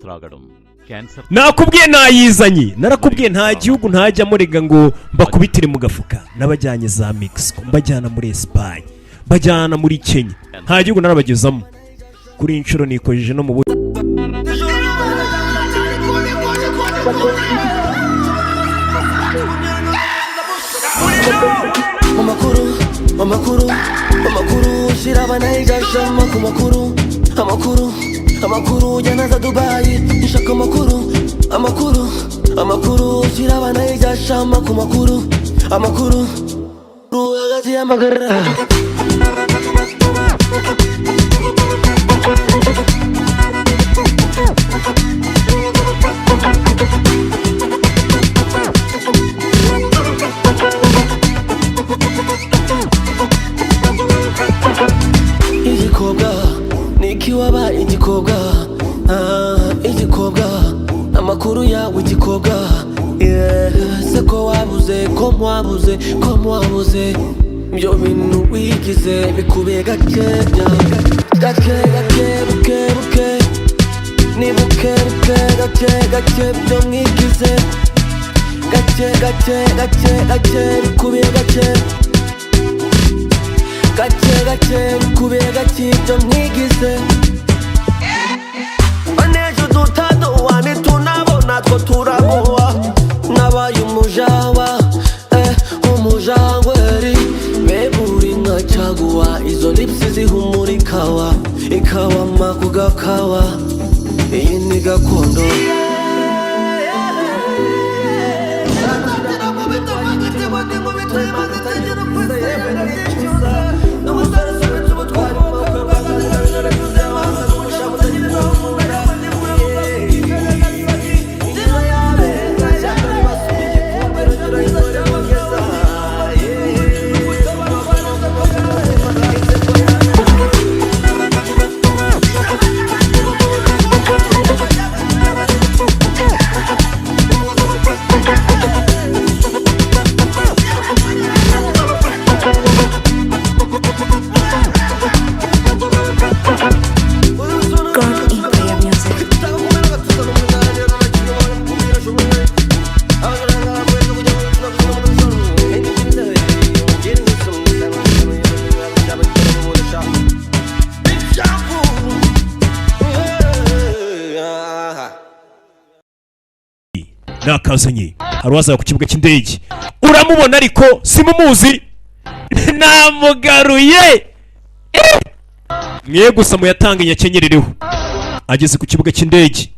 త్రాగడం cancer Nakubwiye nayizanye, narakubwiye nta gihugu ntajyamo rega ngo mbakubitire mu gafuka. Nabajyanye za Mexico, mbajyana muri Espagne, mbajyana muri Kenya, nta gihugu narabagezamo. Kuri iyi nshuro nikojeje no mu Amakuru, amakuru, amakuru, shyira abanayigashamo ku makuru, amakuru, amakuru ujyana za Dubayi nshaka amakuru, amakuru, amakuru, shyira abanayigashamo ku makuru, amakuru hagati y'amagara. Igikobwa niki wabaye igikobwa? Ah, igikobwa, amakuru yawe igikobwa. Yeah. Se ko wabuze, ko mwabuze, ko mwabuze, ibyo bintu wigize bikubiye gakeya, gake gake, buke buke, ni buke buke, gake gake, byo mwigize gake gake, gake gake, bikubiye gake gake gake, bikubiye gake ibyo mwigize. Banejo dutadowa nitunabona two turagowa, nabaye umujawa, eh, umujangweri beburi nka caguwa, izo lipsi zihumura ikawa, ikawa makugakawa, iyi ni gakondo. God Empire Music. Nakazanye. Hari uwazaga ku kibuga cy'indege, uramubona ariko simumuzi, namugaruye. Eh! Mwe gusa muyatanga inyakenyereriho. Ageze ku kibuga cy'indege,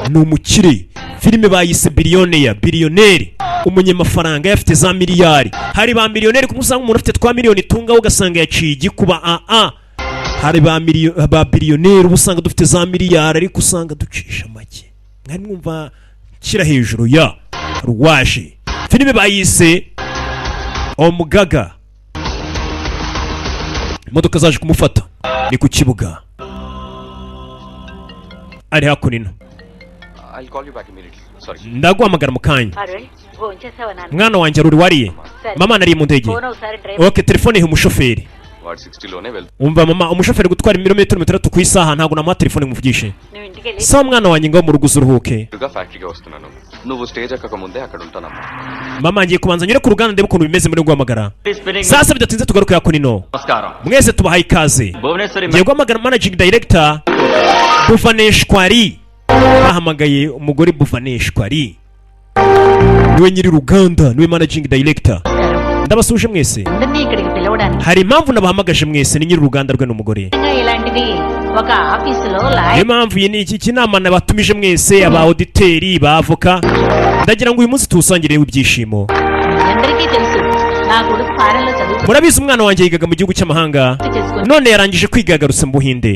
ni umukire. Filime bayise Billionaire, biliyoneri, umunyamafaranga yafite za miliyari. Hari ba miliyoneri kumwe usanga umuntu afite twa miliyoni tungaho ugasanga yaciye igikuba. Aa, hari ba ba biliyoneri uba usanga dufite za miliyari ariko usanga ducisha make. Mwari mwumva nshyira hejuru ya ruwaje. Filime bayise Omugaga. Imodoka zaje kumufata ni ku kibuga, ari hakuno. I'll call you back immediately. Sorry. Ndaguhamagara mu kanya. Arul, భోంచేసావా నాన్న? Mwana wanjye Aruri, wariye? Mama, nariye mu ndege. Phone ఒకసారి driver OK, telefone ihe umushoferi. వాడు సిక్స్టీలోనే వెళ్తాడు. Umva mama, umushoferi gutwara ibirometero 60 ku isaha, ntabwo namuha telefone ngo umuvugishe. నువ్వు ఇంటికి వెళ్ళి Sawa mwana wanjye, ngaho mu rugo uzuruhuke. ఫ్యాక్టరీగా వస్తున్నాను, నువ్వు స్టేజ్ ఎక్కక ముందే అక్కడ ఉంటానమ్మా. Mama, ngiye kubanza nyure ku ruganda ndebe ukuntu bimeze muri guhamagara. Sasa bidatinze tugaruke hakuno. నమస్కారం. Mwese tubahaye ikaze. Bhubaneswari Ngiye guhamagara managing director Buvaneshwari. Bahamagaye umugore Buvaneshwari, niwe nyiri uruganda, niwe managing director. Ndabasuje mwese. అందరినీ ఇక్కడికి పిలవడానికి Hari impamvu nabahamagaje mwese. Ni nyiri uruganda rwe n'umugore. ఇలాంటిది ఒక ఆఫీసులో Niyo lawyer mpamvu iyi ni iki kinama nabatumije mwese, aba auditeri, ba avoka. Ndagira ngo uyu munsi tuwusangire ibyishimo. అందరికీ తెలుసు నా కొడుకు ఫారెన్ లో చదువు Murabizi umwana wanjye yigaga mu gihugu cy'amahanga, చేసుకుని none yarangije kwiga, yagarutse mu Buhinde.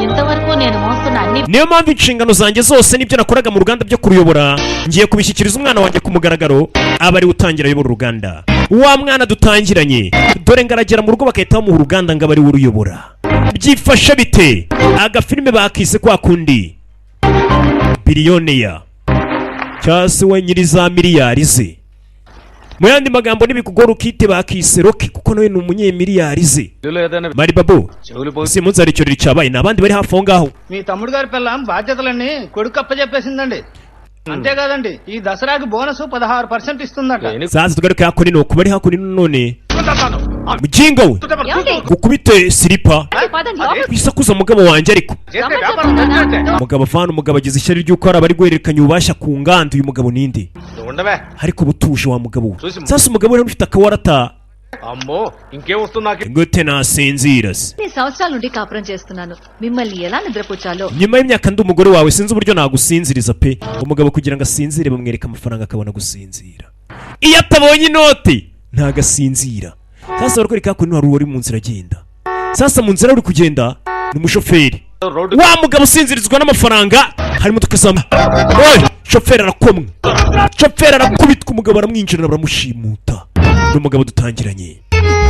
ఇంతవరకు నేను మోస్తున్న అన్ని Niyo mpamvu inshingano zanjye zose n'ibyo nakoraga mu ruganda byo kuruyobora ngiye kubishyikiriza umwana wanjye ku mugaragaro, aba ariwe utangira ayobora uruganda. Wa mwana dutangiranye, dore ngaragera mu rugo bagahita bamuha uruganda ngo abe ariwe uruyobora. Byifashe bite? Agafilime bakise kwa kundi Billionaire, cyangwa se we nyiri za miliyari ze. Mu yandi magambo, nibikugora ukite bakise Rocky, kuko nawe ni umunyemiliyari ze. ఏదైనా Mari Babu, చెవులు పోయి si munsi hari ikirori cyabaye, ni abandi bari hafi aho ngaho. మీ తమ్ముడు గారి పిల్ల బాధ్యతలన్నీ కొడుకు అప్పచెప్పేసిందండి. అంతేకాదండి, ఈ దసరాకి బోనస్ 16% ఇస్తుందట. Sasa tugaruke hakuno, ku bari hakuno none. Mujinga we, ఏమండి? gukubite silipa పదండి లోపలికి. wisakuza mugabo wanjye. Ariko umugabo avana, umugabo agize ishyari ry'uko hari abari guhererekanya ububasha ku nganda. Uyu mugabo ninde? ఉండవే. Ariko butuje wa mugabo we. Sasa umugabo rero ufite akawarata. అమ్మో, ఇంకేం వస్తుంది నాకు? Gute nasinzira se? ఎన్ని సంవత్సరాల నుండి కాపురం చేస్తున్నాను, మిమ్మల్ని ఎలా నిద్రపుచ్చాలో. Nyuma y'imyaka ndi umugore wawe, sinzi uburyo nagusinziriza pe. Umugabo kugira ngo asinzire bamwereka amafaranga akabona gusinzira. Iyo atabonye inoti ntago asinzira. Sasa barakwereka hakuno hari uwari mu nzira agenda. Sasa mu nzira uri kugenda ni umushoferi wa mugabo usinzirizwa n'amafaranga. Hari imodoka zamba. Oye, shoferi arakomwe, shoferi arakubitwa, umugabo aramwinjirana baramushimuta. Ni umugabo dutangiranye.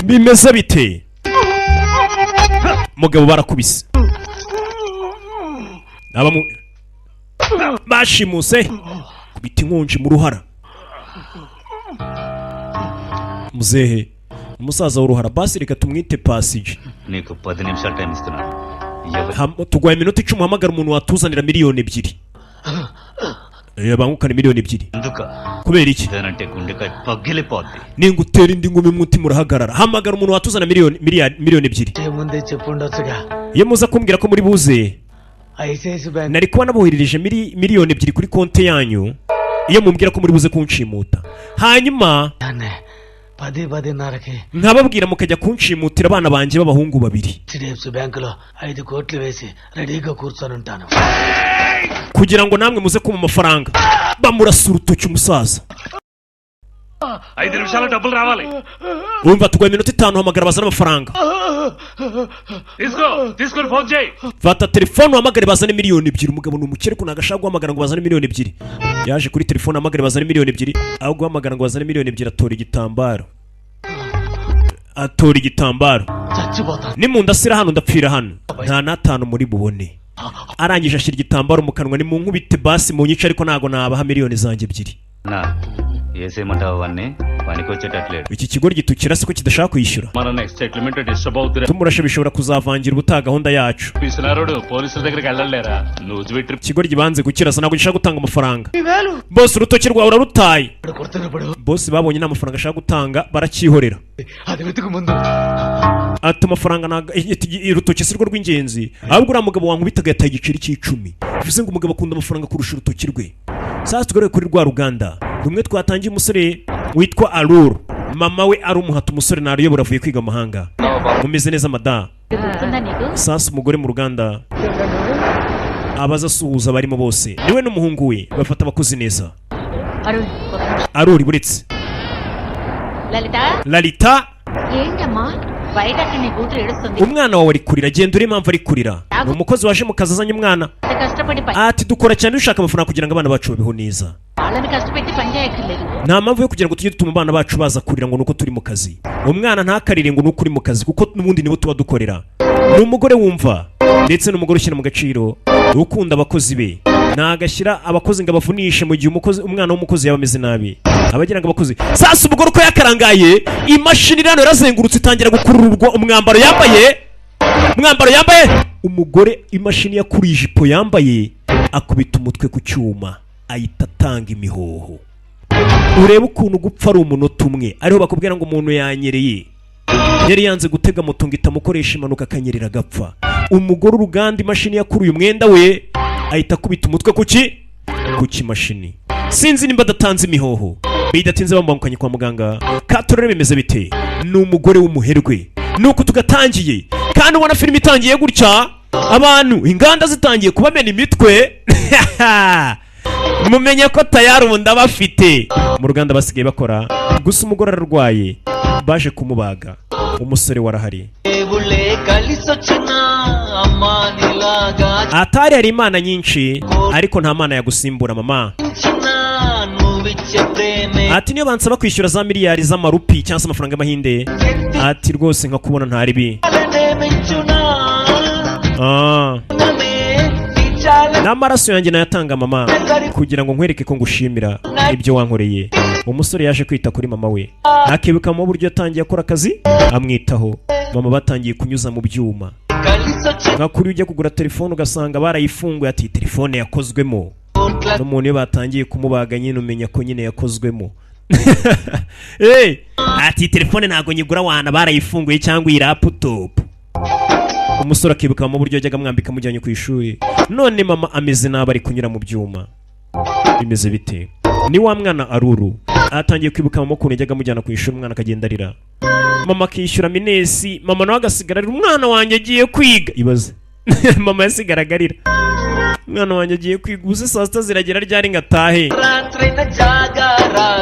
Bimeze bite? Umugabo barakubise, abamu bashimuse kubita inkonji mu ruhara. Muzehe, umusaza w'uruhara, basi reka tumwite Pasije. నీకు పది నిమిషాలు టైం ఇస్తున్నాను. ఎవ- Tuguhaye iminota 10, uhamagara umuntu watuzanira 2 miliyoni. Bangukane 2 miliyoni. ఎందుక? Kubera iki? ఇదేనంటే గుండెకాయ పగిలిపోద్ది. Ningutera indi ngumi umutima urahagarara. Hamagara umuntu watuzana miliyoni miliyari 2 miliyoni. ముందే చెప్పుండొచ్చుగా. Iyo muza kumbwira ko muri buze, ICICI bank. Nari kuba naboherereje 2 miliyoni kuri konti yanyu. Iyo mumbwira ko muri buze kunshimuta, hanyuma పది పదిన్నరకి nkababwira mukajya kunshimutira abana banjye b'abahungu babiri, HDFC బ్యాంకులో 5 కోట్లు వేసి రెడీగా కూర్చొని ఉంటాను. Kugira ngo namwe muze kumpa amafaranga. Bamurasa urutoki umusaza. ఐదు నిమిషాలు డబ్బులు రావాలి. Urumva, tuguha iminota 5, hamagara bazane amafaranga. తీసుకో, తీసుకొని ఫోన్ చేయి. Fata telefone uhamagare bazane 2 miliyoni. Umugabo ni umukire, ariko ntabwo ashaka guhamagara ngo bazane 2 miliyoni. Yaje kuri telefone, ahamagare bazane 2 miliyoni. Aho guhamagara ngo bazane 2 miliyoni, atora igitambaro, atora igitambaro. చచ్చిపోతాను. Nimundasira hano ndapfira hano, nta n'atanu muri bubone. Arangije ashyira igitambaro mu kanwa, ni mu nkubite basi mu nyice, ariko ntabwo nabaha 2 miliyoni zanjye. నా వేసేయమంటావా అవన్నీ? పనికొచ్చేటట్లేడు. Iki kigo gitukira se ko kidashaka kwishyura? మన next settlement disturb అవుతుంది. Tumurashe bishobora kuzavangira ubutaha gahunda yacu. పిసినారోడు పోలీసుల దగ్గరికి వెళ్ళలేరా? నువ్వు trip. Ikigo gibanze gukirasa, ntabwo gishaka gutanga amafaranga. Bose, urutoki rwawe urarutaye. కొడుతున్నప్పుడు Bose babonye nta mafaranga ashaka gutanga, baracyihorera. అది వెతుకు ముందు. Ati amafaranga ntago, urutoki si rwo rw'ingenzi, ahubwo uriya mugabo wankubitaga yataye igiceri cy'icumi. Bivuze ngo umugabo akunda amafaranga kurusha urutoki rwe. Sasa tugaruke kuri rwa ruganda rumwe twatangiye, umusore witwa Aruru, mama we ari umuhata. Umusore naruyobora, avuye kwiga amahanga. Mumeze neza mada? గుర్తుందా నీకు? Sasa umugore mu ruganda abaza asuhuza abarimo bose, niwe n'umuhungu we bafata abakozi neza. Arun, ఒక నిమిషం. Aruri, buretse. లలిత. Lalita. ఏంటమ్మా? బయట అక్కడ నీ కూతురు ఏడుస్తుంది. Umwana wawe ari kurira, genda uri impamvu ari kurira. Ni umukozi waje mu kazi azanye umwana. ఎంత కష్టపడి పని Ati dukora cyane dushaka amafaranga kugira ngo abana bacu babeho neza. వాళ్ళని కష్టపెట్టి పని చేయక్కర్లేదు. Nta mpamvu yo kugira ngo tujye dutuma abana bacu baza kurira ngo nuko turi mu kazi. Umwana ntakarire ngo nuko uri mu kazi, kuko n'ubundi nibo tuba dukorera. Ni umugore wumva, ndetse n'umugore ushyira mu gaciro, ukunda abakozi be. Ntagashyira abakozi ngo abavunishe. Mu gihe umukozi, umwana w'umukozi yaba ameze nabi, abagira ngo abakozi. Sasa umugore uko yakarangaye, imashini iri hano yarazengurutse itangira gukururwa umwambaro yambaye, umwambaro yambaye umugore. Imashini yakuruye ijipo yambaye, akubita umutwe ku cyuma, ahita atanga imihoho. Urebe ukuntu gupfa ari umunota umwe. Ariho bakubwira ngo umuntu yanyereye, yari yanze gutega moto ngo itamukoresha impanuka, akanyerera agapfa. Umugore uruganda, imashini yakuruye umwenda we, ahita akubita umutwe ku kimashini. Sinzi nimba adatanze imihoho. Bidatinze bamubangukanye kwa muganga. Katurere bimeze bite? Ni umugore w'umuherwe. Nuko tugatangiye, kandi ubona filime itangiye gutya, abantu inganda zitangiye kubamena imitwe, mumenye ko tayari ubu ndabafite mu ruganda basigaye bakora. Gusa umugore ararwaye, baje kumubaga. Umusore warahari. దేవుళ్ళే కలిసొచ్చినా అమ్మా నీలాగా Atari hari imana nyinshi, ariko nta mana yagusimbura mama. చిన్నా నువ్విచ్చే ప్రేమే. Ati niyo bansaba kwishyura za miliyari z'amarupi cyangwa se amafaranga y'amahinde, ati rwose nkakubona ntaribi. మించునా. Ah. తీర్చాలనే. N'amaraso yanjye nayatanga mama, kugira ngo nkwereke ko ngushimira ibyo wankoreye. Umusore yaje kwita kuri mama we, akibuka mu buryo yatangiye akora akazi amwitaho. Mama batangiye kunyuza mu byuma, nka kuri ujya kugura telefone ugasanga barayifunguye, ati telefone yakozwemo n'umuntu. Iyo batangiye kumubaga nyine umenya ko nyine yakozwemo. Hey, ati telefone ntabwo nyigura wana barayifunguye, cyangwa iyi laptop. Umusore akibuka mu buryo yajyaga amwambika amujyanye ku ishuri. None mama ameze nabi, ari kunyura mu byuma, bimeze bite? Ni wa mwana Aruru atangiye kwibuka mama ukuntu yajyaga amujyana ku ishuri, umwana akagenda arira, mama akishyura minesi, mama nawe agasigara arira: "Umwana wanjye agiye kwiga." Ibaze, mama yasigaraga arira, "Umwana wanjye agiye kwiga, ubu se saa sita ziragera ryari ngo atahe?"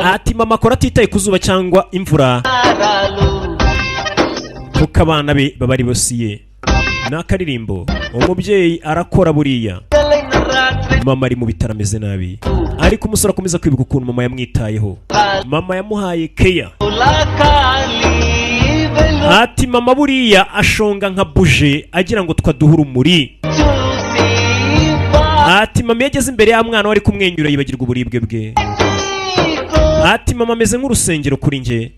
Ati mama akora atitaye ku zuba cyangwa imvura, kuko abana be baba ari bosiye. Ni akaririmbo. Umubyeyi arakora buriya. Mama ari mu bitaro ameze nabi, ariko umusore akomeza kwibuka ukuntu mama yamwitayeho, mama yamuhaye keya. Ati mama buriya ashonga nka buje agira ngo twaduhe urumuri. Ati mama iyo ageze imbere ya mwana we ari kumwenyura, yibagirwa uburibwe bwe. Ati mama ameze nk'urusengero kuri njye.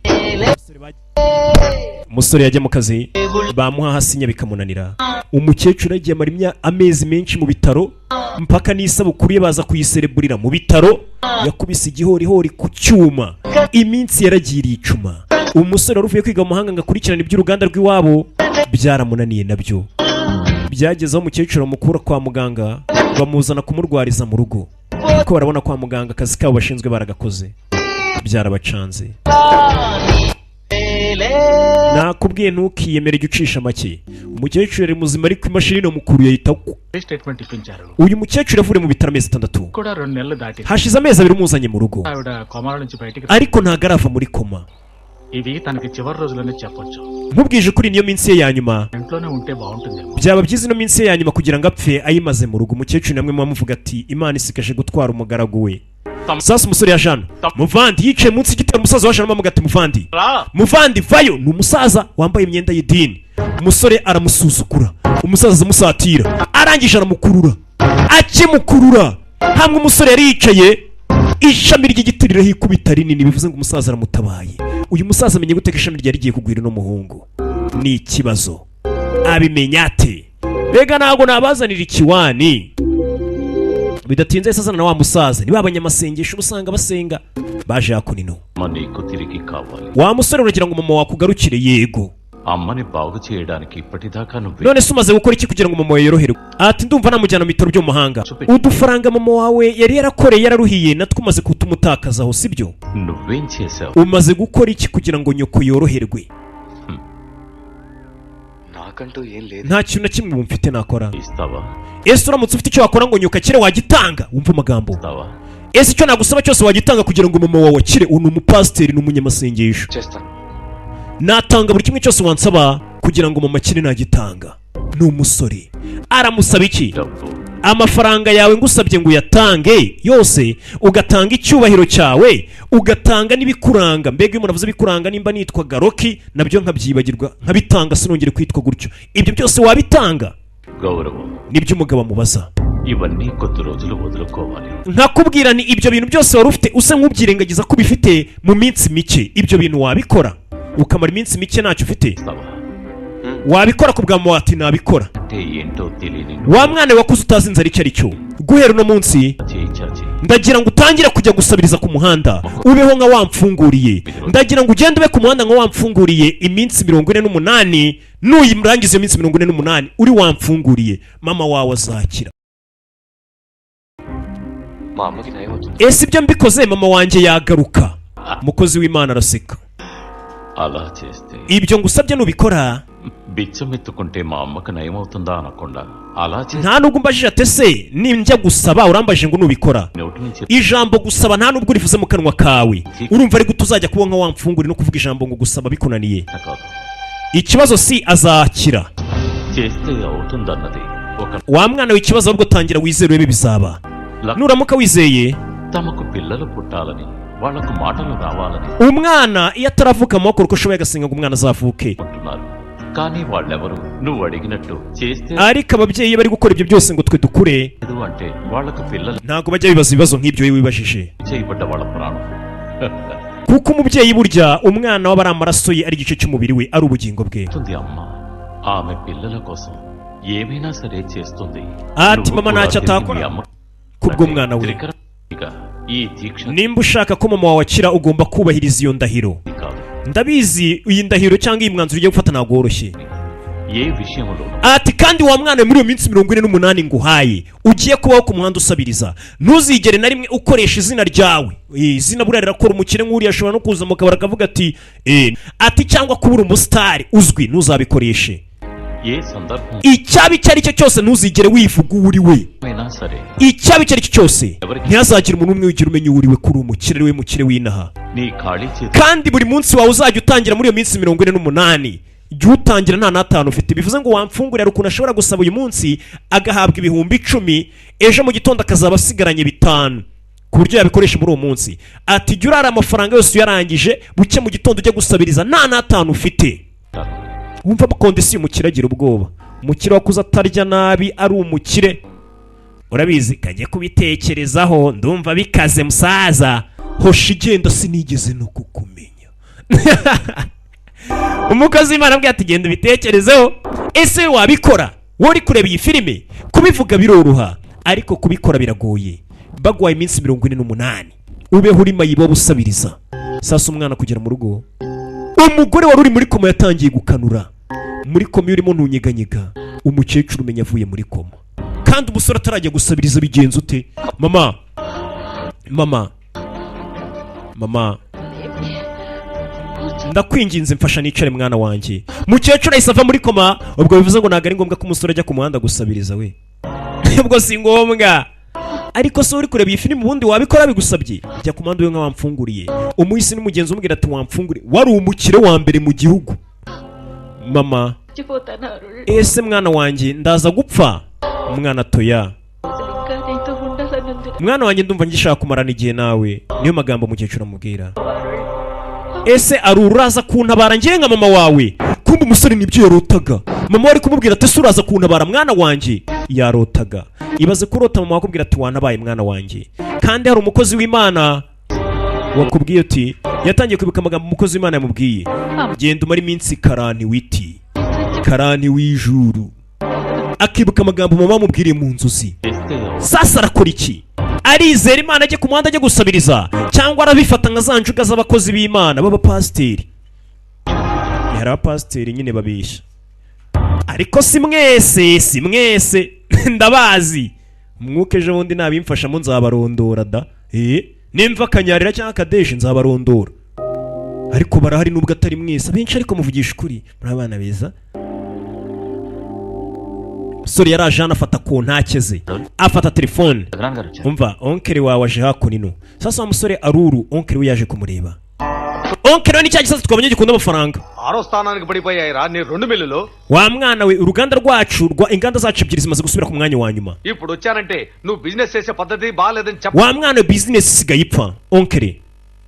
Umusore yajya mu kazi bamuha hasinya bikamunanira. Umukecuru yagiye amara amezi menshi mu bitaro, mpaka n'isabukuru ye baza kuyisereburira mu bitaro. Yakubise igihorihori ku cyuma, iminsi yaragiriye icuma. Umusore wari uvuye kwiga mu mahanga ngo akurikirane iby'uruganda rw'iwabo byaramunaniye nabyo. Byageze aho umukecuru bamukura kwa muganga, bamuzana kumurwariza mu rugo, kuko barabona kwa muganga akazi kabo bashinzwe baragakoze, byarabacanze. Nakubwiye ntukiyemere, jya ucisha make. Umukecuru yari muzima, ariko imashini mukuru yahita statement ఇప్పించారు. Uyu mukecuru yavuye mu bitaro amezi 6. కూడా రెండు నెలలు దాటింది. Hashize amezi 2 umuzanye mu rugo, ఆవిడ కోమాల నుంచి బయటికి ariko ntabwo arava muri koma. ఇది తనకి చివరి రోజులని చెప్పొచ్చు. Nkubwije ukuri, niyo minsi ye ya nyuma. ఇంట్లోనే ఉంటే బాగుంటుందేమో. Byaba byiza ino minsi ye ya nyuma kugira ngo apfe ayimaze mu rugo. Umukecuru namwe muba ati Imana isigaje gutwara umugaragu we. Sasa umusore ya jana muvandi yicaye munsi y'igiti. Umusaza wa jana bamuga ati: "Muvandi, muvandi, vayo." Ni umusaza wambaye imyenda y'idini. Umusore aramusuzugura, umusaza amusatira, arangije aramukurura. Akimukurura hamwe umusore yari yicaye, ishami ry'igiti rirahikubita rinini, bivuze ngo umusaza aramutabaye. Uyu musaza amenye gute ko ishami ryari rigiye kugwira uno muhungu? Ni ikibazo, abimenya ate? Mbega ntabwo nabazanira ikiwani. Bidatinze yahise azana na wa musaza. Niba abanyamasengesho usanga basenga baje hakuno. అమ్మ నీకు తిరిగి కావాలి. Wa musore, uragira ngo mama wakugarukire? Yego. అమ్మని బాగు చేయడానికి ఇప్పటిదాకా నువ్వే None se umaze gukora iki kugira ngo mama wawe yoroherwe? Ati ndumva namujyana mu bitaro byo mu mahanga. Udufaranga mama wawe yari yarakoreye yararuhiye, natwo umaze kutumutakazaho, sibyo? నువ్వేం చేశావు? Umaze gukora iki kugira ngo nyoko yoroherwe? నాకంటూ ఏం లేదు. Nta kintu na kimwe ubu mfite nakora. ఇస్తావా? Ese uramutse ufite icyo wakora ngo nyoko akire, wagitanga? Wumva amagambo. ఇస్తావా? Ese icyo nagusaba cyose wagitanga kugira ngo mama wawe akire? Uyu ni umupasiteri, ni umunyamasengesho. చేస్తాను. Natanga buri kimwe cyose wansaba kugira ngo mama akire, nagitanga. Ni umusore aramusaba iki? డబ్బు. Amafaranga yawe ngusabye ngo uyatange yose, ugatanga icyubahiro cyawe, ugatanga n'ibikuranga. Mbega iyo umuntu avuze ibikuranga, nimba nitwa Garoki nabyo nkabyibagirwa, nkabitanga, sinongere kwitwa gutyo, ibyo byose wabitanga? గౌరవం. Nibyo umugabo amubaza. ఇవన్నీ కొద్ది రోజులు వదులుకోవాలి. Nkakubwira ni ibyo bintu byose wari ufite usa nk'ubyirengagiza ko ubifite mu minsi mike, ibyo bintu wabikora ukamara iminsi mike ntacyo ufite? ఇస్తావా? Wabikora ku bwa mama? Ati nabikora. అంటే ఏంటో తెలియని Wa mwana we wakuze utazi inzara icyo ari cyo, guhera uno munsi చేయి చాచి ndagira ngo utangire kujya gusabiriza ku muhanda, ubeho nka wamfunguriye. Ndagira ngo ugende ube ku muhanda nka wamfunguriye iminsi 48. Nuyirangiza iyo minsi 48 uri wamfunguriye, mama wawe azakira. మా అమ్మకి నయం అవుతుంది. Ese ibyo mbikoze mama wanjye yagaruka? Umukozi w'Imana araseka. అలా చేస్తే Ibyo ngusabye nubikora, బిచ్చమెత్తుకుంటే మా అమ్మకు నయం అవుతుందా అనకుండా అలా చేస్తే nta nubwo umbajije ati ese ninjya gusaba, urambajije ngo nubikora. నోటి నుంచి Ijambo gusaba nta nubwo urivuze mu kanwa kawe. Urumva ari gute uzajya kuba nka wamfunguri no kuvuga ijambo ngo gusaba bikunaniye? కాదు. Ikibazo si azakira. చేస్తే అవుతుందన్నది ఒక Wa mwana we, ikibazo ahubwo tangira wizere urebe bizaba nuramuka wizeye. తమకు పిల్లలు పుట్టాలని వాళ్లకు మాటలు రావాలని Umwana iyo ataravuka amaboko uko ushoboye agasenga ngo umwana azavuke. అంటున్నారు. కానీ వాళ్ళెవరు నువ్వు అడిగినట్టు చేస్తే Ariko ababyeyi iyo bari gukora ibyo byose ngo twe dukure, లేదు అంటే వాళ్లకు పిల్లలు ntabwo bajya bibaza ibibazo nk'ibyo wowe wibajije. చేయబడ్డ వాళ్ళ ప్రాణం Kuko umubyeyi burya umwana we aba ari amaraso ye, ari igice cy'umubiri we, ari ubugingo bwe. ఉంది అమ్మ ఆమె పిల్లల కోసం ఏమైనా సరే చేస్తుంది. Ati నువ్వు mama కూడా ntacyo తిరిగి atakora మీ అమ్మ kubw'umwana we. త్రికరణ ఈ దీక్ష Nimba ushaka ko mama wawe akira, ugomba kubahiriza iyo ndahiro. కాదు. Ndabizi, iyi ndahiro cyangwa iyi mwanzuro ugiye gufata ntabwo woroshye. ఏ విషయంలోనూ Ati kandi wa mwana we, muri iyo minsi 48 nguhaye ugiye kubaho ku muhanda usabiriza, ntuzigere na rimwe ukoresha izina ryawe. Izina buriya rirakora. Umukire nk'uriya ashobora no kuza mu kabari akavuga ati ati cyangwa kubura umusitari uzwi, ntuzabikoreshe. ఏ సందర్భం Icyaba icyo ari cyo cyose, ntuzigere wivuga uwo uri we. అయినా సరే Icyaba icyo ari cyo cyose, ntihazagire umuntu umwe wigira umenya uwo uri we, kuri umukire, ari we mukire w'inaha. నీ ఖాళీ చేతి Kandi buri munsi wawe uzajya utangira muri iyo minsi 48, jya uwutangira nta n'atanu ufite. Bivuze ngo wamfungurira, hari ukuntu ashobora gusaba uyu munsi agahabwa 10,000, ejo mu gitondo akazaba asigaranye 5, ku buryo yabikoresha muri uwo munsi. Ati jya urara amafaranga yose uyarangije, buke mu gitondo ujya gusabiriza nta n'atanu ufite. Wumva condition, umukire agira ubwoba. Umukire wakuze atarya nabi, ari umukire, urabizi. Kajya kubitekerezaho, ndumva bikaze musaza. Hoshi igenda, sinigeze no kukumenya. Umukozi w'Imana abwira ati genda ubitekerezeho. Ese wabikora wowe uri kureba iyi filime? Kubivuga biroroha, ariko kubikora biragoye. Baguhaye iminsi 48 ubeho uri mayibobo usabiriza. Sasa umwana kugera mu rugo, umugore wari uri muri koma yatangiye gukanura. Muri koma iyo urimo ntunyeganyega. Umukecuru umenya avuye muri koma kandi umusore atarajya gusabiriza. Bigenza ute? Mama, mama, mama, ndakwinginze mfasha nicare mwana wanjye. Mukecuru ahise ava muri koma. Ubwo bivuze ngo ntabwo ari ngombwa ko umusore ajya ku muhanda gusabiriza we, ubwo si ngombwa. Ariko se uri kureba iyi filime, ubundi wabikora bigusabye? Jya ku muhanda ube nka wamfunguriye. Umuhisi n'umugenzi umubwira ati wamfunguriye, wari umukire wa mbere mu gihugu. Mama. చచ్చిపోతాను Arul. Ese mwana wanjye, ndaza gupfa? Umwana toya. అసలు ఇంకా నీతో ఉండాలనుంది. Mwana wanjye, ndumva ngishaka kumarana igihe nawe. Niyo magambo umukecuru amubwira. Ese ari uraza kuntabara ngiye nka mama wawe? Kumbe umusore nibyo yarotaga. Mama wari kumubwira ati ese uraza kuntabara mwana wanjye? Yarotaga. Ibaze kurota mama wakubwira ati wantabaye mwana wanjye, kandi hari umukozi w'Imana wakubwiye uti. Yatangiye kwibuka amagambo umukozi w'Imana yamubwiye: genda umare iminsi karani witi karani w'ijuru. Akibuka amagambo mama amubwiriye mu nzozi. Sasa arakora iki? Arizera Imana ajye ku muhanda ajye gusabiriza, cyangwa arabifata nka za njuga z'abakozi b'Imana b'abapasiteri? Hari abapasiteri nyine babeshya, ariko si mwese, si mwese, ndabazi. Umwuka ejo bundi nabimfashamo nzabarondora da. Nimva akanyarira cyangwa akadeshi nzabarondora, ariko barahari nubwo atari mwese abenshi. Ariko muvugisha ukuri, muri abana beza. Umusore yaraje hano, afata ku ntake ze, afata telefone. Umva, oncle wawe aje hakuno. Sasa wa musore Aruru, oncle we yaje kumureba. Oncle we ni cya gisasu twabonye gikunda amafaranga. ఆరో స్థానానికి పడిపోయాయి రా నీ రెండు మిల్లులు. Wa mwana we, uruganda rwacu rwa inganda zacu ebyiri zimaze gusubira ku mwanya wa nyuma. ఇప్పుడు వచ్చానంటే నువ్వు బిజినెస్ చేసే పద్ధతి బాగాలేదని చెప్ప. Wa mwana we, bizinesi isigaye ipfa. Oncle,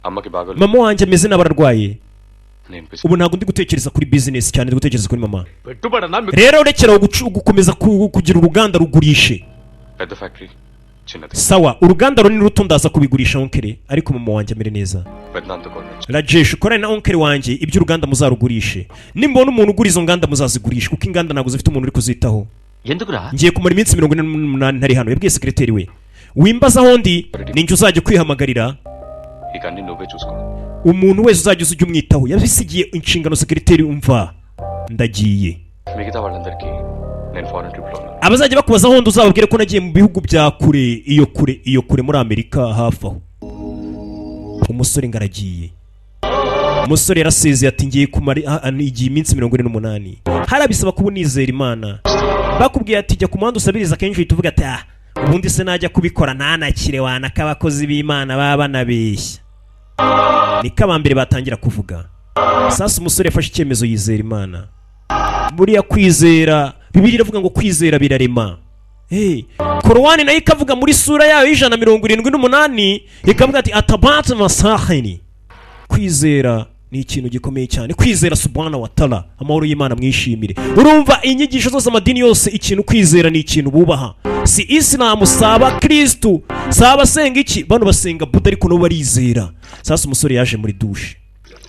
అమ్మకి బాగోలేదు. Mama wanjye ameze nabi, ararwaye. నేను Ubu ntabwo ndi gutekereza kuri bizinesi cyane, ndi gutekereza kuri mama. పెట్టుబడన్నా Rero rekeraho gukomeza kugira uruganda, rugurishe. పెద్ద ఫ్యాక్టరీ చిన్నది. Sawa, uruganda runini ruto ndaza kubigurisha oncle, ariko mama wanjye amere neza. పెద్దనాన్నతో కొనొచ్చు. Rajesh, ukorane na oncle wanjye, iby'uruganda muzarugurishe. Nimbona umuntu ugura izo nganda, muzazigurishe, kuko inganda ntabwo zifite umuntu uri kuzitaho. ఎందుకురా? Ngiye kumara iminsi 48 ntari hano. Yabwiye sekireteri we: wimbaza aho ndi, ninjye uzajya kwihamagarira. ఇక అన్ని నువ్వే చూసుకో. Umuntu wese uzajya uza ujya umwitaho. Yabisigiye inshingano sekireteri. Umva, ndagiye. మిగతా వాళ్ళందరికీ నేను foreign trip లో ఉన్నాను. Abazajya bakubaza aho ndi, uzababwire ko nagiye mu bihugu bya kure, iyo kure, iyo kure muri Amerika hafi aho. Umusore ngo aragiye. Umusore yarasezeye ati ngiye kumara igihe iminsi 48. Harabisaba kuba unizera Imana. Bakubwiye ati jya ku muhanda usabiriza, akenshi uhita uvuga ati ah, ubundi se najya kubikora ntanakire wanaka, abakozi b'Imana baba banabeshya. Niko abambere batangira kuvuga. Sasa umusore yafashe icyemezo, yizera Imana. Buriya kwizera, Bibiliya iravuga ngo kwizera birarema. Hey, Korowani nayo ikavuga muri sura yayo y'178, ikavuga ati atabatu masahini. Kwizera ni ikintu gikomeye cyane. Kwizera Subhana wa Tala, amahoro y'Imana mwishimire. Urumva inyigisho zose, amadini yose, ikintu kwizera ni ikintu bubaha. Si Isilamu, si abakristu, si abasenga iki, bano basenga Buda, ariko nabo barizera. Sasa umusore yaje muri douche,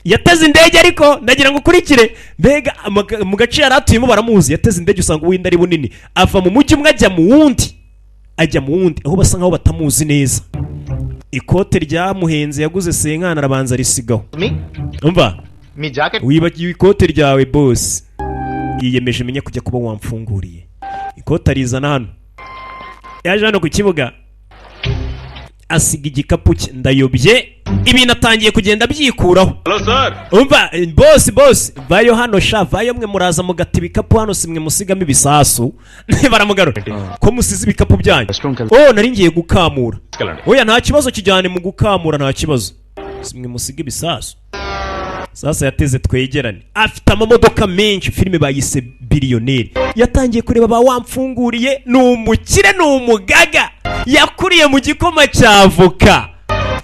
yateze indege, ariko ndagira ngo ukurikire. Mbega mu gace yari atuyemo baramuzi. Yateze indege, usanga uwindi ari bunini, ava mu mujyi umwe ajya mu wundi, ajya mu wundi aho basa nkaho batamuzi neza. Ikote ryamuhenze yaguze senkana, arabanza arisigaho. Umva, me jacket wibagiwe ikote ryawe boss. Yiyemeje menye kujya kuba wamfunguriye, ikote arizana hano. Yaje hano ku kibuga asiga igikapu cye. Ndayobye, ibintu atangiye kugenda abyikuraho. Hello sir. Umva boss, boss, vayo hano sha, vayo. Mwe muraza mugata ibikapu hano, si mwe musigamo ibisasu? Baramugarura ko musize ibikapu byanyu. Oh, nari ngiye gukamura. Oya, nta kibazo, kijyane mu gukamura, nta kibazo. Si mwe musiga ibisasu? Sasa yateze twegerane, afite amamodoka menshi. Filime bayise Billionaire. Yatangiye kureba ba wamfunguriye. Ni umukire, ni umugaga, yakuriye mu gikoma cya avoka.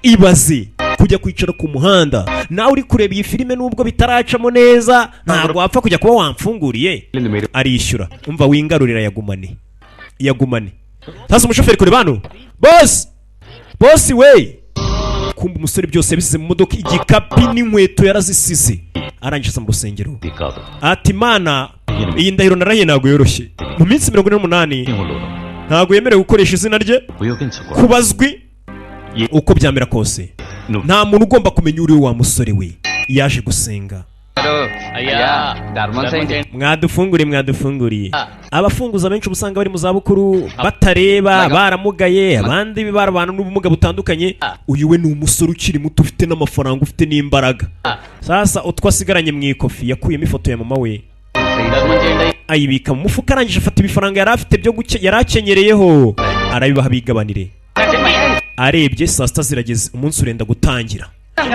Ibaze kujya kwicara ku muhanda. Nawe uri kureba iyi filime, nubwo bitaracamo neza, ntabwo wapfa kujya kuba wamfunguriye. Arishyura. Umva, wingarurira, yagumane, yagumane. Sasa umushoferi kureba hano, boss, boss we. Kumva umusore byose yabisize mu modoka, igikapi n'inkweto yarazisize. Arangije mu rusengero ati: "Mana, iyi ndahiro narahiye ntabwo yoroshye." Mu minsi 48 ntabwo yemerewe gukoresha izina rye kubazwi. Uko byamera kose, nta muntu ugomba kumenya uri wa musore we. Yaje gusenga. అయ్యా ధర్మం చేయండి. Mwadufunguriye, mwadufunguriye. Abafunguza benshi uba usanga bari mu zabukuru, batareba, baramugaye, abandi barabana n'ubumuga butandukanye. Uyu we ni umusore ukiri muto, ufite n'amafaranga, ufite n'imbaraga. Sasa utwo asigaranye mu ikofi, yakuyemo ifoto ya mama we ayibika mu mufuka. Arangije afata ibifaranga yari afite byo guke yari akenyereyeho, arabibaha bigabanire. Arebye saa sita zirageze, umunsi urenda gutangira.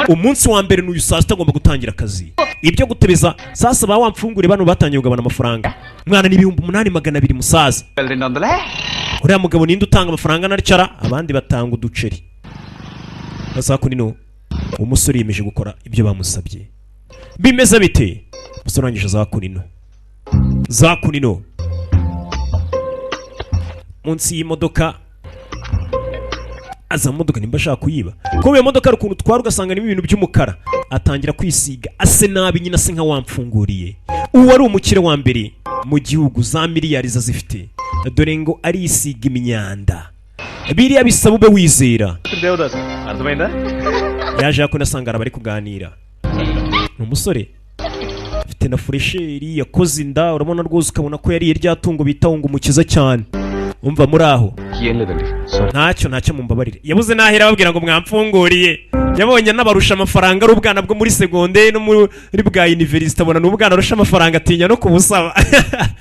Umunsi wa mbere n'uyu, saa sita agomba gutangira akazi. Ibyo gutebeza sasa, ba wamfungure bano batangiye kugabana amafaranga. Mwana, ni 8200 musaza. రెండు వందలే. Uriya mugabo ninde utanga amafaranga narcara, abandi batanga uduceri. Sasa kunino umusore yiyemeje gukora ibyo bamusabye. Bimeze bite? Umusore arangije za kunino, za kunino munsi y'imodoka, aza mu modoka nimba ashaka kuyiba. Kuko iyo modoka hari ukuntu utwara ugasanga nimo ibintu by'umukara. Atangira kwisiga, ase nabi nyine, ase nka wamfunguriye. Uwo ari umukire wa mbere mu gihugu, za miliyari zifite. Dore ngo arisiga imyanda. Biriya bisaba ube wizera. Devdas అర్థమైందా? Yaje hakuno asanga bari kuganira. Ni umusore afite na fraîcheur, yakoze inda, urabona rwose, ukabona ko yariye rya tungo bita ngo umukiza cyane. Umva, muri aho? ఏం లేదండి, sorry. Ntacyo, ntacyo, mumbabarire. Yabuze n'ahera ababwira ngo mwamfunguriye. Yabonye n'abarusha amafaranga, ari ubwana bwo muri segonderi no muri bwa university, abona n'ubwana arusha amafaranga, atinya no kubusaba.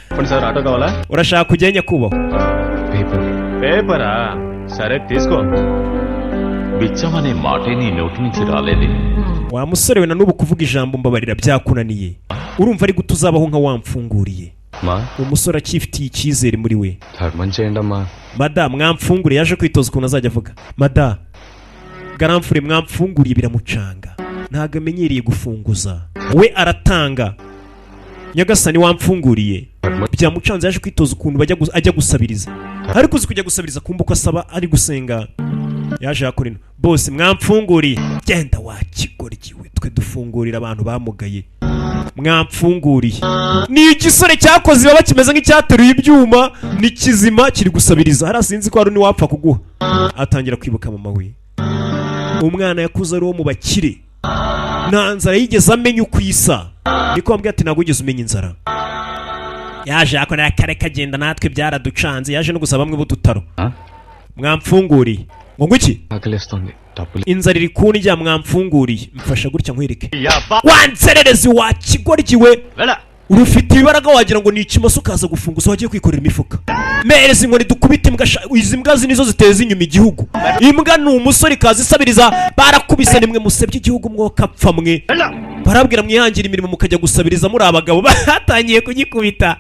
చెప్పండి sir, auto కావాలా? Urashaka kujya nyakubahwa? పేపరా? సరే తీసుకో. బిచ్చం అనే మాటే నీ నోటి నుంచి రాలేదే. Wa musore we, na n'ubu kuvuga ijambo mbabarira byakunaniye. Urumva ari gute uzabaho nka wamfunguriye? మా Umusore akifitiye icyizere muri we. ధర్మం చేయండి అమ్మా. Mada, mwamfunguriye. Yaje kwitoza ukuntu azajya avuga mada garamfure mwamfunguriye. Biramucanga, ntabwo amenyereye gufunguza, we aratanga. Nyagasani, wamfunguriye, byamucanze. Yaje kwitoza ukuntu bajya ajya gusabiriza, ariko uzi kujya gusabiriza kumva uko asaba ari gusenga. Yaje yakora ino bose, mwamfunguriye. Genda wa kigoryi we, twe dufungurira abantu bamugaye. Mwamfunguriye. Ni igisore cyakoze ibaba, kimeze nk'icyateruye ibyuma, ni kizima, kiri gusabiriza hariya. Sinzi ko hari n'uwapfa kuguha. Atangira kwibuka mama we. Umwana yakuze ari uwo mu bakire, nta nzara yigeze amenya uko isa. Niko wambwiye ati ntabwo wigeze umenya inzara. Yaje yakora kare kagenda, natwe byaraducanze. Yaje no gusaba bamwe b'udutaro, mwamfunguriye. Ngo ngwiki? ఆకలిస్తుంది, డబ్బులు. Inzara iri kundya, mwamfunguriye. Mfasha gutya nkwereke wansererezi wa kigoryi we. Urufite ibibaraga, wagira ngo ni ikimoso, ukaza gufunguza wagiye kwikorera imifuka. Mpereza inkoni dukubite imbwa sha. Izi mbwa zi nizo ziteza inyuma igihugu. Imbwa ni umusore ikaza isabiriza, barakubise. Nimwe musebye igihugu, mwokapfa mwe. Barabwira mwihangira imirimo, mukajya gusabiriza muri abagabo. Batangiye kugikubita.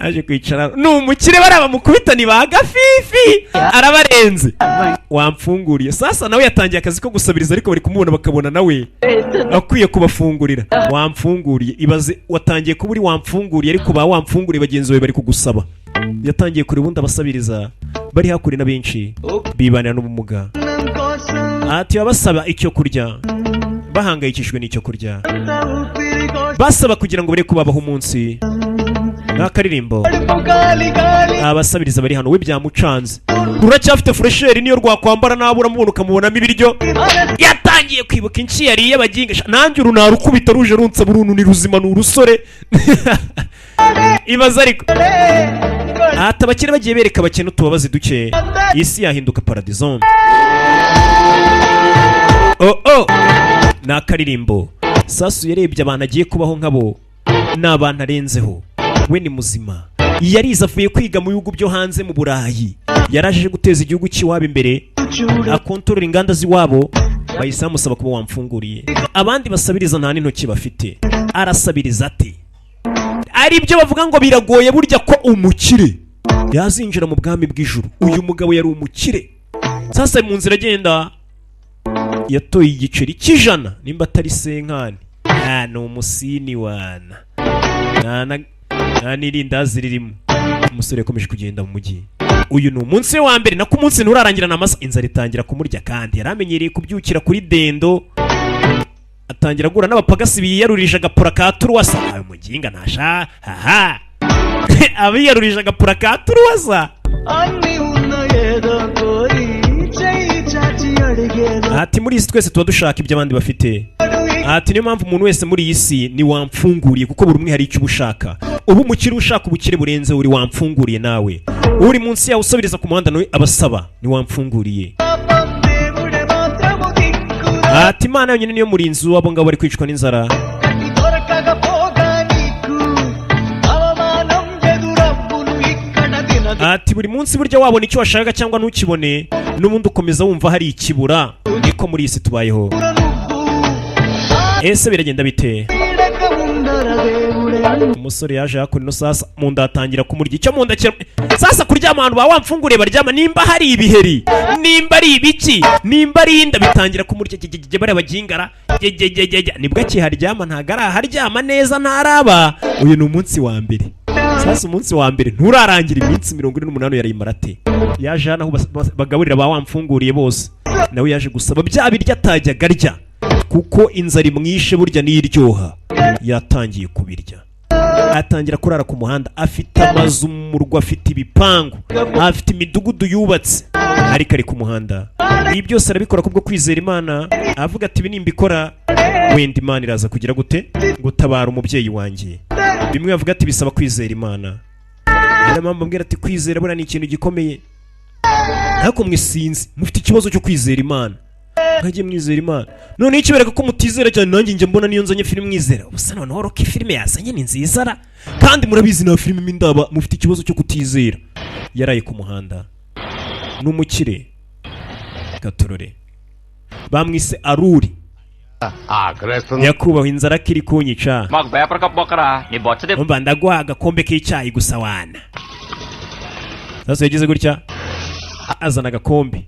Aje kwicara, ni umukire, bariya bamukubita ni ba gafifi, arabarenze. Wamfunguriye. Sasa nawe yatangiye akazi ko gusabiriza, ariko bari kumubona bakabona nawe akwiye kubafungurira. Wamfunguriye. Ibaze watangiye kuba uri wamfunguriye, ariko ba wamfunguriye bagenzi bawe bari kugusaba. Yatangiye kureba ubundi abasabiriza bari hakurya na benshi bibanira n'ubumuga. Ati babasaba icyo kurya, bahangayikishijwe n'icyo kurya, basaba kugira ngo bare kubabaho umunsi. N'akaririmbo abasabiriza bari hano we byamucanze. Ruracyafite fraîcheur, niyo rwakwambara nabura uramubona ukamubonamo ibiryo. Yatangiye kwibuka inshi yariye abaginga. Sha, nanjye uru narukubita ruje runsaba uruntu ni ruzima, ni urusore. Ibaze ariko ati abakire bagiye bereka abakene utubabazi duke, isi yahinduka paradizo. Oh oh, ni akaririmbo. Sasu yarebye abantu agiye kubaho nkabo, ni abantu arenzeho. We ni muzima, yarize, avuye kwiga mu bihugu byo hanze mu Burayi, yaraje guteza igihugu cy'iwabo imbere, akontorora inganda z'iwabo. Bahise bamusaba kuba wamfunguriye. Abandi basabiriza nta n'intoki bafite, arasabiriza ate? Ari byo bavuga ngo biragoye burya ko umukire yazinjira mu bwami bw'ijuru. Uyu mugabo yari umukire. Sasa mu nzira agenda yatoye igiceri cy'ijana, nimba atari senkani, ah, ni umusini wana, nta n'irindazi ririmo. Umusore yakomeje kugenda mu mujyi. Uyu ni umunsi we wa mbere, nako umunsi nturarangira na masa, inzara itangira kumurya, kandi yari amenyereye kubyukira kuri dendo. Atangira guhura n'abapagasi biyarurije agapura ka turuwasa. Ayo muginga ntasha haha, abiyarurije agapura ka turuwasa. అన్ని ఉన్న ఏదో కోరి చెయ్యి చాచి అడిగేదో. Ati muri iyi si twese tuba dushaka ibyo abandi bafite. Ati niyo mpamvu umuntu wese muri iyi si ni wamfunguriye, kuko buri umwe hari icyo uba ushaka. Uba umukire ushaka ubukire burenze uri wamfunguriye, nawe uri munsi yawe usabiriza ku muhanda nawe abasaba ni wamfunguriye. దేవుడే మాత్రము దిక్కు. Ati Imana yonyine niyo murinzi w'abo ngabo bari kwicwa n'inzara. దొరకకపోగా నీకు అవమానం ఎదురబ్బును ఇక్కడ దినదు. Ati buri munsi burya wabona icyo washakaga cyangwa ntukibone, n'ubundi ukomeza wumva hari ikibura. Niko muri iyi si tubayeho. Ese biragenda bite? పీడక ఉండర దేవుడే అండ. Umusore yaje hakuno. Sasa mu nda atangira kumurya icyo mu nda sasa kuryama ahantu ba wamfunguriye baryama, nimba hari ibiheri, nimba ari ibiki, nimba ari inda, bitangira kumurya gegegege. Bariya bagingara gegegege, nibwo akiharyama, ntabwo araharyama neza, ntaraba. Uyu ni umunsi wa mbere. Sasa umunsi wa mbere nturarangira, iminsi 48 yarayimara ate? Yaje hano aho bagaburira ba wamfunguriye bose, nawe yaje gusaba bya biryo atajyaga arya, kuko inzara imwishe burya niyo iryoha. Yatangiye kubirya, atangira kurara ku muhanda. Afite amazu mu murwa, afite ibipangu, afite imidugudu yubatse, ariko ari ku muhanda. Ibi byose arabikora kubwo kwizera Imana, avuga ati ibi nimbikora wenda Imana iraza kugira gute? Gutabara umubyeyi wanjye. Bimwe bavuga ati bisaba kwizera Imana. Niyo mpamvu ambwira ati kwizera buriya ni ikintu gikomeye, ariko mwe sinzi mufite ikibazo cyo kwizera Imana. Mwajye mwizera Imana. Noneho ikibereka ko mutizera cyane, nanjye njya mbona niyo nzanye filime mwizera ubusa. Noneho Rocky filime yazanye ni nziza ra, kandi murabizi nta filime indaba. Mufite ikibazo cyo kutizera. Yaraye ku muhanda, ni umukire gatorore, bamwise Aruri. ఆకలేస్తుంది. Nyakubahwa, inzara kiri kunyica. మాకు paper cup బొక్కరా నీ బొచ్చది. Umva, ndaguha agakombe k'icyayi gusa wana. Sasa yagize gutya azana agakombe.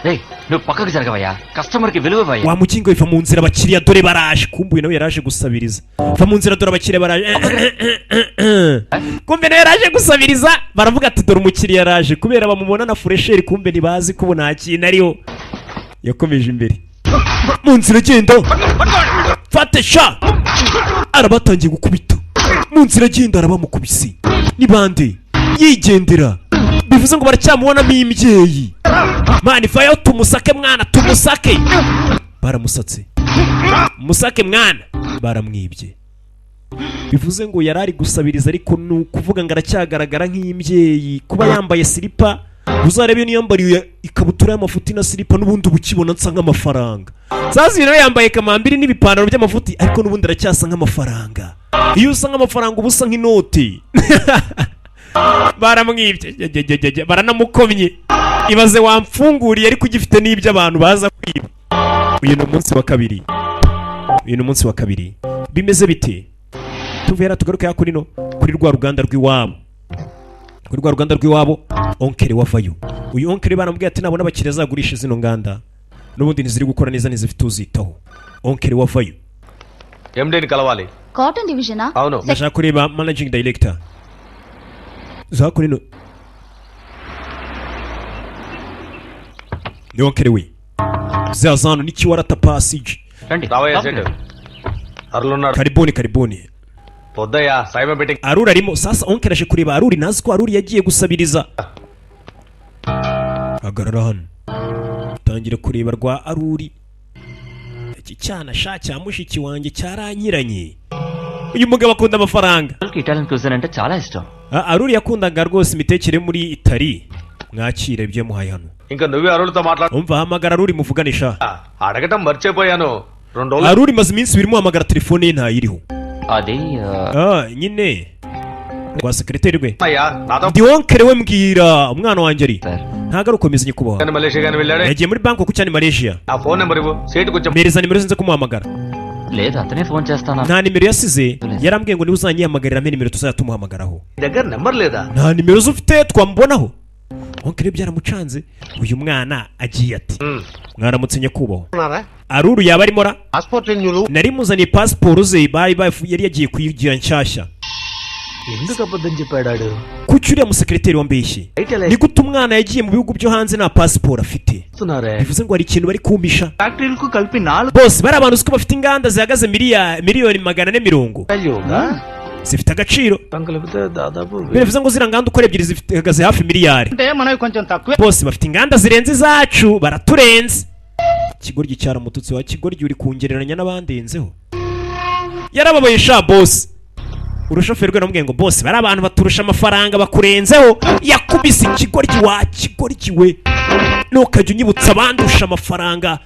రేయ్, నువ్వు పక్కకు జరగవయ్యా, కస్టమర్ కి విలువ ఇవ్వయ్యా. Wa mukingo, iva mu nzira, abakiriya dore baraje. Kumbuye nawe yaraje gusabiriza. Va mu nzira, dore abakiriya baraje. Kumbe nawe yaraje gusabiriza. Baravuga ati dore umukiriya yaraje, kubera bamubona na fraîcheur, kumbe ntibazi ko ubu nta kintu ariho. Yakomeje imbere mu nzira agenda fate sha, arabatangiye gukubita mu nzira agenda, arabamukubise ni bande yigendera. Bivuze ngo baracyamubonamo imbyeyi. Mani vayo tumusake mwana, tumusake. Baramusatse, musake mwana, baramwibye. Bivuze ngo yari ari gusabiriza, ariko ni ukuvuga ngo aracyagaragara nk'imbyeyi kuba yambaye silipa. Uzarebe niyo yambariye ikabutura y'amafuti na silipa, n'ubundi uba ukibona nsa nk'amafaranga. Sasa uyu nawe yambaye kamambiri n'ibipantaro by'amafuti, ariko n'ubundi aracyasa nk'amafaranga. Iyo usa nk'amafaranga uba usa nk'inoti. Baramwibye. Jya, baranamukomye. Ibaze wamfunguriye ariko ugifite n'ibyo abantu baza kwiba. Uyu ni umunsi wa kabiri, uyu ni umunsi wa kabiri. Bimeze bite? Tuvera tugaruke hakuno kuri rwa ruganda rw'iwabo, kuri rwa ruganda rw'iwabo. Onkere wavayo, uyu onkere baramubwiye ati nabona abakiriya azagurisha zino nganda, n'ubundi ntiziri gukora neza, ntizifite uzitaho. Onkere wavayo. ఎండీని కలవాలి. Cotton డివిజనా? అవును. Ndashaka kureba managing director za kuno. Ni onkere we. Zazano n'ikiwarata passage. రావయ్యా సేటు అరులున్నాడు. Karibuni, karibuni. పొద్దయ్యా సాయిబా meeting. Aruri arimo. Sasa oncle aje kureba Aruri, ntazi ko Aruri yagiye gusabiriza. Hagarara hano, tangira kureba rwa Aruri. Iki cyana sha cya mushiki wanjye cyaranyiranye. Uyu mugabo akunda amafaranga. Italian cuisine అంటే చాలా ఇష్టం. Ah, Aruri yakundaga rwose imitekere muri Itali. Mwakire ibyo yamuhaye hano. ఇంకా నువ్వే అరులతో మాట్లాడు. Umva, hamagara Aruri muvuganisha. అడగటం మర్చిపోయాను రెండు రోజులు. Aruri maze iminsi 2 muhamagara, telefone ye ntayiriho. అది Ah, nyine rwa sekereteri rwe. అయ్యా నాతో Ndi oncle we, mbwira umwana wanjye ari. Ntabwo ari ukomeza, nyakubahwa. కానీ మలేషియా కానీ వెళ్ళాడే. Yagiye muri Bangkok cyane, Malaysia. ఆ ఫోన్ నెంబర్ ఇవ్వు సీటు కొంచెం. Mpereza nimero ze nze kumuhamagara. లేదు అతనే ఫోన్ చేస్తాను. Nta nimero yasize, yarambwiye ngo niwe uzanyihamagarira ampe nimero tuzajya tumuhamagaraho. దగ్గర నెంబర్ లేదా? Nta nimero ze ufite twamubonaho? Oncle byaramucanze. Uyu mwana agiye ati: "Mwaramutse nyakubahwa, Aruru yaba arimo ra?" Passport renewal. Nari muzaniye pasiporo ze, bari yari yagiye kuyigira nshyashya. ఎందుకు అబద్ధం చెప్పాడు? Kuki uriya musekereteri wambeshye? Ni gute umwana yagiye mu bihugu byo hanze nta pasiporo afite? Bivuze ngo hari ikintu bari kumpisha. ఫ్యాక్టరీలకు కలిపి నాలుగు Bose bari abantu uzi ko bafite inganda zihagaze 440 miliyoni zifite agaciro. కలిపితే దాదాపు. Bivuze ngo ziriya nganda uko ari ebyiri zihagaze hafi miliyari. అంటే మనవి కొంచెం తక్కువే. Bose bafite inganda zirenze izacu, baraturenze. Ikigoryi cyaramututse: "Wa kigoryi, uri kungereranya n'abandenzeho?" Yarababaye sha boss. Urushoferi rwe namubwiye ngo: "Boss, bari abantu baturusha amafaranga, bakurenzeho." Yakubise ikigoryi: "Wa kigoryi we, ntukajya unyibutsa abandusha amafaranga."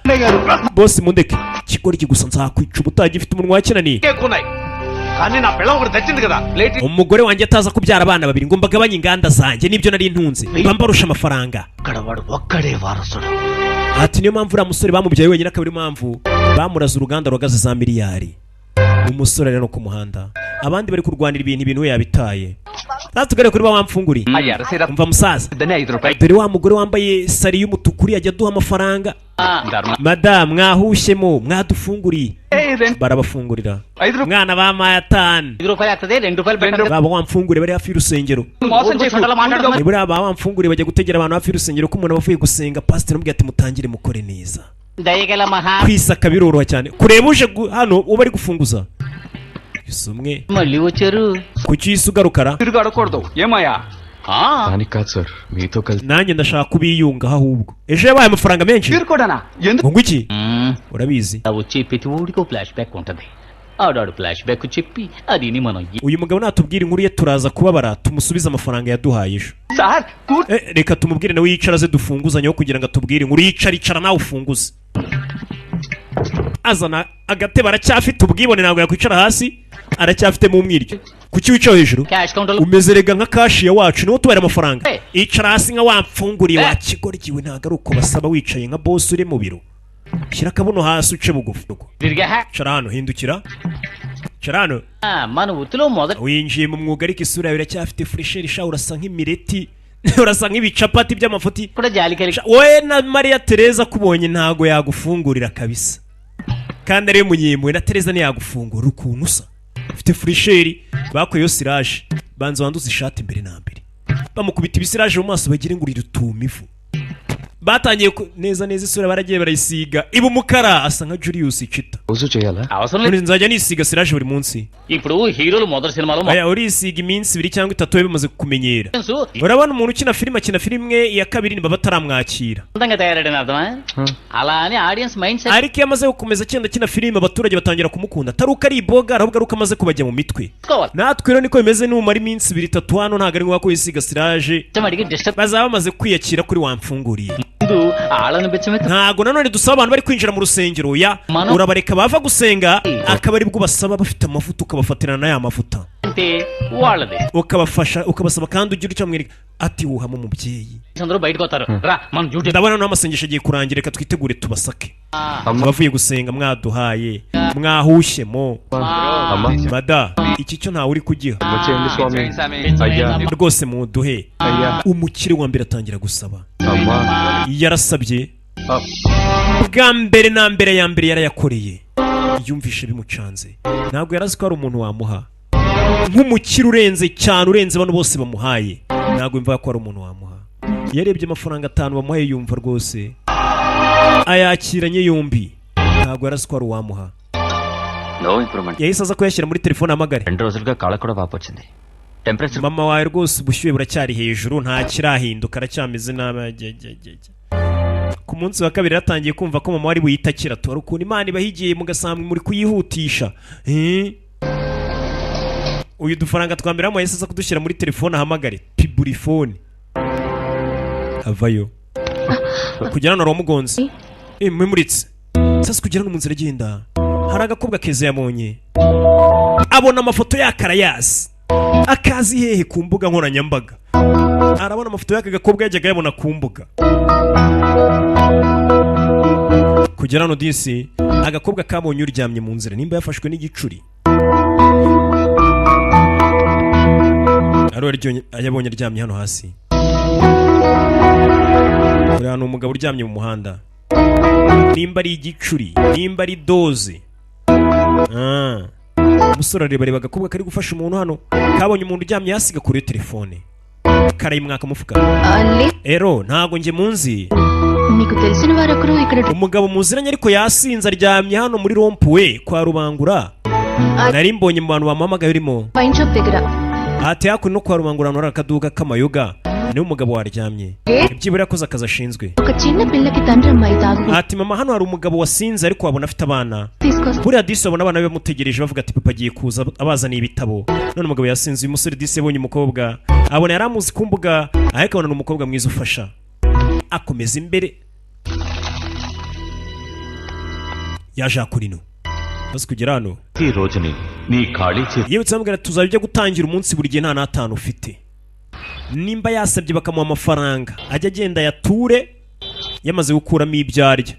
Boss, mundeke. Ikigoryi gusa, nzakwica ubutaha, gifite umunwa wakinaniye. ఎక్కున్నాయి కానీ నా పిల్ల ఒకటి తెచ్చింది కదా late. Umugore wanjye ataza kubyara abana babiri ngo mbagabanye inganda zanjye n'ibyo nari ntunze, mba mbarusha amafaranga. అక్కడ వాడు ఒక్కడే వారసుడు. Ati niyo mpamvu uriya musore bamubyaye wenyine, akaba ariyo mpamvu bamuraze uruganda ruhagaze za miliyari. Umusore ari no ku muhanda, abandi bari kurwanira ibintu, ibintu we yabitaye. Sasa tugere kuri ba wamfunguriye. Umva musaza, dore wa mugore wambaye sari y'umutuku uriya ajya aduha amafaranga. Madamu, mwahushyemo mwadufunguriye. Barabafungurira, mwana bampaye 5. ఐదు రూపాయలు వస్తుంది రెండు రూపాయలు పెట్టండి. Baba wamfunguriye bari hafi y'urusengero. మోసం చేయకుండా Ni buriya ba wamfunguriye bajya gutegera abantu hafi y'urusengero, ko umuntu aba avuye gusenga, pasiteri amubwira ati: "Mutangire mukore neza." దయగల మహా. Kwisaka biroroha cyane kureba uje hano uba ari gufunguza gusa umwe. మళ్ళీ వచ్చారు. Kuki uhise ugarukara? తిరుగు అడగకూడదు ఏమయ్యా దానికి కాదు సార్ మీతో కలిసి Nanjye ndashaka kubiyungaho. Ahubwo ejo yabaye amafaranga menshi. కూడానా ఎందుకు Ngo iki? Urabizi. వచ్చే ప్రతి ఊడికో ఫ్లాష్ బ్యాక్ ఉంటది ఆడాడు ఫ్లాష్ బ్యాక్ చెప్పి అది మనం Uyu mugabo natubwira inkuru ye turaza kubabara, tumusubize amafaranga yaduhaye ejo. Sir. Eh, reka tumubwire nawe yicara aze dufunguzanyeho kugira ngo atubwire inkuru. Yicara, icara nawe ufunguze. Azana agatebe, aracyafite ubwibone, ntabwo yakwicara hasi, aracyafitemo umwiryo. Kuki wicaye hejuru? Cash counter. Umeze rega nka cashier wacu, niwo tubara amafaranga. Eh. Icara hasi nka wamfunguriye. Wa kigoryi, ntabwo ari uko basaba. Wicaye nka boss uri mu biro, shyira akabuno hasi uce bugufi. తిరిగా. Icara hano, hindukira, icara hano. మన వృత్తిలో మొదటి Winjiye mu mwuga ariko isura yawe iracyafite fraîcheur sha, urasa nk'imireti, urasa nk'ibicapati by'amafuti. కూడా జాలి కలిగి Sha, wowe na Mariya Tereza akubonye ntago yagufungurira kabisa, kandi ariwe munyempuhwe. Na Tereza ntiyagufungura ukuntu usa, ufite fraîcheur. Bakuyeho cirage, banza wanduze ishati mbere na mbere. Bamukubita ibisiraje mu maso bagire ngo uri rutumivu. Batangiye neza neza isura baragiye barayisiga iba umukara, asa nka Julius Chita. రోజు చేయాలా అవసరం లేదు. None nzajya nisiga cirage buri munsi? ఇప్పుడు హీరోలు మొదటి సినిమాలో Aya, urisiga iminsi 2 cyangwa 3 biba bimaze kukumenyera. తెలుసు. Urabona umuntu ukina filime, akina filime iya kabiri niba bataramwakira. అందంగా తయారడని అర్థమా అలా అని audience mind set Ariko iyo amaze gukomeza agenda akina filime, abaturage batangira kumukunda, atari uko ari iboga, ahubwo ari uko amaze kubajya mu mitwe. చేసుకోవాలి. Natwe rero niko bimeze, numara iminsi 2, 3 hano, ntabwo ari ngombwa ko wisiga cirage, అడిగి disturb bazaba bamaze kwiyakira kuri wamfunguriye. ముందు వాళ్ళని బిచ్చమెత్తు. Ntago nanone dusaba abantu bari kwinjira mu rusengero ya. Mano- Urabareka bava gusenga akaba aribwo basaba bafite amavuta, ukabafatirana na ya mavuta. అంటే వాళ్ళది. Ukabafasha, ukabasaba kandi ugira icyo amwereka ati: "Wuhamo umubyeyi." అందరూ బయటకు వస్తారు రా మన duty. Ndabona noneho amasengesho agiye kurangira, reka twitegure tubasake. Abavuye gusenga mwaduhaye, mwahushyemo. అమ్మా. Mada, iki cyo ntawe uri kugiha. చేయండి స్వామి అయ్యా. Rwose muduhe. అయ్యా. Umukire wa mbere atangira gusaba. అమ్మా. Yarasabye bwa mbere na mbere, ya mbere yarayakoreye, yumvishe bimucanze. Ntabwo yarazi ko hari umuntu wamuha nk'umukire urenze cyane, urenze bano bose bamuhaye. Ntabwo yumva ko hari umuntu wamuha. Yarebye amafaranga 5 bamuhaye, yumva rwose Ayakiranye yombi, ntabwo yarazi ko ari uwamuha. No improvement. Yahise aza kuyashyira muri telefone ahamagare. రెండు రోజులుగా కాళ్ళ కూడా వాపు వచ్చింది temperature Mama wawe rwose ubushyuhe buracyari hejuru, nta kirahinduka, aracyameze nabi. Ajya, ajya, ajya, ajya. Ku munsi wa kabiri yaratangiye kumva ko mama wari buyite akira. Tora ukuntu Imana ibahigiye mugasanga muri kuyihutisha. Eh? Uyu dufaranga twa mbere yahise aza kudushyira muri telefone ahamagare piburifone, avayo kugera hano waramugonze mwimuritse. Sasa kugera hano mu nzira agenda, hari agakobwa keza yabonye, abona amafoto y'akarayazi akazi hehe ku mbuga nkoranyambaga. Arabona amafoto y'aka gakobwa yajyaga yabona ku mbuga. Kugera hano disi agakobwa kabonye uryamye mu nzira, nimba yafashwe n'igicuri, ari yabonye aryamye hano hasi. Uriya ni umugabo uryamye mu muhanda, nimba ari igicuri, nimba ari doze. Ah. Umusore areba, areba agakobwa kari gufasha umuntu hano, kabonye umuntu uryamye hasi gakuriye telefone karayimwaka mufuka. Ero ntago njye munzi. నీకు తెలిసిన వారొకరు ఇక్కడ Umugabo muziranye ariko yasinze aryamye hano muri rompuwe kwa Rubangura, nari mbonye mu bantu bamuhamagaye urimo. Wine shop దగ్గర. Ati hakuno no kwa Rubangura hano hari akaduka k'amayoga, niwe umugabo waryamye, byibura yakoze akazi ashinzwe. ఒక చిన్న పిల్లకి తండ్రి అమ్మాయి తాగు Ati mama, hano hari umugabo wasinze ariko wabona afite abana. తీసుకొస్తా. Buriya disi babona abana be bamutegereje, bavuga ati papa agiye kuza abazaniye ibitabo, none umugabo yasinze. Uyu musore disi yabonye umukobwa, abona yari amuzi ku mbuga, ariko abona ni umukobwa mwiza ufasha, akomeza imbere yaje hakurino maze kugera hano. ఈ రోజుని నీ ఖాళీ చేతి Yibutse amubwira ati tuzajya ujya gutangira umunsi buri gihe nta n'atanu ufite. Nimba yasabye bakamuha amafaranga, ajya agenda ayature yamaze gukuramo ibyo arya.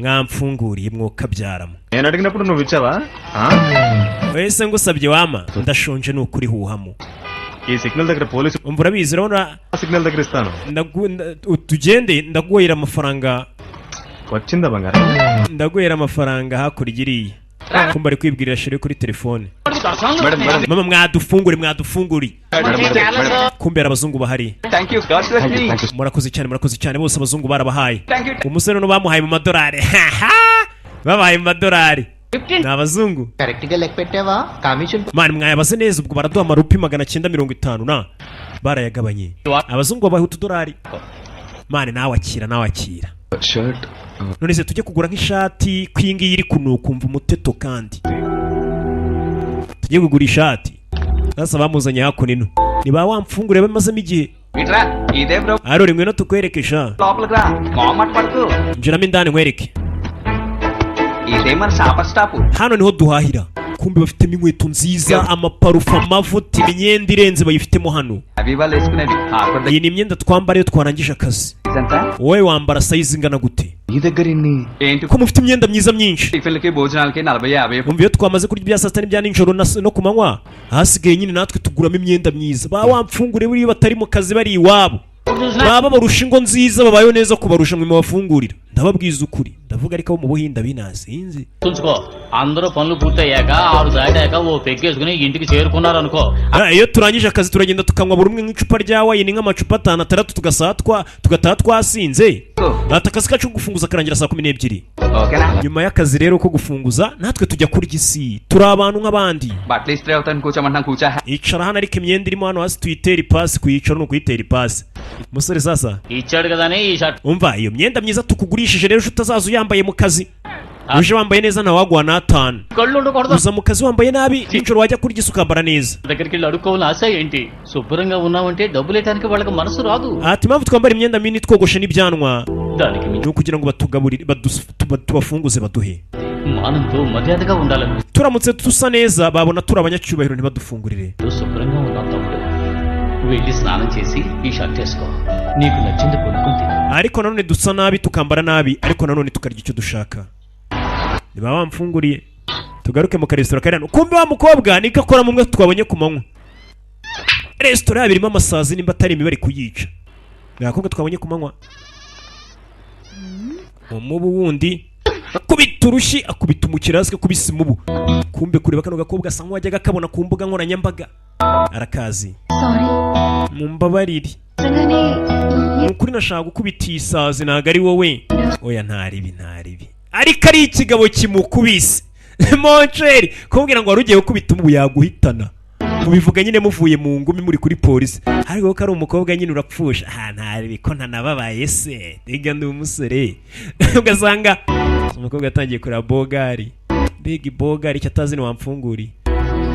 Mwamfunguriye mwokabyaramo. నేను అడిగినప్పుడు నువ్వు ఇచ్చావా? Wese ngusabye wama, ndashonje ni ukuri huhamo. ఈ సిగ్నల్ దగ్గర police Umva, urabizi, urabona signal దగ్గర ఇస్తాను. Tugende ndaguhera amafaranga. వచ్చిందా బంగారం? Ndaguhera amafaranga hakurya iriya. Kumva ari kwibwirira chérie kuri telefone. Madam madam. Mama, mwadufungure, mwadufunguri. Madam madam. Kumbe hari abazungu bahari. Thank you God bless me. Murakoze cyane, murakoze cyane. Bose abazungu barabahaye. Thank you. Umusore no bamuhaye mu madolari, babahaye mu madolari, ni abazungu. Correct గా లెక్క పెట్టావా commission? Mani mwayabaze neza, ubwo baraduha amarupi 950 na barayagabanye. Abazungu babaha utudolari. Mani nawe akira, nawe akira. Shirt. None se tujye kugura nk'ishati, ko iyi ngiyi iri kunuka, umva umuteto, kandi tujye kugura ishati. Sasa bamuzanye hakuno ino ni ba wa mfungure bamazemo igihe. ఇట్రా ఇదే bro. Arori, ngwino tukwereke sha. లోపలికి రా మొహమాట పడుకు. Injiramo indani nkwereke. ఇదే మన shopper stop. Hano niho duhahira. Kumbe bafitemo inkweto nziza, amaparufe, amavuta, imyenda irenze bayifitemo hano. అవి వాళ్ళు వేసుకునేవి offer. Iyi ni imyenda twambara iyo twarangije akazi. ఎంత? Wowe wambara size ingana gute? నీ దగ్గర ఇన్ని ఏంటి? Ko mufite imyenda myiza myinshi. టిఫిన్లకి భోజనాలకి 40 50. Umva, iyo twamaze kurya ibya saa sita n'ibya nijoro no ku manywa, ahasigaye nyine natwe tuguramo imyenda myiza. Ba wa mfungure buriya batari mu kazi bari iwabo, baba barusha ingo nziza, babayeho neza kubarusha mwe mubafungurira. Ndababwiza ukuri, ndavuga ariko abo mu Buhinde binasinzi. ఉంచుకో అందరూ పనులు పూర్తయ్యాక ఆరు దాటాక ఓ పెగ్గేసుకుని ఇంటికి చేరుకున్నారనుకో. Ah, iyo turangije akazi turagenda tukanywa buri umwe nk'icupa rya wayini, nk'amacupa atanu atandatu, tugasaha twa tugataha twasinze. Ati akazi kacu ko gufunguza karangira saa 12. ఓకేనా? Nyuma y'akazi rero ko gufunguza, natwe tujya kurya isi, turi abantu nk'abandi. బట్టలు ఇస్త్రీ అవుతాను కూర్చోమంటున్నాను కూర్చో. Icara hano, ariko imyenda irimo hano hasi tuyitere ipasi. Kuyicara ni ukuyitera ipasi, umusore sasa. ఇచ్చాడు కదా అని ఈ shirt Umva, iyo myenda myiza tukugurishije rero ejo utazaza uyambaye mu kazi. Uje wambaye neza ntawaguha n'atanu. కళ్ళు ఉండకూడదు. Uza mu kazi wambaye nabi, nijoro wajya kurya isi ukambara neza. దగ్గరికి వెళ్ళి అడుక్కోవాలని ఆశ ఏంటి? శుభ్రంగా ఉన్నామంటే డబ్బులు వేయడానికి వాళ్ళకి మనసు రాదు. Ati impamvu twambara imyenda minini twogoshe n'ibyanwa దానికి మించి ni ukugira ngo batugaburire, tubafunguze baduhe. మానంతో మర్యాదగా ఉండాలని. Turamutse dusa neza babona turi abanyacyubahiro ntibadufungurire. శుభ్రంగా ఉన్నాం తమ్ముడు. వెళ్ళి స్నానం చేసి ఈ షర్ట్ వేసుకో నీకు నచ్చింది కొనుక్కుని తిను. Ariko nanone dusa nabi, tukambara nabi, ariko nanone tukarya icyo dushaka, niba bamfunguriye. Tugaruke mu karesitora kari hano. Kumbe wa mukobwa niko akora mu mwe twabonye ku manywa. Resitora yabo irimo amasazi, nimba atari imibare kuyica. Ni abakobwa twabonye ku manywa. Umubu wundi akubita urushyi, akubita umukiriya hasi, akubise umubu. Kumbe kureba kano gakobwa asa nk'uwajyaga akabona ku mbuga nkoranyambaga, arakazi. Sorry. Mumbabarire. నిజంగానే Ni ukuri nashaka gukubita iyi sazi, ntabwo ari wowe. Oya, ntaribi, ntaribi, ariko ari ikigabo kimukubise, mon cher. Kumubwira ngo wari ugiye gukubita ubu yaguhitana, mubivuga nyine muvuye mu ngumi muri kuri polisi, ariko ko ari umukobwa nyine urapfusha. Ah, ntaribi, ko ntanababaye se, rega ndi umusore. Ugasanga umukobwa yatangiye kureba bogari, mbega ibogari, icyo atazi ni wamfunguriye.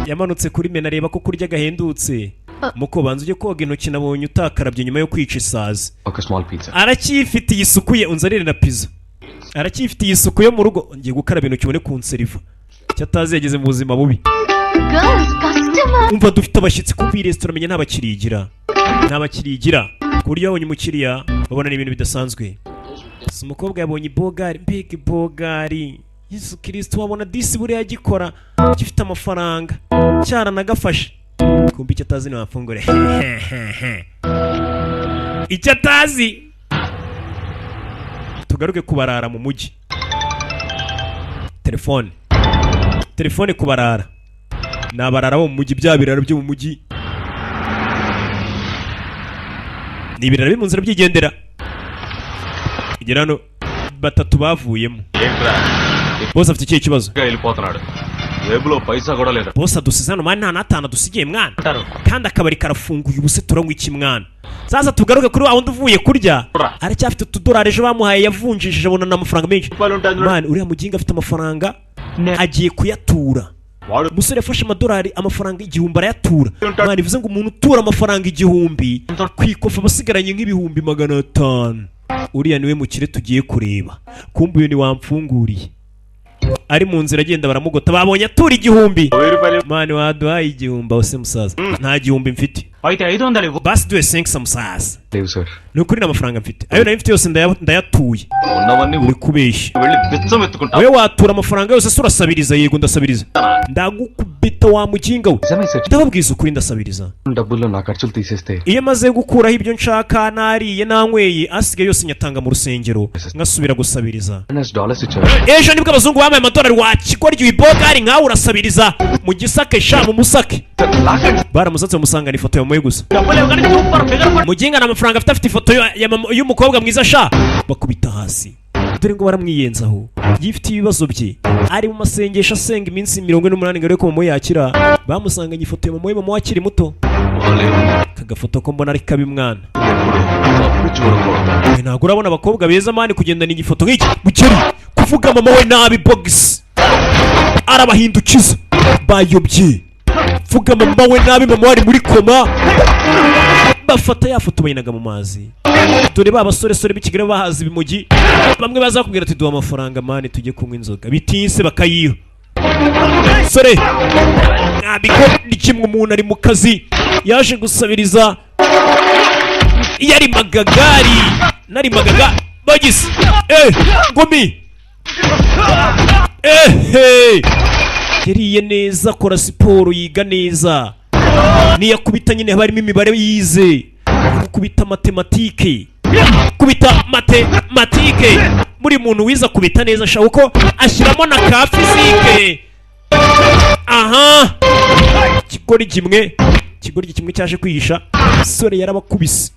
Yamanutse kuri menu areba ko kurya gahendutse. Muko banza ujye koga intoki, nabonye utakarabye nyuma yo kwica isazi. ఒక small pizza. Aracyifitiye isuku ye. Unzanire na pizza. Aracyifitiye isuku yo mu rugo. Ngiye gukaraba intoki ubone kunseriva. Icyo atazi, yageze mu buzima bubi. Girls, customer. Umva, dufite abashyitsi. Kumva iyi resitora menya nta bakiriya igira, nta bakiriya igira, ku buryo babonye umukiriya babona ni ibintu bidasanzwe. Gusa umukobwa yabonye ibogari, mbega ibogari! Yesu Kirisito, wabona disi buriya agikora gifite amafaranga, cyaranagafashe. Kumva icyo atazi ni wamfungure, icyo atazi. Tugaruke kubarara mu mujyi. Telefone, telefone kubarara, ni abarara bo mu mujyi, bya biraro byo mu mujyi, ni ibiraro biri mu nzira byigendera. Igera hano, batatu bavuyemo. Bose afite ikihe kibazo? వెళ్ళిపోతున్నాడు, జేబులో పైసా కూడా లేదు. Bose adusize hano man, nta n'atanu adusigiye mwana, kandi akabari karafunguye. Ubu se turanywa iki mwana? Sasa tugaruke kuri wa wundi uvuye kurya, aracyafite utudorari ejo bamuhaye, yavunjishije abona n'amafaranga menshi. Man, uriya muginga afite amafaranga, agiye kuyatura. Umusore yafashe amadolari, amafaranga 1000 arayatura. Man, bivuze ngo umuntu utura amafaranga 1000 ku ikofi aba asigaranye nk'ibihumbi 500. Uriya niwe mukire tugiye kureba. Kumbe uyu ni wamfunguriye, ari mu nzira agenda baramugota, babonye atura 1000. Man, waduhaye 1000 aho se musaza? Nta gihumbi mfite. అయితే ఐదు వందలు ఇవ్వు. Basi duhe 500 musaza. లేవు sir. Ni ukuri nta mafaranga mfite, ayo nari mfite yose ndayatuye. ఉన్నవన్నీ Uri kubeshya. వెళ్ళి బిచ్చం ఎత్తుకుంటా. Wowe watura amafaranga yose se urasabiriza? Yego, ndasabiriza. Ndagukubita wa muginga we. Ndababwiza ukuri, ndasabiriza. డబ్బుల్లో నా ఖర్చులు తీసేస్తే Iyo maze gukuraho ibyo nshaka, nariye nanyweye, asigaye yose nyatanga mu rusengero, nkasubira gusabiriza. Dollars ఇచ్చారు. Ejo nibwo abazungu bambaye amadolari. Wakigoryi, ibogari nkawe urasabiriza mu gisake sha, mu musake. Baramusatse bamusangana ifoto yamuye gusa. డబ్బులు ఇవ్వగానే super figure. Muginga nta mafaranga afite, afite ifoto y'umukobwa mwiza sha. Bakubita hasi, dore ngo baramwiyenzaho. Yifitiye ibibazo bye, ari mu masengesho, asenga iminsi 48 ngo arebe ko mama we yakira. Bamusanganye ifoto ya mama we, mama we akiri muto. Kagafoto ko mbona ari kabi mwana? తప్పు చూడకూడదు. We, ntabwo urabona abakobwa beza man, kugendana igifoto nk'iki. Bukeri kuvuga mama we nabi, bogisi arabahindukiza, bayobye. Vuga mama we nabi, mama we ari muri koma. Bafata ya foto bayinaga mu mazi. Dore ba basoresore b'i Kigali bahaza ibimogi, bamwe bazakubwira ati: "Duha amafaranga man, tujye kunywa inzoga." Bitinse bakayiha sore ntabwo ni kimwe. Umuntu ari mu kazi, yaje gusabiriza, yari magagari nari magaga bagise ngumi hey. Yariye neza, akora siporo, yiga neza. Niyakubita nyine haba harimo imibare yize, gukubita matematike, kubita matematike. Buri muntu wize akubita neza ashaka uko ashyiramo na ka physique. Aha ikigoryi kimwe, ikigoryi kimwe cyaje kwihisha. Sore yarabakubise,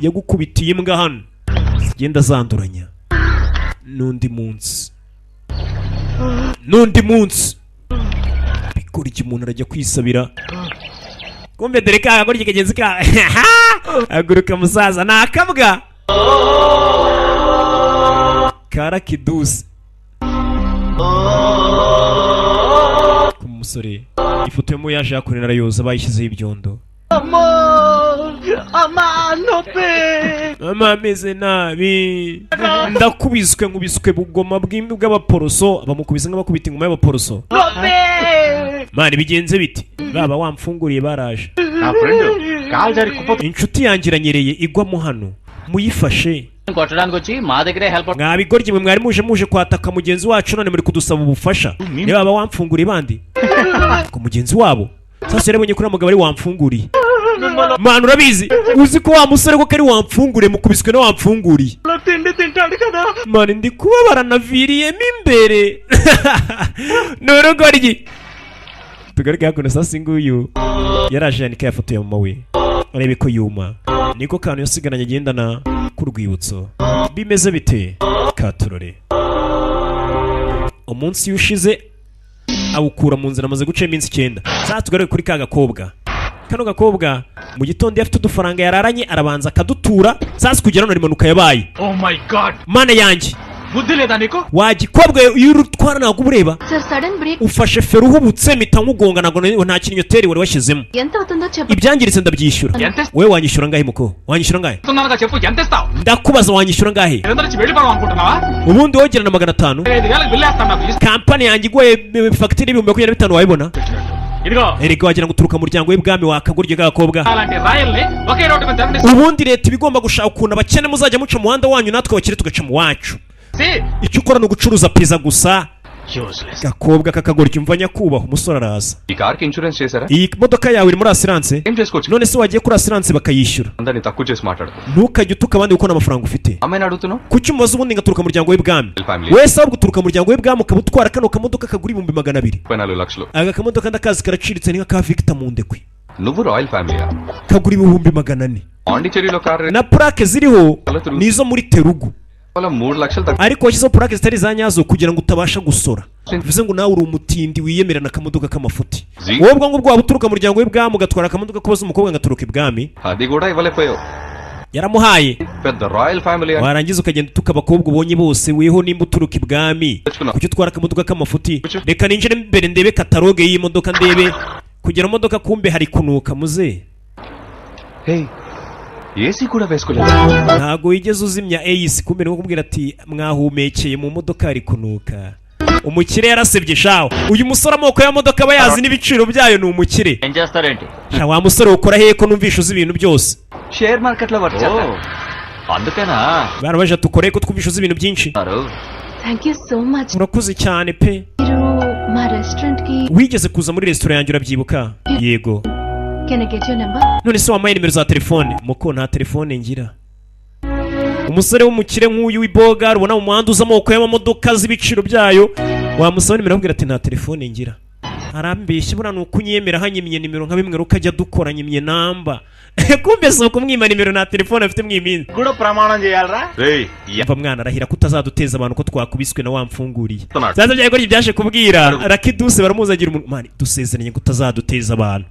yagukubitiye imbwa hano zigenda zanduranya. N'undi munsi, n'undi munsi, bigoryi umuntu arajya kwisabira. Kumbe dore ka kagoryi kagenzi ka haguruka musaza, ni akabwa karakidusi. Ku musore ifoto yo mu yaje yakorera arayoza, bayishyizeho ibyondo. అమ్మా, అమ్మా, నొప్పి. Mama, ameze nabi, ndakubiswe, nkubiswe bugoma bw'abaporoso. Bamukubise nk'abakubita ingoma y'abaporoso. నొప్పి. Man, bigenze bite? Baba wamfunguriye baraje. నా friend call జారి కుప్ప Inshuti yanjye iranyereye igwamo hano, muyifashe. కొట్టడానికి వచ్చి మా దగ్గరే help. Mwabigoryi mwe, mwari muje kwataka mugenzi wacu, none muri kudusaba ubufasha. Niba baba wamfunguriye bandi ku mugenzi wabo. Sasa yarabonye ko uriya mugabo ari wamfunguriye. Man, urabizi, uzi ko wa musore ko ari wamfunguriye, mukubiswe na wamfunguriye. తిండి తింటాడు కదా. Man, ndi kubabara, naviriyemo imbere, ni urugoryi. Tugaruke hakuno. Sasa nguyu yaraje yanika ya foto ya mama we, arebe ko yuma, niko kantu yasigaranye agendana. K'urwibutso bimeze bite? Katurore umunsi iyo ushize awukura mu nzira, amaze guca iminsi 9. Sasa tugaruke kuri ka gakobwa. Kano gakobwa mu gitondo iyo afite udufaranga yararanye arabanza akadutura. Sasa kugera hano impanuka yabaye. Oh my God. Mana yanjye! బుద్ధి లేదా నీకు? Wa gikobwa, iyo urutwara ntabwo uba ureba. Sir, sudden brake. Ufashe feri uhubutse, mpita nkugonga. Ntabwo nta kinyoteri wari washyizemo. ఎంత అవుతుందో చెప్పు. Ibyangiritse ndabyishyura. ఎంత? Wowe wanyishyura angahe, muko? Wanyishyura angahe? ఇస్తున్నానుగా, చెప్పు, ఎంత ఇస్తావు? Ndakubaza, wanyishyura angahe? ఐదు వందలు ఇచ్చి వెళ్ళిపోదాం అనుకుంటున్నావా? Ubundi wogerana 500. ఐదు వేలకు బిల్లు వేస్తాను నాకు. Kampani yanjye iguye fagitire y'25,000, wayibona? ఇదిగో. Erega wagira ngo uturuka mu muryango w'ibwami, wakagurya gakobwa. అలాంటి రాయల్ని ఒకే రోడ్డు మీద తిరగనిస్తే Ubundi leta iba igomba gushaka ukuntu abakene muzajya muca mu muhanda wanyu, natwe abakire tugaca mu wacu. Icyo ukora ni ugucuruza pizza gusa, gakobwa kakagorya. Umva nyakubahwa, umusore araza. ఈ కార్కి ఇన్సూరెన్స్ చేశారా? Iyi modoka yawe iri muri assurance? ఏం చేసుకోవచ్చు? None se wagiye kuri assurance bakayishyura? అందరినీ తక్కువ చేసి మాట్లాడుకో. Ntukajye utuka abandi kuko nta mafaranga ufite. అమ్మాయిని అడుగుతున్నావు. Kuki umubaza ubundi ngaturuka mu muryango w'ibwami? Family. Wese ahubwo uturuka mu muryango w'ibwami ukaba utwara kano kamodoka kagura 200,000. ముప్పై నాలుగు లక్షలు. Aka kamodoka ndakazi, karaciriritse, ni nka ka Victor Mundekwe. నువ్వు royal ఫ్యామిలీయా? Kagura 400,000. పాండిచేరిలో car Na plaque ziriho ni izo muri Telugu. మూడు లక్షలు తక్కువ. Ariko washyizeho plaque zitari iza nyazo kugira ngo utabasha gusora, bivuze ngo nawe uri umutindi wiyemerana akamodoka k'amafuti. Wowe ubwo ngubwo waba uturuka mu muryango w'ibwami ugatwara akamodoka kubaza umukobwa ngaturuka ibwami. అది కూడా ఇవ్వలేకపోయావు. Yaramuhaye. పెద్ద royal family. Warangiza ukagenda utuka abakobwa ubonye bose. Weho nimba uturuka ibwami, kuki utwara akamodoka k'amafuti? Reka ninjire imbere ndebe catalogue y'imodoka, ndebe kugera mu modoka. Kumbe hari kunuka muze. Hey, AC కూడా వేసుకోలేదు. Ntago wigeze uzimya AC. Kumbe ni kubwira ati mwahumekeye mu modoka, hari kunuka. Umukire yarasebye shawo. Uyu musore amoko y'amamodoka aba yazi n'ibiciro byayo, ni umukire. ఏం చేస్తారేంటి? Sha wa musore, ukora hehe ko numvisha uzi ibintu byose? Share market లో వర్క్ చేస్తాను. అందుకేనా? Barabaje tukore ko twumvisha uzi ibintu byinshi. Thank you so much. Urakoze cyane pe. మీరు మా రెస్టారెంట్ కి Wigeze kuza muri resitora yanjye, urabyibuka? Yego. Can I get your number? None se wampaye nimero za telefone? Muko, nta telefone ngira. Umusore w'umukire nk'uyu w'iboga ubona mu muhanda uza amoko y'amamodoka z'ibiciro byayo, wamusaba nimero amubwira ati nta telefone ngira. Arambeshya buriya, ni ukunyemera hanyimye nimero nka bimwe ukajya dukora nyimye namba. Kumbe si ukumwima nimero, nta telefone afite mw'iminsi. కూడా ప్రమాణం చేయాలరా? Umva mwana, arahira ko utazaduteza abantu ko twakubiswe na wamfunguriye. Sasa byari ko byaje kubwira Rakiduse baramuzagira umuntu mani dusezeranye ko utazaduteza abantu.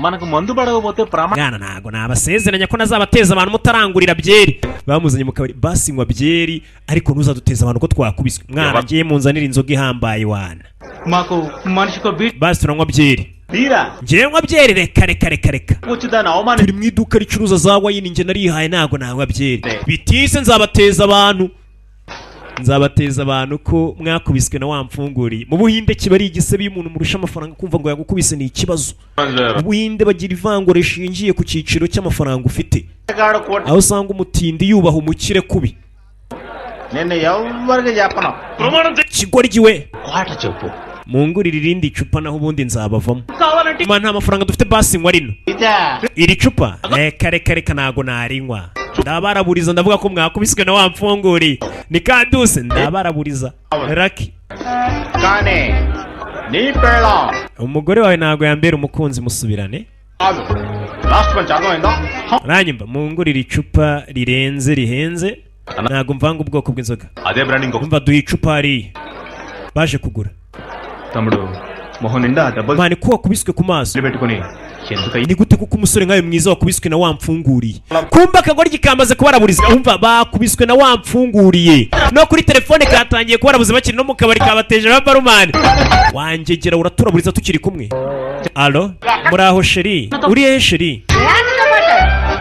మనకు మందు పడకపోతే ప్రమా Mwana, ntago nabasezeranya ko nazabateza abantu mutarangurira byeri. Bamuzanye mu kabari, basinywa byeri, ariko ntuzaduteza abantu ko twakubiswe. Mwana, ngiye munzanire inzoga ihambaye wana. మాకు మనిషికో be Basi turanywa byeri. Bira? Ngiye nywa byeri? Reka reka reka reka. వచ్చి దాన్ని అవమాని Turi mu iduka ricuruza za wine, njye narihaye, ntago nanywa byeri. Bitise nzabateza abantu, nzabateza abantu ko mwakubiswe na wamfunguriye. Mu Buhinde kiba ari igisebe iyo umuntu murusha amafaranga kumva ngo yagukubise, ni ikibazo. Mu Buhinde bagira ivangura rishingiye ku cyiciro cy'amafaranga ufite, aho usanga umutindi yubaha umukire kubi. నేను ఎవరికి చెప్పను. Kigoryi we! Quarter చెప్పు. Mungurire irindi cupa, naho ubundi nzabavamo. కావాలంటే Ma, nta mafaranga dufite, basi nywa rino. ఇదా? Iri cupa reka reka reka, ntago narinywa. Ndabaraburiza, ndavuga ko mwakubiswe na wamfunguriye ni kaduse, ndabaraburiza Raki. కానీ నీ పెళ్ళం Umugore wawe ntago yambera umukunzi, musubirane. కాదు. Last punch అర్థమైందా? Uranyumva? Mungurire icupa rirenze rihenze, ntago mvanga ubwoko bw'inzoga. అదే బ్రాండ్ ఇంకొక Umva, duhe icupa hariya baje kugura. తమ్ముడు మొహం నిండా దెబ్బలు Mani, ko wakubiswe ku maso? పెట్టుకుని ఎందుకయ్యి Ni gute kuko umusore nkawe mwiza wakubiswe na wamfunguriye? Kumba akagoryi kamaze kubaraburiza. Umva, bakubiswe na wamfunguriye, no kuri telefone katangiye kubarabuza bakiri no mu kabari, kabateje ba barumani. Wangegera uraturaburiza tukiri kumwe. Allo, muraho chéri, uri hehe chéri?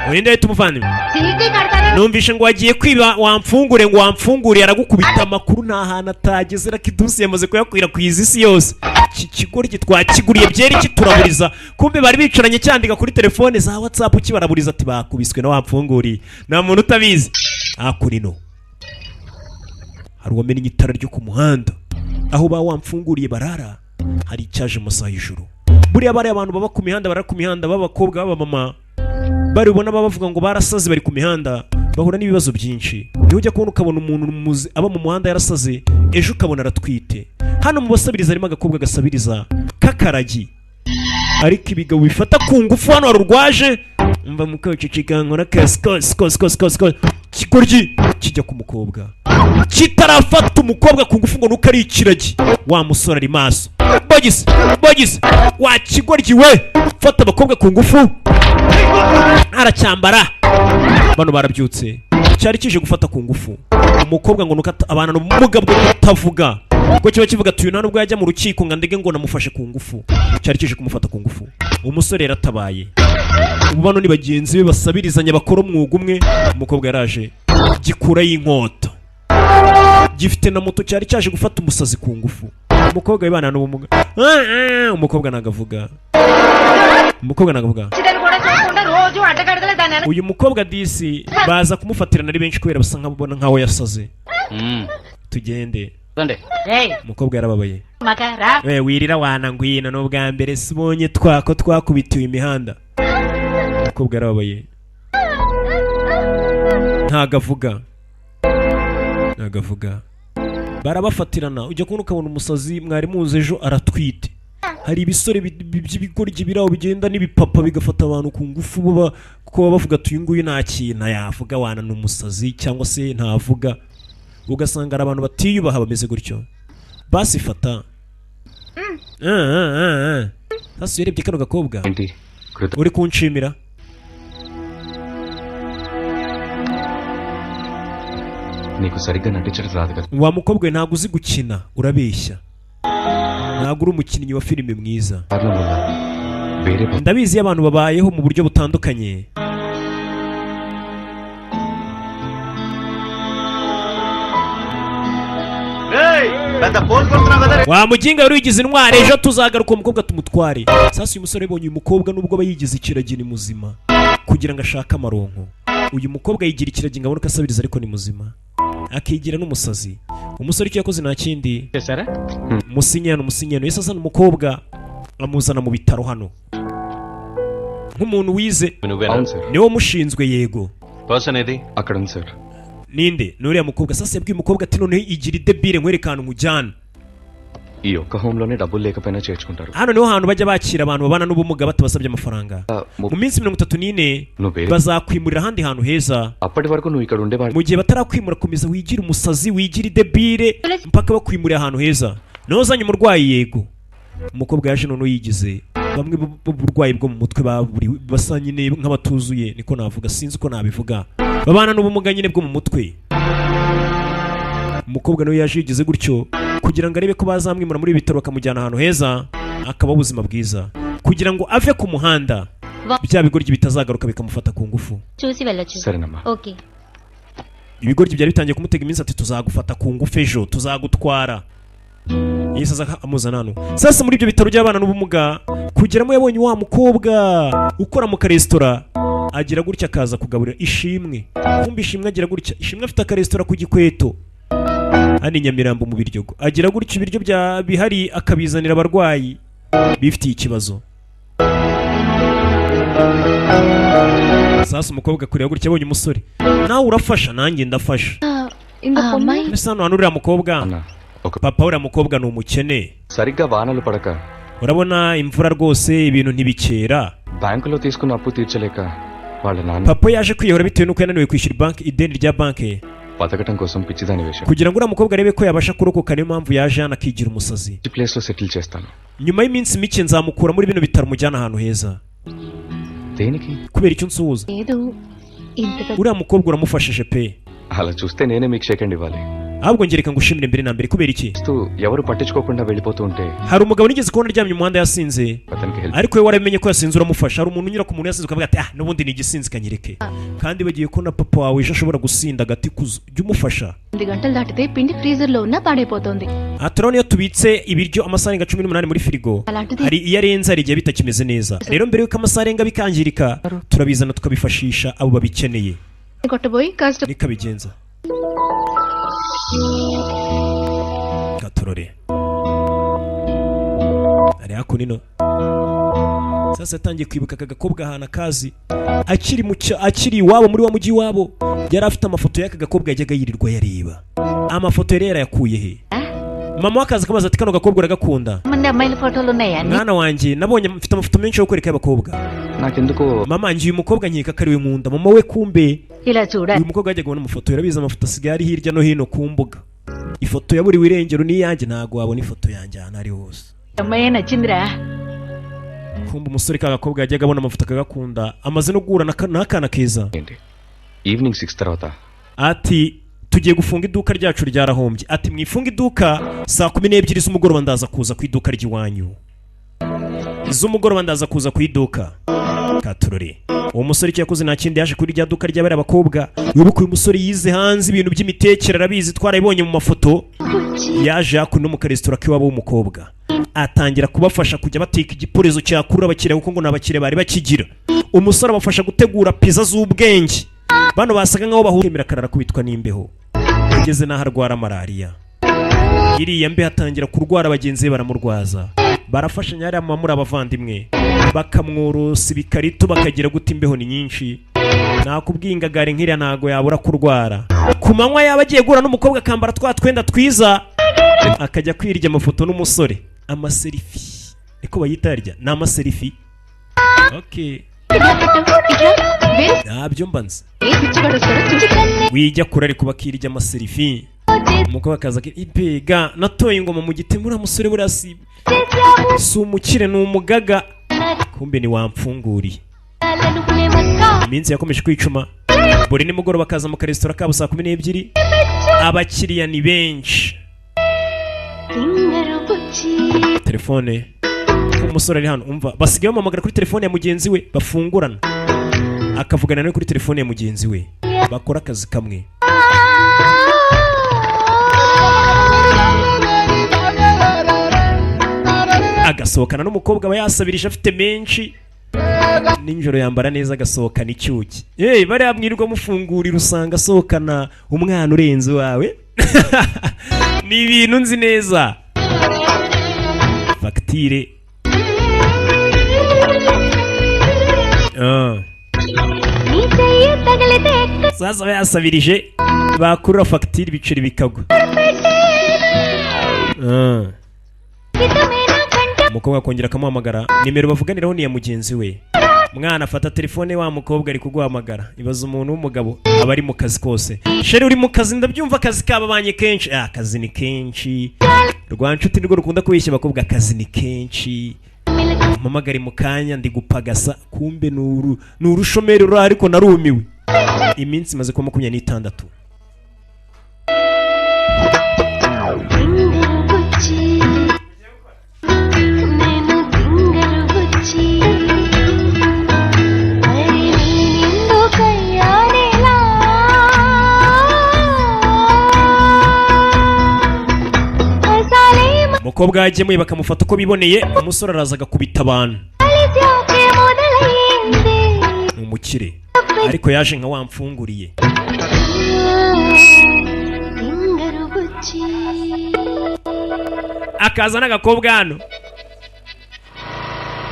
Urinde ahita umuvandimwe. Numvishe ngo wagiye kwiba wamfungure, ngo wamfunguriye aragukubita. Amakuru nta hantu atageze, Rakidusi yamaze kuyakwirakwiza isi yose. Iki kigoryi twakiguriye byeri kituraburiza. Kumbe bari bicaranye cyandika kuri telefone za WhatsApp kibaraburiza ati bakubiswe na wamfunguriye, nta muntu utabizi. Hakurino hari uwamennye itara ryo ku muhanda aho ba wamfunguriye barara. Hari icyaje mu masaha y'ijoro. Buriya bariya abantu baba ku mihanda, barara ku mihanda, b'abakobwa, b'abamama, bari ubona baba bavuga ngo barasaze, bari ku mihanda, bahura n'ibibazo byinshi. Niho ujya kubona ukabona umuntu aba mu muhanda yarasaze, ejo ukabona aratwite. Hano mu basabiriza harimo agakobwa gasabiriza k'akaragi, ariko ibigabo bifata ku ngufu. Hano hari urwaje. Mva mukoceceka nkora kasi kose kose kose kose kose. Ikigoryi kijya ku mukobwa kitarafata umukobwa ku ngufu ngo nuko ari ikiragi. Wa musore ari maso. Bogisi bogisi, wa kigoryi we, fata abakobwa ku ngufu aracyambara. Bano barabyutse, cyari kije gufata ku ngufu umukobwa ngo nuko abana n'ubumuga bwo kutavuga, kuko kiba kivuga ati uyu nta nubwo yajya mu rukiko ngo andege ngo namufashe ku ngufu. Cyari kije kumufata ku ngufu, umusore yaratabaye. Ubu bano ni bagenzi be basabirizanya, bakora umwuga umwe. Umukobwa yaraje gikurayo inkota, gifite na moto, cyari cyaje gufata umusazi ku ngufu. Umukobwa wibana n'ubumuga. Ah, ah, umukobwa nagavuga, umukobwa nagavuga. కూడా చూడకుండా రోజు అడ్డగడదలే దాని వెనక Uyu mukobwa disi baza kumufatirana ari benshi kubera basa nk'ababona nkaho yasaze. Tugende. రేయ్, Umukobwa yarababaye. మక రా. We wirira wana, ngwino, ni ubwa mbere sibonye twako twakubitiwe imihanda. Umukobwa yarababaye, ntago avuga, ntago avuga. Barabafatirana, ujya kubona ukabona umusazi mwari muzi ejo aratwite. Hari ibisore by'ibigoryi biri aho bigenda n'ibipapa bigafata abantu ku ngufu, baba kuko baba bavuga ati uyu nguyu nta kintu yavuga wana, ni umusazi cyangwa se ntavuga. Ugasanga hari abantu batiyubaha bameze gutyo. Basi fata. Ah, ah, ah, ah. Sasa urebye kano gakobwa ఏంటి కృత uri kunshimira. నీకు సరిగ్గా నటించడం రాదు కదా. Wa mukobwa we, ntabwo uzi gukina, urabeshya, ntabwo uri umukinnyi wa filime mwiza. కారణం వల్ల వేరే Ndabizi iyo abantu babayeho mu buryo butandukanye. పెద్ద పోజు కొడుతున్నావు కదా. Wa muginga wari wigize intwari, ejo tuzagaruka uwo mukobwa tumutware. Sasa uyu musore yabonye uyu mukobwa, nubwo aba yigize ikiragi ni muzima, kugira ngo ashake amaronko. Uyu mukobwa yigira ikiragi ngo abone uko asabiriza, ariko ni muzima, akigira n'umusazi. Umusore icyo yakoze nta kindi, చేశారా? Musinyano musinyano yahise azana umukobwa amuzana mu bitaro hano nk'umuntu wize. నువ్వేనా? అవును sir. Niwe umushinzwe, yego. Person ఏది? అక్కడ ఉంది sir. Ninde? Ni uriya mukobwa. Sasa yabwiye umukobwa ati noneho igira idebire nkwereke ahantu nkujyana. ఈ ఒక్క హోమ్ లోనే డబ్బులు లేకపోయినా చేర్చుకుంటారు. Hano niho hantu bajya bakira abantu babana n'ubumuga batabasabye amafaranga. Mu minsi 34 నువ్వే bazakwimurira ahandi hantu heza. అప్పటి వరకు నువ్వు ఇక్కడ ఉండేవాడు. Mu gihe batarakwimura, komeza wigire umusazi, wigire idebire mpaka bakwimurira ahantu heza. Niho uzanye umurwayi, yego. Umukobwa yaje noneho yigize bamwe b'uburwayi bwo mu mutwe baburiwe, basa nyine nk'abatuzuye, niko navuga, sinzi uko nabivuga, babana n'ubumuga nyine bwo mu mutwe. Umukobwa nawe yaje yigize gutyo kugira ngo arebe ko bazamwimura muri ibi bitaro bakamujyana ahantu heza akabaho ubuzima bwiza, kugira ngo ave ku muhanda, bya bigoryi bitazagaruka bikamufata ku ngufu. చూసి వెళ్ళొచ్చు. సరేనమ్మా. Okay. Ibigoryi byari bitangiye kumutega iminsi ati tuzagufata ku ngufu ejo, tuzagutwara. Yahise aza amuzana hano. Sasa muri ibyo bitaro by'abana n'ubumuga kugeramo, yabonye wa mukobwa ukora mu karesitora agira gutya akaza kugaburira Ishimwe. Kumva Ishimwe agira gutya, Ishimwe afite akaresitora ku Gikweto hano i Nyamirambo mu Biryogo, agira gutya ibiryo bya bihari akabizanira abarwayi bifitiye ikibazo. Sasa umukobwa kureba gutya abonye umusore, nawe urafasha, nanjye ndafasha. இந்த பொண்ணு Mbese hano hantu uriya mukobwa, అన్నా ఒక papa uriya mukobwa ni umukene. సరిగ్గా వానలు పడక Urabona imvura rwose, ibintu ntibikera. బ్యాంకులో తీసుకున్న అప్పు తీర్చలేక వాళ్ళ నాన్న Papa yaje kwiyahura bitewe n'uko yananiwe kwishyura banki, ideni rya banki. బతకటం కోసం పిచ్చిదాని వేషం. Kugira ngo uriya mukobwa arebe ko yabasha kurokoka, niyo mpamvu yaje hano akigira umusazi. Place లో సెటిల్ చేస్తాను. Nyuma y'iminsi mike nzamukura muri bino bitaro mujyana ahantu heza. దేనికి? Kubera icyo unsuhuza? లేదు ఇంత పెద్ద Uriya mukobwa uramufashije pe. అలా చూస్తే నేనే మీకు షేక్ హ్యాండ్ ఇవ్వాలి. Ahubwo ngereka ngushimire mbere na mbere. Kubera iki? చూస్తూ ఎవరు పట్టించుకోకుండా వెళ్ళిపోతూ ఉంటే Hari umugabo nigeze kubona aryamye mu muhanda yasinze, అతనికి help ariko we warabimenye ko yasinze uramufasha. Hari umuntu unyura ku muntu yasinze ukavuga ati ah n'ubundi ni igisinzi kanyereke, kandi bagiye ko na papa wawe ejo ashobora gusinda agati kuzo, jya umufasha. ఎనిమిది గంటలు దాటితే పిండి ఫ్రీజర్ లో ఉన్నా పాడైపోతుంది. Aha turabona iyo tubitse ibiryo amasaha arenga 18 muri firigo, అలాంటిది hari iyo arenze, hari igihe bitakimeze neza. Rero mbere y'uko amasaha arenga bikangirika, turabizana tukabifashisha abo babikeneye. కొట్టబోయి కష్టం. Niko abigenza. Gatorore ari hakuno ino. Sasa yatangiye kwibuka aka gakobwa ahantu akazi akiri mu akiri iwabo muri wa mujyi iwabo, yari afite amafoto y'aka gakobwa yajyaga yirirwa yareba. Amafoto yari yarayakuye he? Mama we akaza akabaza ati kano gakobwa uragakunda? మంది అమ్మాయిల ఫోటోలు ఉన్నాయా? Mwana wanjye, nabonye mfite amafoto menshi yo kwereka y'abakobwa. నాకెందుకో Mama, ngiye umukobwa nkeka ko ari we nkunda. Mama we, kumbe ఇలా చూడాలి. Uyu mukobwa yajyaga kubona amafoto, urabizi amafoto asigaye ari hirya no hino ku mbuga. Ifoto yaburiwe irengero n'iyanjye, ntabwo wabona ifoto yanjye ahantu ari hose. అమ్మాయే నచ్చిందిరా. Kumbe umusore ka gakobwa yajyaga abona amafoto akagakunda, amaze no guhura n'akana keza. ఏంటి evening six తర్వాత Ati tugiye gufunga iduka ryacu, ryarahombye. Ati mwifunga iduka, saa 12 z'umugoroba ndaza kuza ku iduka ry'iwanyu. Z'umugoroba ndaza kuza ku iduka. Katurore, uwo musore icyo yakoze nta kindi, yaje kuri rya duka ry'abari abakobwa. Wibuke uyu musore yize hanze, ibintu by'imitekere arabizi, twarabibonye mu mafoto. Yaje hakuno mu karesitora k'iwabo w'umukobwa, atangira kubafasha kujya bateka igiporezo cyakurura abakiriya, kuko ngo nta bakiriya bari bakigira. Umusore abafasha gutegura pizza z'ubwenge. Bano basaga nkaho bahura, akarara kubitwa n'imbeho, ugeze n'aho arwara malariya. Iriya mbeho atangira kurwara, bagenzi be baramurwaza, barafashanya. Hariya muba muri abavandimwe, bakamworosa ibikarito, bakagira guta. Imbeho ni nyinshi, nakubwiye, ingagari nk'iriya ntago yabura kurwara. Ku manywa yaba agiye guhura n'umukobwa, akambara twa twenda twiza, akajya kwirya amafoto n'umusore, amaselfie niko bayita, yarya ni amaselfie, okay. Ntabyo mba nzi. పిచ్చివాడు వస్తాడో చూసి. Wijya kure ariko bakirya amaselfie, umukobwa akaza ibega natoye ingoma mu giti. Uriya musore buriya si umukire, ni umugaga. Kumbe ni wamfunguriye. Iminsi yakomeje kwicuma, buri nimugoroba akaza mu karesitora kabo saa 12, abakiriya ni benshi. Telefone, umusore ari hano, umva, basigaye bamuhamagara kuri telefone ya mugenzi we, bafungurana, akavugana nawe kuri telefone ya mugenzi we bakora akazi kamwe. Agasohokana n'umukobwa aba yasabirije, afite menshi. Nijoro yambara neza, agasohokana icyuki. Hey, bariya mwirirwa mufungurira, usanga asohokana umwana urenze uwawe. Ni ibintu nzi neza. Fagitire. Ah. Sasa aba yasabirije, bakurura fagitire ibiceri bikagwa. Ah. Umukobwa akongera akamuhamagara, nimero bavuganiraho ni iya mugenzi we. Mwana, fata telefone, wa mukobwa ari kuguhamagara. Ibaza umuntu w'umugabo aba ari mu kazi kose. Chéri, uri mu kazi, ndabyumva, akazi kababanye kenshi. Ah, akazi ni kenshi. Rwa nshuti nirwo rukunda kubeshya abakobwa, akazi ni kenshi, mpamagare mu kanya, ndi gupagasa. Kumbe ni urushomeri ruri, ariko narumiwe. Iminsi imaze kuba 26. Umukobwa yagemuye bakamufata uko biboneye. Umusore araza agakubita abantu. Ni umukire, ariko yaje nka wamfunguriye. Akaza n'agakobwa hano,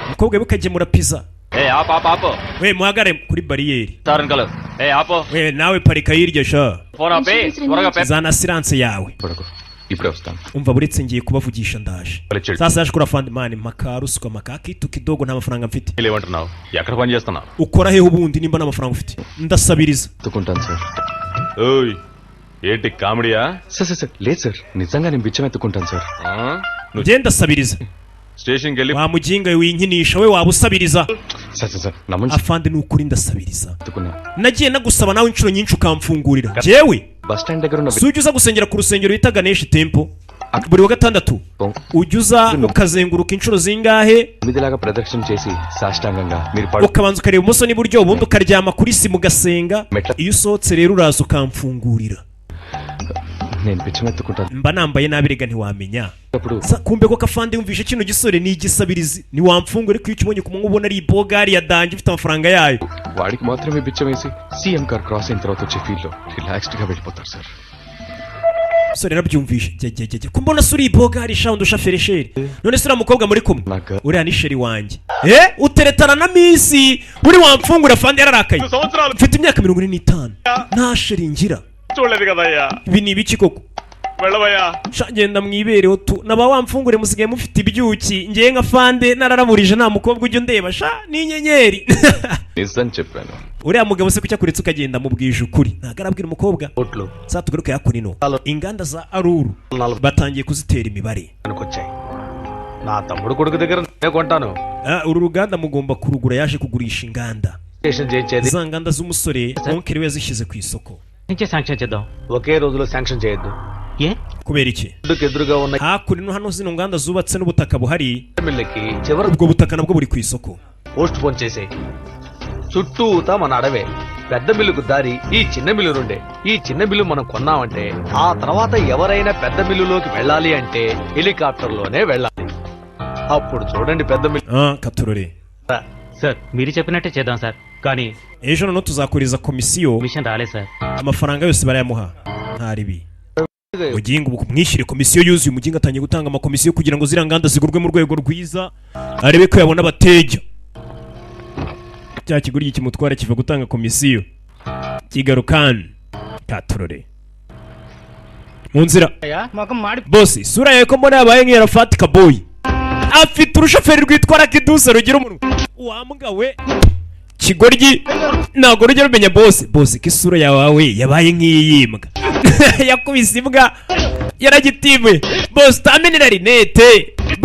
umukobwa we ukagemura pizza. ఏ ఆపు ఆపు ఆపు. We, muhagare kuri bariyeri. సారన్ కలు ఏ ఆపు. We, nawe parika hirya sha. Phone ఆపి త్వరగా pay- Zana assurance yawe. పడుకో ఇప్పుడే వస్తాను. Umva, buretse ngiye kubavugisha, ndaje. Sasa yaje kuri afande, mani maka ruswa maka kitu kidogo, nta mafaranga mfite. ఏమంటున్నావు ఎక్కడ పని చేస్తున్నావు? Ukora hehe ubundi nimba nta mafaranga ufite? Ndasabiriza. ఎత్తుకుంటాను సార్. ఓయ్ ఏంటి కామెడీయా? Sir sir sir లేదు సార్, నిజంగా నేను బిచ్చం ఎత్తుకుంటాను సార్. Njye ndasabiriza. స్టేషన్కి వెళ్ళి Wa muginga winkinisha we, waba usabiriza? Sir sir sir నమ్మండి. Afande, ni ukuri ndasabiriza. ఎత్తుకున్నా. Nagiye nagusaba nawe inshuro nyinshi ukamfungurira jewe. Bus stand దగ్గర ఉన్న Si ujya uza gusengera ku rusengero bita Ganesh Temple buri wa gatandatu? Ujya uza ukazenguruka inshuro zingahe? తొమ్మిదిలాగా ప్రదక్షిణ చేసి సాష్టాంగంగా మీరు పడు Ukabanza ukareba ibumoso n'iburyo, ubundi ukaryama kuri sima ugasenga. Iyo usohotse rero uraza ukamfungurira. నేను బిచ్చం ఎత్తుకుంటాను. Mba nambaye nabi rega, ntiwamenya. అప్పుడు Kumbe ko kafande yumvishe kino gisore ni igisabirizi, ntiwamfungura. Ariko iyo ukibonye ku manywa ubona ari ibogari ya danger, ifite amafaranga yayo. వాడికి మాత్రమే బిచ్చం వేసి CM car cross అయిన తర్వాత వచ్చే ఫీల్డ్ లో రిలాక్స్డ్ గా వెళ్ళిపోతారు sir. Umusore yarabyumvishe, jya jya jya jya, ko mbona se uri ibogari sha, undusha fraîcheur. None se uriya mukobwa muri kumwe? Uriya ni chérie wanjye. Eh, uteretana na miss uri wamfungura? Fande yararakaye. Mfite imyaka 45, nta chérie ngira. చూడలేదు కదయ్యా. Ibi ni ibiki koko? వెళ్ళవయ్యా. Sha ngenda mwibereho tu naba wamfungure musigaye mufite ibyuki ngewe nka fande nararaburije nta mukobwa ujya undeba sha ni inyenyeri. నిజం చెప్పాను. Uriya mugabo se kuki akuretse ukagenda? Mubwije ukuri ntabwo arabwira umukobwa. Sa tugaruke hakuno, inganda za Aruru batangiye kuzitera imibare. వచ్చాయి నా తమ్ముడు కొడుకు దగ్గర నేనే కొంటాను. Ah, uru ruganda mugomba kurugura. Yaje kugurisha inganda. Station చేయించేది. Za nganda z'umusore oncle we yazishyize ku isoko. నుంచే శాంక్షన్ చేద్దాం. ఒకే రోజులో శాంక్షన్ చేయొద్దు. ఏ? Kubera iki? రోడ్డుకు ఎదురుగా ఉన్న Hakuno hano zino nganda zubatse n'ubutaka buhari. మిల్లుకి చివరి Ubwo butaka nabwo buri ku isoko. Post phone చేసేయ్. చుట్టూతా మన అడవే. పెద్ద మిల్లుకు దారి ఈ చిన్న మిల్లు నుండే. ఈ చిన్న మిల్లు మనం కొన్నామంటే ఆ తర్వాత ఎవరైనా పెద్ద మిల్లులోకి వెళ్ళాలి అంటే హెలికాప్టర్ లోనే వెళ్ళాలి. అప్పుడు చూడండి పెద్ద mill. Ah, katurore. Sir మీరు చెప్పినట్టే చేద్దాం సార్ కానీ Ejo noneho tuzakuriza komisiyo. Machine రాలేదు sir. Amafaranga yose barayamuha nta ribi. Mugingo ubu mwishyure komisiyo yuzuye. Umugingo atangiye gutanga amakomisiyo kugira ngo ziriya nganda zigurwe mu rwego rwiza, arebe ko yabona abateja. Cya kiguryi kimutwara kiva gutanga komisiyo kigarukana katurore mu nzira. ముఖం మాడి. Bose isura yawe ko mbona yabaye nk'iya Kaboyi afite urushoferi rwitwa Rakiduse rugira umunwa wambwa we. Kigoryi ntabwo rujya rumenya bose bose ko isura yawe yabaye nk'iy'imbwa yakubise imbwa yaragitimuye. Bose utamenera rinete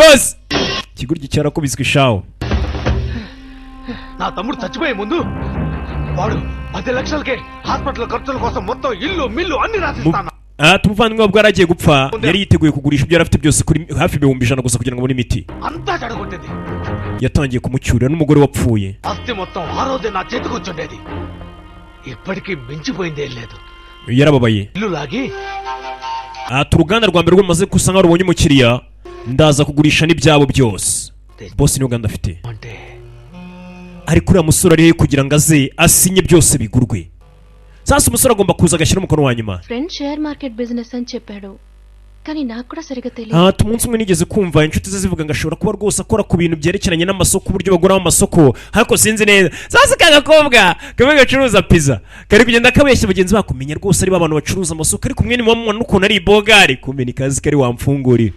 bose ikigoryi cyarakubiswe ishaho. నా తమ్ముడు చచ్చిపోయే ముందు వాడు పది లక్షలకే హాస్పిటల్ ఖర్చుల కోసం మొత్తం ఇల్లు మిల్లు అన్ని రాసిస్తాను. Ati umuvandimwe we bwo yaragiye gupfa yari yiteguye kugurisha ibyo yari afite byose kuri hafi 100,000 gusa kugira ngo abone imiti. అంతా చెడగొట్టింది. Yatangiye kumucyurira n'umugore wapfuye. ఆస్తి మొత్తం ఆ రోజే నా చేతికి వచ్చుండేది. ఇప్పటికీ మించిపోయింది ఏం లేదు. Yarababaye. ఇల్లు లాగి Ati uruganda rwa mbere rumaze gusa nkaho rubonye umukiriya, ndaza kugurisha n'ibyabo byose. Bose niyo gahunda afite, ariko uriya musore ari he kugira ngo aze asinye byose bigurwe? Sasa umusore agomba kuza agashyira umukono wa nyuma. Friend share market business అని చెప్పాడు కానీ నాకు కూడా సరిగా తెలియదు. Ati umunsi umwe nigeze kumva inshuti ze zivuga ngo ashobora kuba rwose akora ku bintu byerekeranye n'amasoko, uburyo baguramo amasoko, ariko sinzi neza. Sasa ka gakobwa kamwe gacuruza pizza kari kugenda kabeshya bagenzi bako, menya rwose ari ba bantu bacuruza amasoko, ariko umwe ni mubona n'ukuntu ari ibogari kumbe ni kazi kari wamfungurira.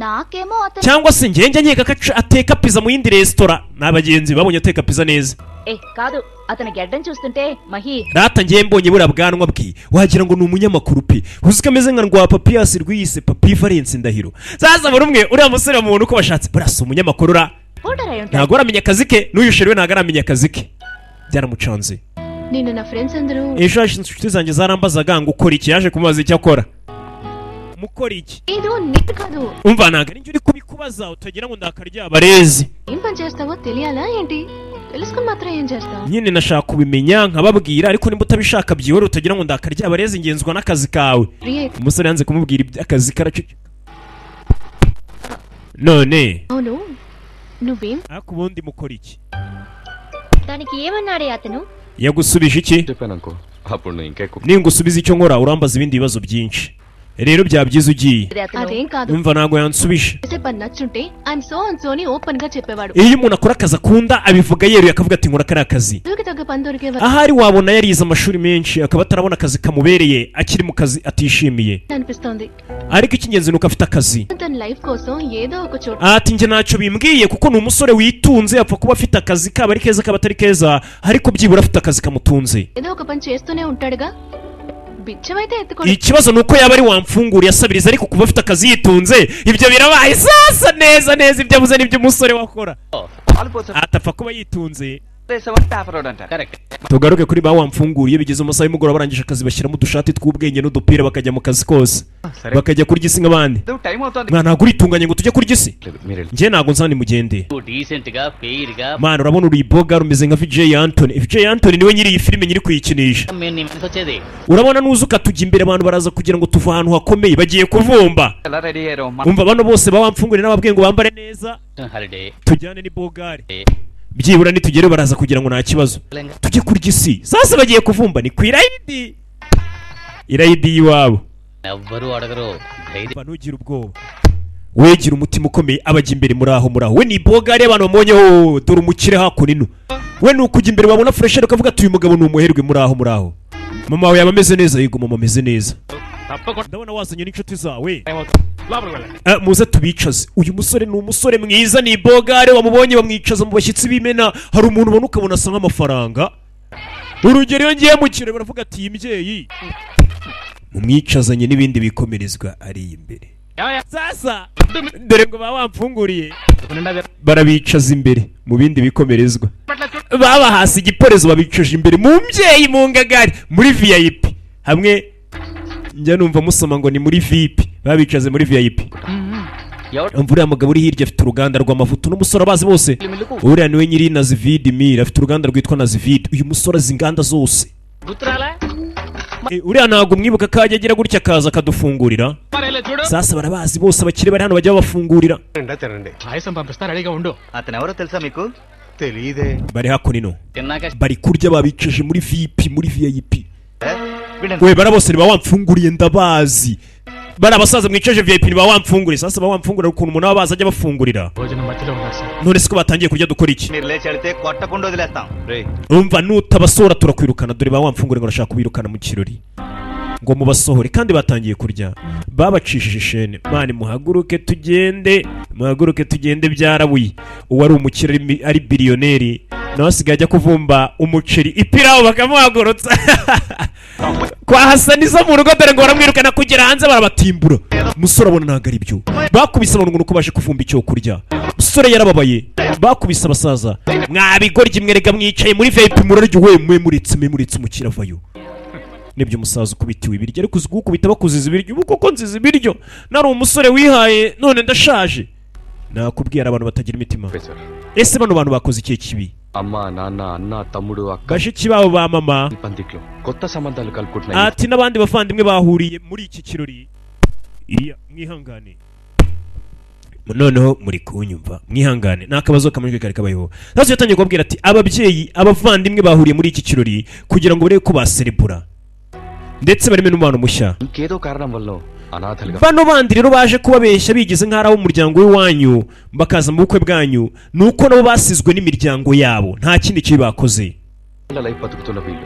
నాకేమో అతను Cyangwa se njye njya nkeka ko ateka pizza mu yindi resitora n'abagenzi babonye ateka pizza neza. ఏ కాదు అతని గెడ్డం చూస్తుంటే Mahi Rata ngiye mbonye buriya bwanwa bwe wagira ngo ni umunyamakuru pe, uzi ko ameze nka rwa Papiyasi rwiyise Papi Valence Ndahiro. Sasa buri umwe uriya musore bamubona uko bashatse, buriya si umunyamakuru ra. Reporter అయి ఉంటాడు. Ntabwo aramenya akazi ke n'uyu sheri we ntabwo aramenya akazi ke, byaramucanze. నిన్న నా ఫ్రెండ్స్ అందరూ Ejo hashize inshuti zanjye zarambazaga ngo ukora iki, yaje kumubaza icyo akora, mukora iki? ఏదో నీకు కాదు. Umva ntabwo ari njye uri kubikubaza, utagira ngo ndakaryabarezi. ఏం పని చేస్తావో తెలియాలా ఏంటి? తెలుసుకుని మాత్రం ఏం చేస్తావు? Nyine nashaka kubimenya nkababwira, ariko nimba utabishaka byihore, utagira ngo ndakaryabarezi, ngenzwa n'akazi kawe. Free అయితే Umusore yanze kumubwira iby'akazi karaceceka none. అవును నువ్వేం Ariko ubundi mukora iki? దానికి ఏమన్నాడే అతను? Yagusubije iki? చెప్పాను అనుకో అప్పుడు నువ్వు ఇంకా ఎక్కువ Ningusubiza icyo nkora urambaza ibindi bibazo byinshi, rero byaba byiza ugiye. అదేం కాదు. Umva ntabwo yansubije. చేసే పని నచ్చుంటే I'm so and Soni open గా చెప్పేవాడు. Iyo umuntu akora akazi akunda abivuga yeruye, akavuga ati nkora kariya kazi. చదువుకి తగ్గ పని దొరికే Ahari wabona yarize amashuri menshi akaba atarabona akazi kamubereye, akiri mu kazi atishimiye. అనిపిస్తోంది. Ariko icy'ingenzi ni uko afite akazi. తన లైఫ్ కోసం ఏదో ఒక చోట Ati njye ntacyo bimbwiye kuko ni umusore witunze, apfa kuba afite akazi kaba ari keza kaba atari keza, ariko byibura afite akazi kamutunze. ఏదో ఒక పని చేస్తూనే ఉంటాడుగా బిచ్చమైతే ఎత్తుకోడు. Ikibazo ni uko yaba ari wamfunguriye asabiriza, ariko kuba afite akazi yitunze ibyo birabaye. Sasa neza neza ibyo avuze nibyo umusore wakora, atapfa kuba yitunze. Paper road అంటారు correct. Tugaruke kuri ba wamfunguriye. Bigeze amasaha y'umugoroba, barangije akazi, bashyiramo udushati tw'ubwenge n'udupira, bakajya mu kazi kose, bakajya kurya isi nk'abandi. Time అవుతుంది. Mwana ntabwo uritunganye ngo tujye kurya isi. లేదు మీరు వెళ్ళి. Njye ntabwo nzani mugende. Decent గా ఫెయిర్ గా Mwana urabona uri iboga rumeze nka VJ Anthony. VJ Anthony niwe nyiri iyi filime nyiri kuyikinisha. మేము నీ వెనక వచ్చేది. Urabona nuza ukatujya imbere abantu baraza kugira ngo tuva ahantu hakomeye bagiye kuvumba. ఎలా రెడీ అయ్యారు? Umva bano bose bawamfunguriye n'ababwiye ngo bambare neza, holiday. Tujyane n'ibogare byibura nitugere baraza kugira ngo nta kibazo, tujye kurya isi. Sasa bagiye kuvumba ni ku irayidi, irayidi y'iwabo. ఎవ్వరూ అడగరు ధైర్యం. Mba ntugire ubwoba, wegira umutima ukomeye abajya imbere muri aho muri aho we ni ibogare abantu bamubonyeho dore umukire hakuno ino we ni ukujya imbere babona furesheri ukavuga ati uyu mugabo ni umuherwe. Muri aho muri aho mama wawe yaba ameze neza? Yego mama ameze neza. తప్పకుండా Ndabona wazanye n'inshuti zawe. లోపలికి వెళ్ళండి. Muze tubicaze. Uyu musore ni umusore mwiza, ni bogare. Wamubonye bamwicaza mu bashyitsi b'imena. Hari umuntu ubona ukabona asa nk'amafaranga. Urugero, iyo ngiye mu kirori baravuga ati: "Iyi mbyeyi mumwicazanye n'ibindi bikomerezwa ari imbere." Sasa dore ngo baba wamfunguriye, barabicaza imbere mu bindi bikomerezwa, babahasi igiporezo, babicaje imbere mu mbyeyi, mu ngagari, muri VIP. Hamwe njya numva musoma ngo ni muri VIP, babicaze muri VIP. Umva, uriya mugabo uri hirya afite uruganda rw'amavuta n'umusore abazi bose. Uriya niwe nyiri Nazividi Mire, afite uruganda rwitwa Nazividi. Uyu musore azi inganda zose. గుర్తురాలా? Uriya ntabwo mwibuka ko ajya agira gutya akaza akadufungurira? Sasa barabazi bose, abakire bari hano bajya babafungurira. తినండి. పాయసం పంపిస్తా, రెడీగా ఉండు. అతను ఎవరో తెలుసా మీకు? తెలియదే. Bari hakuno, తిన్నాక bari kurya, babicaje muri VIP, muri VIP. We bara bose niba wamfunguriye, ndabazi. Bari abasaza mwicaje VIP, niba wamfunguriye. Sasa ba wamfungurira, ukuntu umuntu aba abazi ajya bafungurira. భోజనం మధ్యలో ఉన్నారు sir. None se ko batangiye kurya, dukora iki? మీరు లేచి వెళితే కొట్టకుండా వదిలేస్తాం. Umva, nutabasohora turakwirukana. Dore ba wamfunguriye ngo arashaka kubirukana mu kirori, ngo mubasohore kandi batangiye kurya. Babacishije ishene. Mani, muhaguruke tugende, muhaguruke tugende. Byarabuye. Uwari umukire ari biliyoneri nawe asigaye ajya kuvumba umuceri, ipirawu, bakamuhagurutsa kwa Hasani zo mu rugo. Dore ngo baramwirukana kugera hanze, barabatimbura. Umusore abona ntabwo ari byo. Bakubise abantu ngo nuko baje kuvumba icyo kurya. Umusore yarababaye. Bakubise abasaza: "Mwabigoryi mwerega, mwicaye muri VIP murarya." We mwe muretse, mwe muretse, umukire avayo. Nibyo, umusaza ukubitiwe ibiryo, ariko uzi kuwukubita bakuziza ibiryo? Ubu koko nziza ibiryo, nari umusore wihaye, none ndashaje. Nakubwiye, hari abantu batagira imitima. Ese bano bantu bakoze ikihe kibi? అమ్మ నాన్న అన్న తమ్ముడు అక్క Bashiki babo ba mama పందిట్లో కొత్త సంబంధాలు కలుపుకుంటున్నాయి. Ati n'abandi bavandimwe bahuriye muri iki kirori. Iya, mwihangane, noneho muri kunyumva, mwihangane, ni akabazo kamajwi kari kabayeho. Sasa yatangiye kubabwira ati ababyeyi, abavandimwe bahuriye muri iki kirori kugira ngo barebe ko baserebura ndetse bareme n'umubano mushya. ఇంకేదో కారణం వల్ల అనాథలుగా Bano bandi rero baje kubabeshya bigize nk'aho ari ab'umuryango w'iwanyu, bakaza mu bukwe bwanyu, ni uko nabo basizwe n'imiryango yabo, nta kindi kibi bakoze. Life బతుకుతున్న వీళ్ళు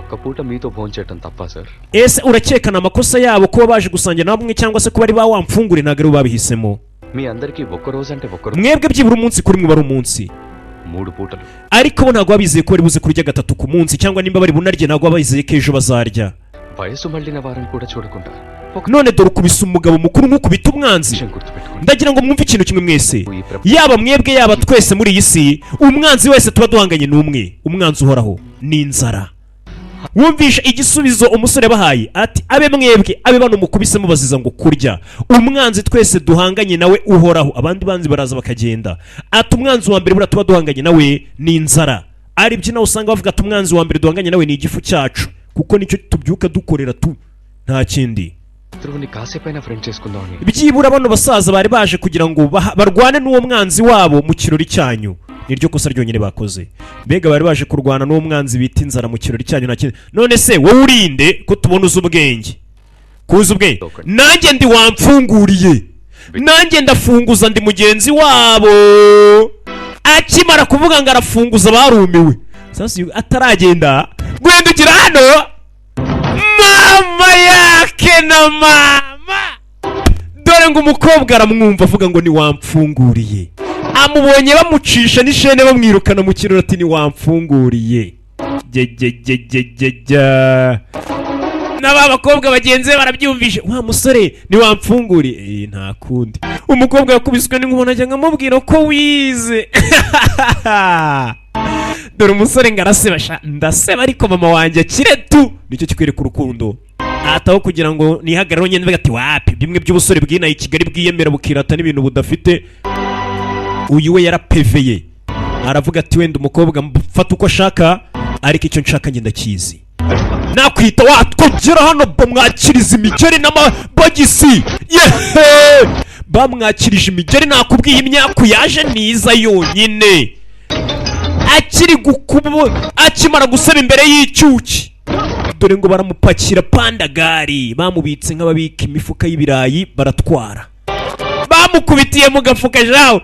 ఒక్క పూట మీతో భోంచేయటం తప్ప sir? Ese urakeka ni amakosa yabo kuba baje gusangira namwe, cyangwa se kuba ari ba wamfungure? Ntabwo aribo babihisemo. మీ అందరికీ ఒక్క రోజు అంటే ఒక్క రోజు. Mwebwe byibura umunsi kuri mwe bari umunsi, మూడు పూటలు. Ariko bo ntabwo babizeye ko bari buze kurya gatatu ku munsi, cyangwa nimba bari bunarye ntabwo baba bizeye ko ejo bazarya. వయసు మళ్ళిన వారిని కూడా చూడకుండా None dore ukubise umugabo mukuru nk'ukubita umwanzi. Ndagira ngo mwumve ikintu kimwe mwese, yaba mwebwe, yaba twese muri iyi si, umwanzi wese tuba duhanganye n'umwe, umwanzi uhoraho ni inzara. Wumvishe igisubizo umusore yabahaye, ati abe mwebwe, abe bano mukubise mubaziza ngo kurya, umwanzi twese duhanganye nawe uhoraho, abandi banzi baraza bakagenda, ati umwanzi wa mbere buriya tuba duhanganye nawe ni inzara. Aribyo nawe usanga bavuga ati umwanzi wa mbere duhanganye nawe ni igifu cyacu, kuko nicyo tubyuka dukorera tu, nta kindi. శత్రువుని కాసేపైనా ఫ్రెండ్ చేసుకుందామని. Byibura bano basaza bari baje kugira ngo barwane n'uwo mwanzi wabo mu kirori cyanyu, niryo kosa ryonyine bakoze. Mbega bari baje kurwana n'uwo mwanzi bita inzara mu kirori cyanyu, nta kindi. None se wowe urinde ko tubona uzi ubwenge? Kuzi ubwenge, nanjye ndi wamfunguriye, nanjye ndafunguza, ndi mugenzi wabo. Akimara kuvuga ngo arafunguza, barumiwe. Sasa uyu ataragenda guhindukira hano, mama yake na mama, dore ngo umukobwa aramwumva avuga ngo ntiwamfunguriye. Amubonye bamucisha n'ishene, bamwirukana mu kirori, ati ntiwamfunguriye. Jejejejejejja, n'aba bakobwa bagenzi be barabyumvishe: "Wa musore, ntiwamfunguriye." Nta kundi, umukobwa yakubiswe n'inkuba, najya nkamubwira ko wize. Dore umusore ngo araseba sha, ndaseba ariko mama wanjye akire tu. Nicyo kikwereka urukundo. Ataho kugira ngo nihagarare nyine mvuga ati wapi, bimwe by'ubusore bwinaye i Kigali bwiyemera bukirata n'ibintu budafite. Uyu we yarapeveye, aravuga ati wenda umukobwa mfata uko ashaka, ariko icyo nshaka njye ndakizi. Nakwita watwogera hano, bamwakiriza imigeri n'amabogisi. Yehe, bamwakirije imigeri. Nakubwiye, imyaku yaje niza yonyine. Akiri gukubo, akimara gusaba imbere y'icyuki, dore ngo baramupakira pandagari, bamubitse nk'ababika imifuka y'ibirayi, baratwara, bamukubitiye mu gafuka jawe.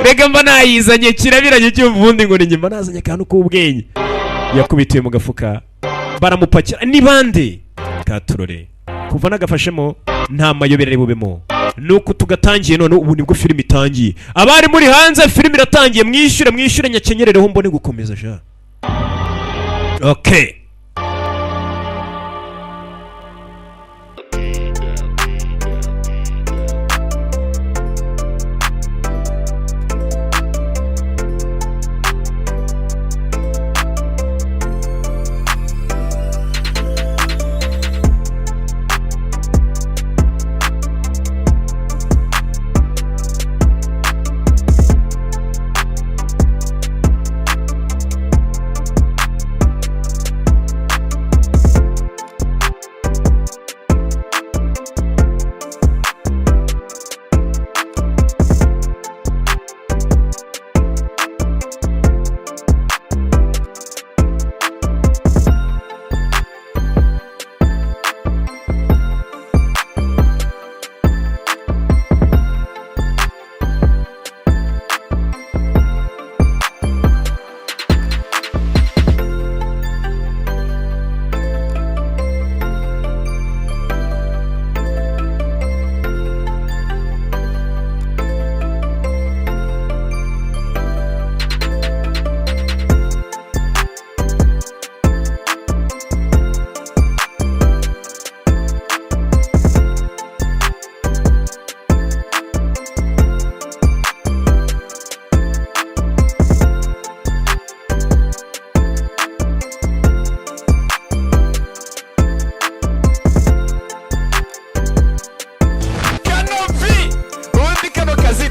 Rega mba nayizanye kirabiranye cyumva, ubundi ngo ni nyuma nazanye akantu k'ubwenge. Yakubitiye mu gafuka, baramupakira. Ni bande katurore? Kuva nagafashemo nta mayobera ari bubemo. Nuko tugatangiye none ubu nibwo filime itangiye. Abari muri hanze filime iratangiye, mwishyure mwishyure nyakenyerereho mbone gukomeza sha. Okay.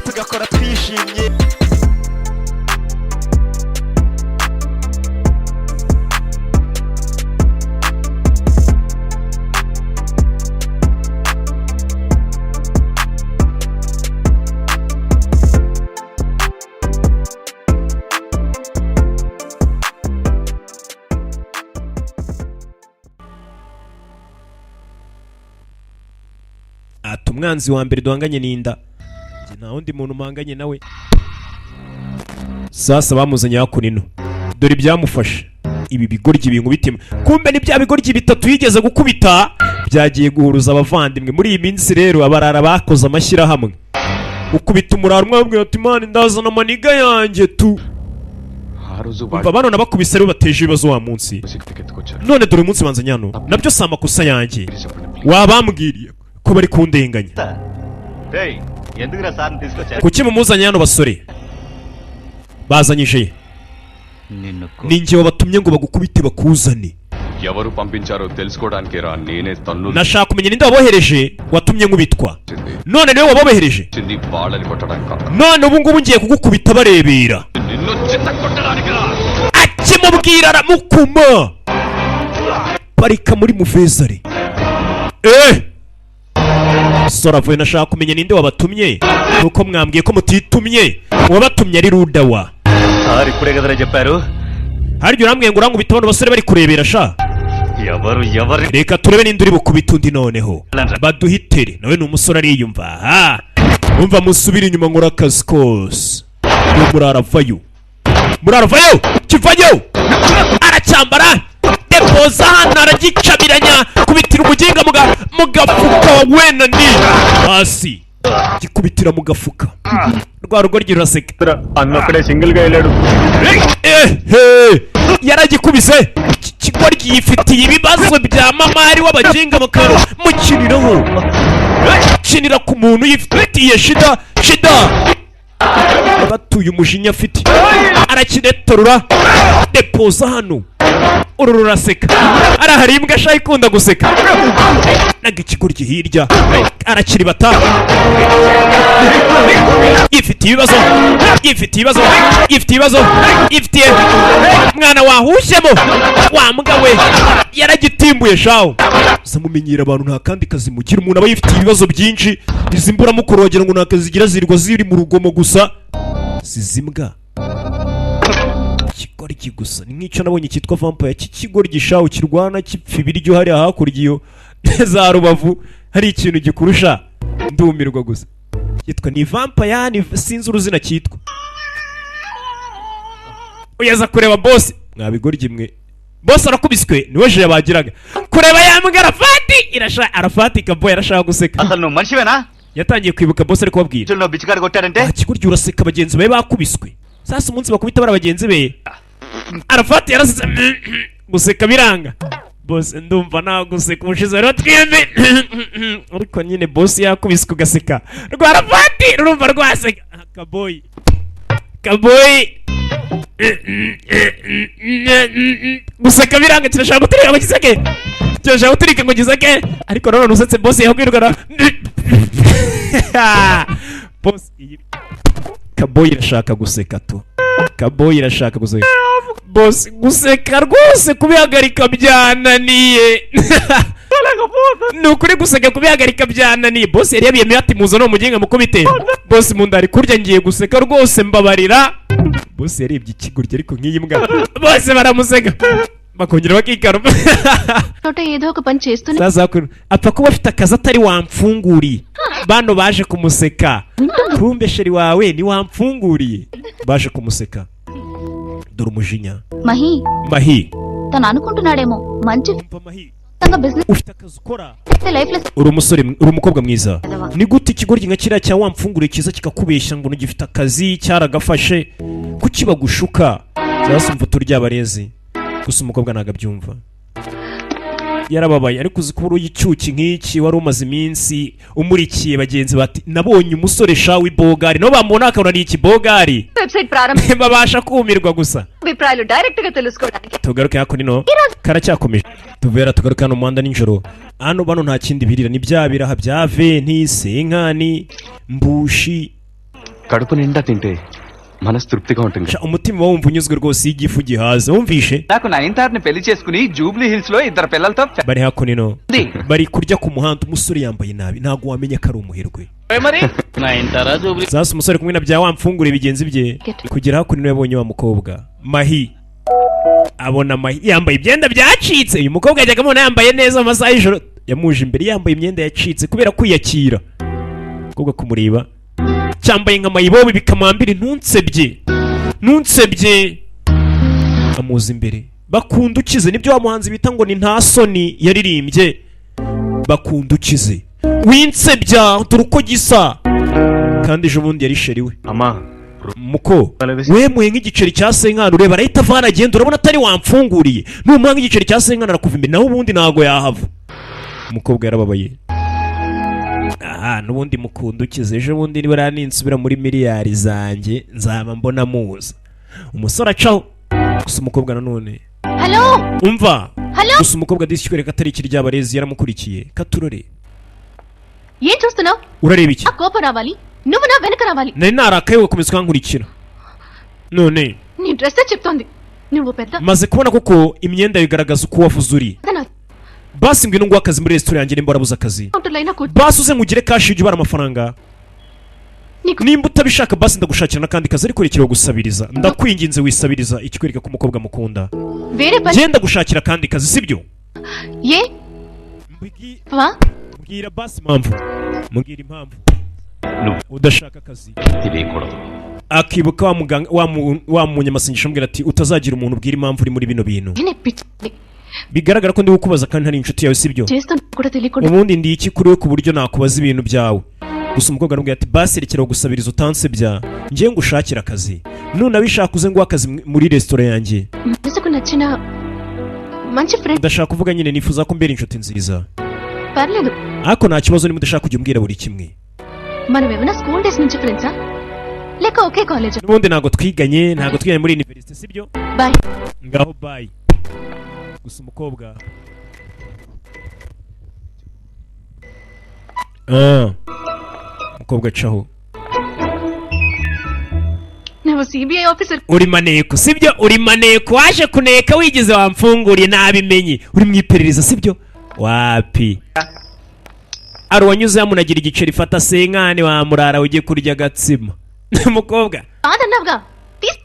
Tugakora twishimye. Ati umwanzi wa mbere duhanganye ni inda. Njye nta wundi muntu mpanganye nawe. Sasa bamuzanye hakuno, dore ibyamufashe. Ibi bigoryi binkubitima, kumbe ni bya bigoryi bitatu yigeze gukubita byagiye guhuruza abavandimwe. Muri iyi minsi rero abarara bakoze amashyirahamwe, ukubita umurara umwe ababwira ati mani ndazana amaniga yanjye tu. ఆ రోజు Umva bano nabakubise rero bateje ibibazo wa munsi. None dore umunsi banzanye hano, nabyo si amakosa yanjye, wabambwiriye ko bari kundenganya. రేయ్, ఎందుకురా సార్ని తీసుకొచ్చారు? Kuki mumuzanye hano basore? Bazanyije నిన్ను ni njye wabatumye ngo bagukubite bakuzane. ఎవరు పంపించారో తెలుసుకోవడానికి రా నేనే తన్ను Nashaka kumenya ninde wabohereje watumye nkubitwa. None niwe wabohereje, వచ్చింది వాళ్ళని కొట్టడానికి కాదు. none ubu ngubu ngiye kugukubita barebera. నిన్ను చిత్త కొట్టడానికి రా. Akimubwira aramukuma parika muri muvezare. Sora avuye, nashaka kumenya ninde wabatumye nuko mwambwiye ko mutitumye, uwabatumye ari Rudawa. Sir ఇప్పుడే కదరా చెప్పారు. Harya urambwiye ngo urankubita bano basore bari kurebera sha. ఎవరు ఎవరి Reka turebe ninde uri bukubita undi noneho baduhitere. Nawe ni umusore ariyumva. Aha umva musubire inyuma nkora akazi kose. Uwo muraravayo, muraravayo, kivayo, aracyambara depoza hano aragicabiranya, kubitira umuginga mu gafuka wena ni hasi, gikubitira mu gafuka rwa rugoryi ruraseka. అన్నొక్కడే సింగిల్ గా వెళ్ళాడు. Ehe yaragikubise. Iki kigoryi yifitiye ibibazo bya mamari w'abaginga mukaro mukiniraho, kinira ku muntu yifitiye shida shida batuye umujinya afite, arakinetorora depoza hano. Uru ruraseka, arahari imbwa sha ikunda guseka naga. Ikigoryi hirya arakiribata, yifitiye ibibazo, yifitiye ibibazo, yifitiye ibibazo, yifitiye mwana wahushyemo wa mbwa we, yaragitimbuye shawo. Gusa mumenyera abantu nta kandi kazi mugira, umuntu aba yifitiye ibibazo byinshi. Izi mburamukoro wagira ngo nta kazi zigira, zirirwa ziri mu rugomo gusa sizi imbwa. Ikigoryi gusa ni nk'icyo nabonye cyitwa vampire cy'ikigoryi shawo, kirwana kipfa ibiryo hariya hakurya iyo za Rubavu hari ikintu gikurusha, ndumirwa gusa. Cyitwa ni vampire ni sinzi uruzina cyitwa. Uyaza kureba boss, mwabigoryi mwe Bose arakubiswe niwe je yabagiraga kureba yambwa Arafati irasha Arafati kaboy arashaka guseka. అసలు నువ్వు మనిషివేనా? Yatangiye kwibuka boss ari kubabwira. నువ్వు బిచ్చికాడు కొట్టాడంటే Ikigoryi uraseka bagenzi bawe bakubiswe. Sasa umunsi bakubita bara bagenzi be, Arafati yarasetse guseka biranga. Boss ndumva naguseka umushize rero twembi, ariko nyine boss yakubiswe ugaseka rwa Arafati rurumva rwaseka. Kaboy kaboy guseka biranga, kirashaka guturika ngo giseke, kirashaka guturika ngo giseke, ariko nanone usetse boss yakwirukana. Boss iyi kaboy irashaka guseka tu, kaboy irashaka guseka. Boss guseka rwose kubihagarika byananiye, ni ukuri guseka kubihagarika byananiye. Boss yari yabiyemeye ati muzane umuginga mukubite. Boss mu nda ari kurya, ngiye guseka rwose mbabarira. Boss yarebye ikigoryi ariko nk'iyi mbwa bose baramuseka bakongera bakikaruma. చోట ఏదో ఒక పని చేస్తూనే Sasa apfa kuba afite akazi atari wamfunguriye. Bano baje kumuseka, kumbe chéri wawe ni wamfunguriye, baje kumuseka. Dore umujinya. Mahi. Mahi. తను అనుకుంటున్నాడేమో మంచి business ufite akazi ukora life లో uri umusore uri umukobwa mwiza, ni gute ikigoryi nka kiriya cya wamfunguriye cyiza kikakubeshya ngo ntugifite akazi cyaragafashe? Kuki bagushuka? Sasa umva uturya abarezi. Gusa umukobwa ntabwo abyumva, yarababaye. Ariko uzi kuba uri icyuki nk'iki wari umaze iminsi umurikiye bagenzi bati nabonye umusore sha w'ibogari, nabo bamubona bakabona ni ikibogari. Website ప్రారంభ babasha kumirwa gusa. అభిప్రాయాలు డైరెక్ట్ గా తెలుసుకోవడానికి Tugaruke hakuno, karacyakomeje tuvera. Tugaruke hano mu muhanda nijoro. Hano bano nta kindi birira ni bya biraha bya venti senkani mbushi. కడుపు నిండా తింటే మనసు తృప్తిగా ఉంటుంది. Sha, umutima wumva unyuzwe rwose iyo igifu gihaze, wumvishe? నాకు నయనతారని పెళ్లి చేసుకుని జూబ్లీ హిల్స్ లో ఇద్దరు పిల్లలతో Bari hakuno bari kurya ku muhanda. Umusore yambaye nabi, ntabwo wamenya ko ari umuherwe. మరి Nayanthara Jubilee Sasa umusore kumwe na bya wamfungure bigenzi bye kugera hakuno yabonye wa mukobwa Mahi, abona Mahi yambaye imyenda byacitse. Uyu mukobwa yajyaga amubona yambaye neza mu masaha y'ijoro, yamuje imbere yambaye imyenda yacitse kubera kwiyakira. Umukobwa kumureba cyambaye nka mayibobo bikamwambira, ntunsebye ntunsebye. Amuza imbere. Bakunda ukize, nibyo wa muhanzi bita ngo ni nta soni yaririmbye, bakunda ukize winsebya, dore uko gisa kandi ejo bundi yari chéri we. అమ్మా. Muko wemuye nk'igiceri cya senkani, ureba arahita avana agenda, urabona atari wamfunguriye. Numuha nk'igiceri cya senkani arakuva imbere, naho ubundi ntago yahava. Umukobwa yarababaye. Aha n'ubundi mukunda ukize, ejo bundi nibura ninsubira muri miliyari zanjye nzaba mbona muza. Umusore acaho gusa umukobwa nanone. Hello. Umva. Hello. Gusa umukobwa disi kwereka atari ikiryabarezi, yaramukurikiye katurore. ఏం చూస్తున్నావు? Urareba iki? కోపం రావాలి, నువ్వు నా వెనక రావాలి. Nari narakaye ugakomeza ukankurikira none. నీ డ్రెస్సే చెప్తోంది నువ్వు పెద్ద Maze kubona koko imyenda bigaragaza uko wavuze uri. నా Basi ngwino nguhe akazi muri resitora yanjye nimba warabuze akazi. కౌంటర్లో అయినా కూర్చో. Basi uze nkugire cash ujye ubara amafaranga. Nimba utabishaka basi ndagushakira n'akandi kazi, ariko rekera gusabiriza, ndakwinginze wisabiriza. Ikikwereka ko umukobwa mukunda. వేరే పని Genda gushakira akandi kazi, sibyo? ఏ వా Mbwira basi impamvu, mbwira impamvu udashaka akazi. తెలియకూడదు. Akibuka wa muganga wa munyamasengesho amubwira ati utazagira umuntu ubwira impamvu uri muri bino bintu. నేనే పిచ్చి Bigaragara ko ndi kukubaza kandi ntari inshuti yawe, sibyo? చేస్తున్నా కూడా తెలియకుండా. Ubundi ndi iki kuri we ku buryo nakubaza ibintu byawe? Gusa umukobwa aramubwira ati basi rekera gusabiriza utansebya, njye ngushakira akazi, nunabishaka uze nguhe akazi muri resitora yanjye. మనసుకు నచ్చిన మంచి friend. Ndashaka kuvuga nyine nifuza ko mbera inshuti nziza. పర్లేదు. Ariko nta kibazo niba udashaka kujya umbwira buri kimwe. మనం ఏమైనా school days నుంచి ఫ్రెండ్సా లేక ఒకే college? N'ubundi ntabwo twiganye muri university, sibyo? Bye. Ngaho bye. Gusa umukobwa umukobwa acaho. నువ్వు CBI officer. Uri maneko, sibyo? Uri maneko waje kuneka wigize wamfunguriye, nabimenye uri mu iperereza, sibyo? Wapi, ari uwanyuze yamunagira igiceri, fata senkani wamurara ujye kurya agatsima. Umukobwa కాదన్నావుగా.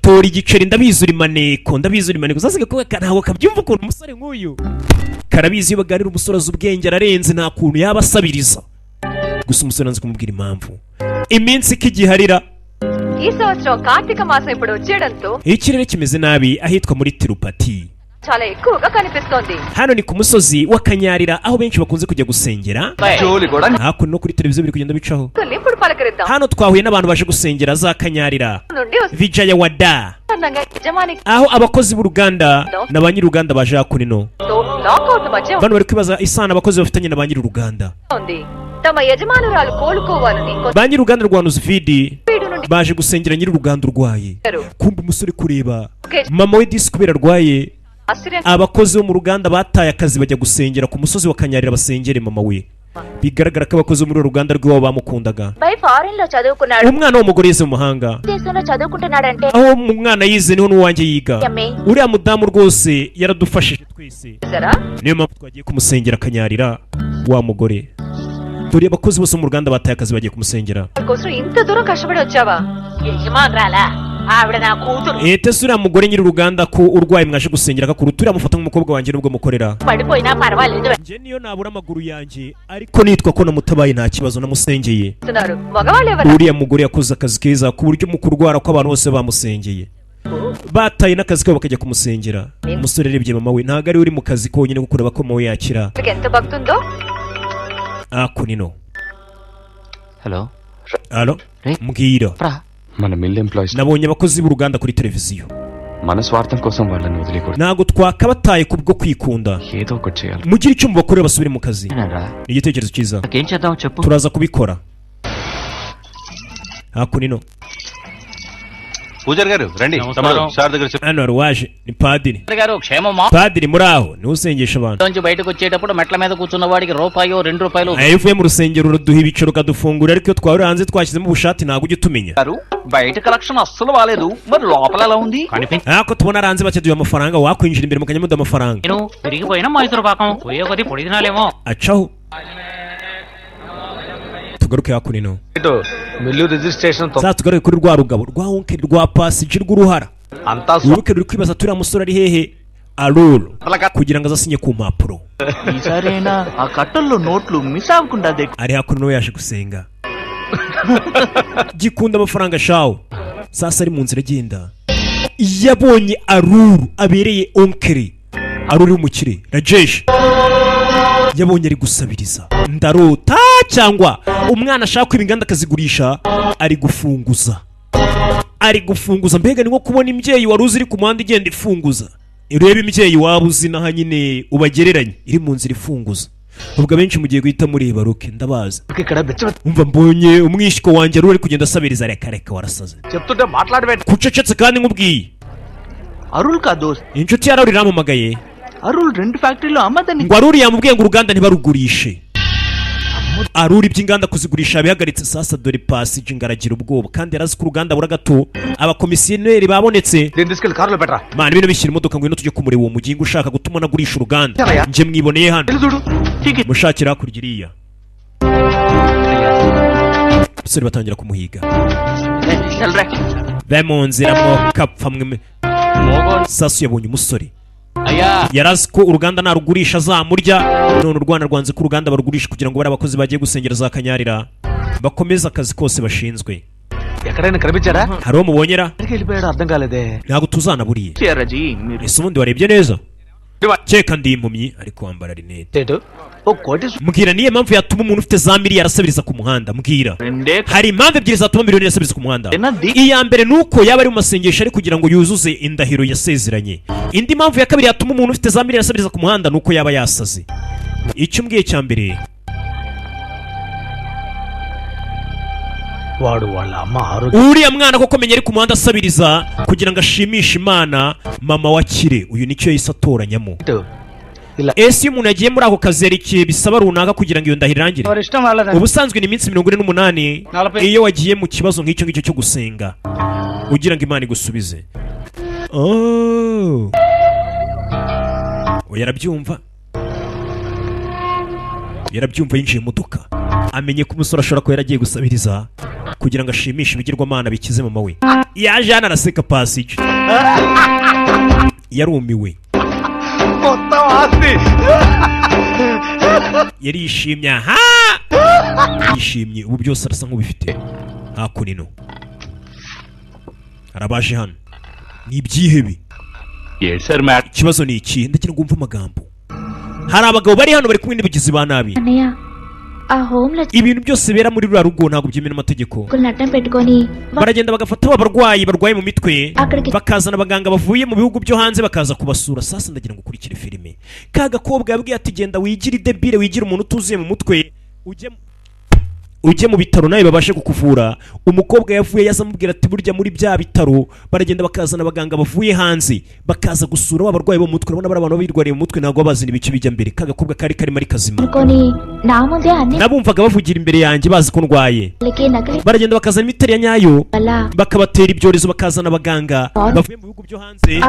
Tora igiceri, ndabizi uri maneko, ndabizi uri maneko. Sasa gakobwa ntabwo kabyumva ukuntu umusore nk'uyu karabizi. Iyo baganira umusore azi ubwenge, ararenze, nta kuntu yaba asabiriza. Gusa umusore nanze kumubwira impamvu iminsi ikigiharira. ఈ సంవత్సరం కార్తీక మాసం ఇప్పుడు వచ్చేయడంతో Ikirere kimeze nabi ahitwa muri Tirupati. చాలా ఎక్కువగా కనిపిస్తోంది. Hano ni ku musozi wa Kanyarira, aho benshi bakunze kujya gusengera. జోలి కూడా Hakuno no kuri televiziyo biri kugenda bicaho. ఇప్పుడు పలకరిద్దాం. Hano twahuye n'abantu baje gusengera za Kanyarira, నుండి Vijayawada, వస్తుండగా యజమానితో aho abakozi b'uruganda na ba nyir'uruganda baje hakuno. Lockout మధ్య Bano bari kwibaza isano abakozi bafitanye na ba nyir'uruganda. ఉంది. తమ యజమానురాలు కోలుకోవాలని Ba nyir'uruganda rwa Nuzvidi Kostadu నుండి baje gusengera nyir'uruganda urwaye. Kumva umusore kureba mama we disi kubera arwaye, ఆశ్చర్యం. Abakozi bo mu ruganda bataye akazi bajya gusengera ku musozi wa Kanyarira, basengere mama we. Bigaragara ko abakozi bo muri uru ruganda rw'iwabo bamukundaga. అబ్బాయి ఫారిన్ లో చదువుకున్నాడు. Umwana w'umugore yize mu mahanga. దేశంలో చదువుకుంటున్నాడంటే Aho umwana yize niho n'uwanjye yiga. Uriya mudamu rwose yaradufashije twese, చూసారా? Niyo mpamvu twagiye kumusengera Kanyarira. Wa mugore, dore abakozi bose bo mu ruganda bataye akazi bagiye kumusengera. కోసం ఇంత దూరం కష్టపడి వచ్చావా? యజమానురాలా? ఆవిడ నా కూతురు. Ete se uriya mugore nyiri uruganda ko urwaye mwaje gusengera akakuruta, uriya mufata nk'umukobwa wanjye nubwo mukorera. పడిపోయినా పర్వాలేదు. Njye niyo nabura amaguru yanjye, ariko nitwa ko namutabaye, nta kibazo, namusengeye. వస్తున్నారు మగవాళ్ళు ఎవరు? Uriya mugore yakoze akazi keza ku buryo mu kurwara kw'abantu bose bamusengeye, bataye n'akazi kabo bakajya kumusengera. Umusore arebye mama we, ntabwo ari we uri mu kazi konyine ko kureba ko mama we yakira. ఎంత భక్తుందో. Akunino. Hello. Alo, mbwira. మన mill employees Nabonye abakozi b'uruganda kuri televiziyo. మన స్వార్థం కోసం వాళ్ళని వదిలేకూడదు. Ntabwo twakabataye kubwo kwikunda. ఏదో ఒకటి చేయాలి. Mugire icyo mubakorera basubire mu kazi. Ni igitekerezo cyiza. ఏం చేద్దాం చెప్పు. Turaza kubikora. Hakunino. పూజారి గారు రండి. తమ్ముడు, సార్ దగ్గర చెప్పు. Hano hari uwaje, ni padiri. గారు క్షేమమా? Padiri, muri aho? Niwe usengesha abantu. నుంచి బయటకు వచ్చేటప్పుడు మెట్ల మీద కూర్చున్న వాడికి రూపాయో రెండు రూపాయలు. Iyo uvuye mu rusengero uraduha ibiciro ukadufungura, ariko iyo twahurira hanze twashyizemo ubushati ntabwo ujya utumenya. గారు బయట కలెక్షన్ అస్సలు బాలేదు మరి లోపల ఎలా ఉంది? Ariko tubona hanze bacaduye amafaranga, wakwinjira imbere mukajya muduha amafaranga. నేను విరిగిపోయిన మైసూరు పాకం పోయే కొద్ది పొడి తినాలేమో. Acaho, tugaruke hakuno. ఇటు mill registration Za tugaruke kuri rwa rugabo rwa wonkeri rwa pasiji rw'uruhara. అంతా Uruke ruri kwibaza turiya musore ari hehe, Aruru, kugira ngo azasinye ku mpapuro. ఈసారైనా ఆ కట్టల్లో నోట్లు మిస్ అవ్వకుండా Ari hakuno, nawe yaje gusenga, gikunda amafaranga shawo. Sasa ari mu nzira agenda, yabonye Aruru abereye onkeri Aruru w'umukire Rajesh, yabonye ari gusabiriza. Ndarota cyangwa umwana ashaka kwiba inganda akazigurisha? Ari gufunguza, ari gufunguza. Mbega ni nko kubona imbyeyi wari uzi iri ku muhanda igenda ifunguza. Urebe imbyeyi waba uzi naha nyine ubagereranye, iri mu nzira ifunguza. Ubwo abenshi mugiye guhita mureba ruke, ndabazi. ఇక్కడ బిచ్చ Umva, mbonye umwishyiko wanjye ari kugenda asabiriza. Reka reka, warasaze. చెప్తుంటే మాట్లాడబెట్. Kucecetse kandi nkubwiye. Arul కా దోస్త్. Inshuti ya Aruri irampamagaye. Arul రెండు ఫ్యాక్టరీలు అమ్మదని. Ngo Aruri yamubwiye ngo uruganda ntibarugurishe. Aruri iby'inganda kuzigurisha bihagaritse. Sasa dore pasiji ngaragira ubwoba, kandi yarazi ko uruganda bura gato, abakomisiyoneri babonetse. దీన్ని తీసుకెళ్ళి కారులో పెట్టరా. Mana, bino bishyira imodoka, ngwino tujye kumureba uwo mugingo ushaka gutuma nagurisha uruganda. Njye mwiboneye hano, mushakira hakurya iriya. Abasore batangira kumuhiga be mu nzira mwokapfa mwe. Sasu yabonye umusore. అయ్యా. Yarazi ko uruganda narugurisha azamurya, none u Rwanda rwanze ko uruganda barugurisha kugira ngo bari abakozi bagiye gusengera za Kanyarira bakomeze akazi kose bashinzwe. ఎక్కడైనా కనిపించాడా? Hari uwo mubonyera? ఎక్కడికి వెళ్ళిపోయాడో అర్థం కాలేదే. Ntabwo tuzanaburiye. ఎర్రజీ మీరు. Ese ubundi warebye neza? Keka ndi impumyi, ariko wambara rinete. ఓ కోటి Mbwira, niyo mpamvu yatuma umuntu ufite za miliyari asabiriza ku muhanda? Mbwira. Hari impamvu ebyiri zatuma miliyoni asabiriza ku muhanda. Iya mbere ni uko yaba ari mu masengesho ari kugira ngo yuzuze indahiro yasezeranye. Indi mpamvu ya kabiri yatuma umuntu ufite za miliyari asabiriza ku muhanda ni uko yaba yasaze. Icyo umbwiye cya mbere. వాడు వాళ్ళ అమ్మ ఆరోగ్యం Uriya mwana koko menya ari ku muhanda asabiriza kugira ngo ashimishe Imana mama wakire uyu, nicyo yahise atoranyamo. Ese iyo umuntu yagiye muri ako kazi hari igihe bisaba runaka kugira ngo iyo ndahiro irangire? ఎవరి ఇష్టం వాళ్ళదండి. Ubusanzwe ni iminsi 48 iyo wagiye mu kibazo nk'icyo ngicyo cyo gusenga ugira ngo Imana igusubize. Oh. Oya, arabyumva, yarabyumva. Yinjiye mu modoka, amenye ko umusore ashobora kuba yaragiye gusabiriza kugira ngo ashimishe ibigirwamana bikize mama we. Yaje hano araseka, pasije yarumiwe. మొత్తం ఆస్తి. Yarishimye, aha yishimye, ubu byose arasa nk'ubifite. Hakuno arabaje hano ni ibyihebe. ఏంటి sir matter? Ikibazo ni iki? Ndagira ngo wumve amagambo. Hari abagabo bari hano bari kumwe n'abagizi ba nabi. అన్నయ్య ఆ home లో Ibintu byose bibera muri ruriya rugo ntabwo byemewe n'amategeko. చిక్కులను అడ్డం పెట్టుకొని Baragenda bagafata ba barwayi barwaye mu mitwe, అక్కడికి bakazana abaganga bavuye mu bihugu byo hanze bakaza kubasura. Sasa ndagira ngo ukurikire filime. Ka gakobwa yabwiye ati genda wigire idebile, wigire umuntu utuzuye mu mutwe, ujye mu bitaro nawe babashe kukuvura. Umukobwa yavuye yaza amubwira ati burya muri bya bitaro baragenda bakazana abaganga bavuye hanze bakaza gusura ba barwayi bo mu mutwe. Urabona bari abantu baba birwariye mu mutwe, ntabwo baba bazi ibice bijya mbere. Ka gakobwa kari karimo ari kazima. అనుకొని నా ముందే అన్ని Nabumvaga bavugira imbere yanjye bazi ko ndwaye. వాళ్ళకి నకిలీ Baragenda bakazana imiti ya nyayo, వల్ల bakabatera ibyorezo, bakazana abaganga bavuye mu bihugu byo hanze,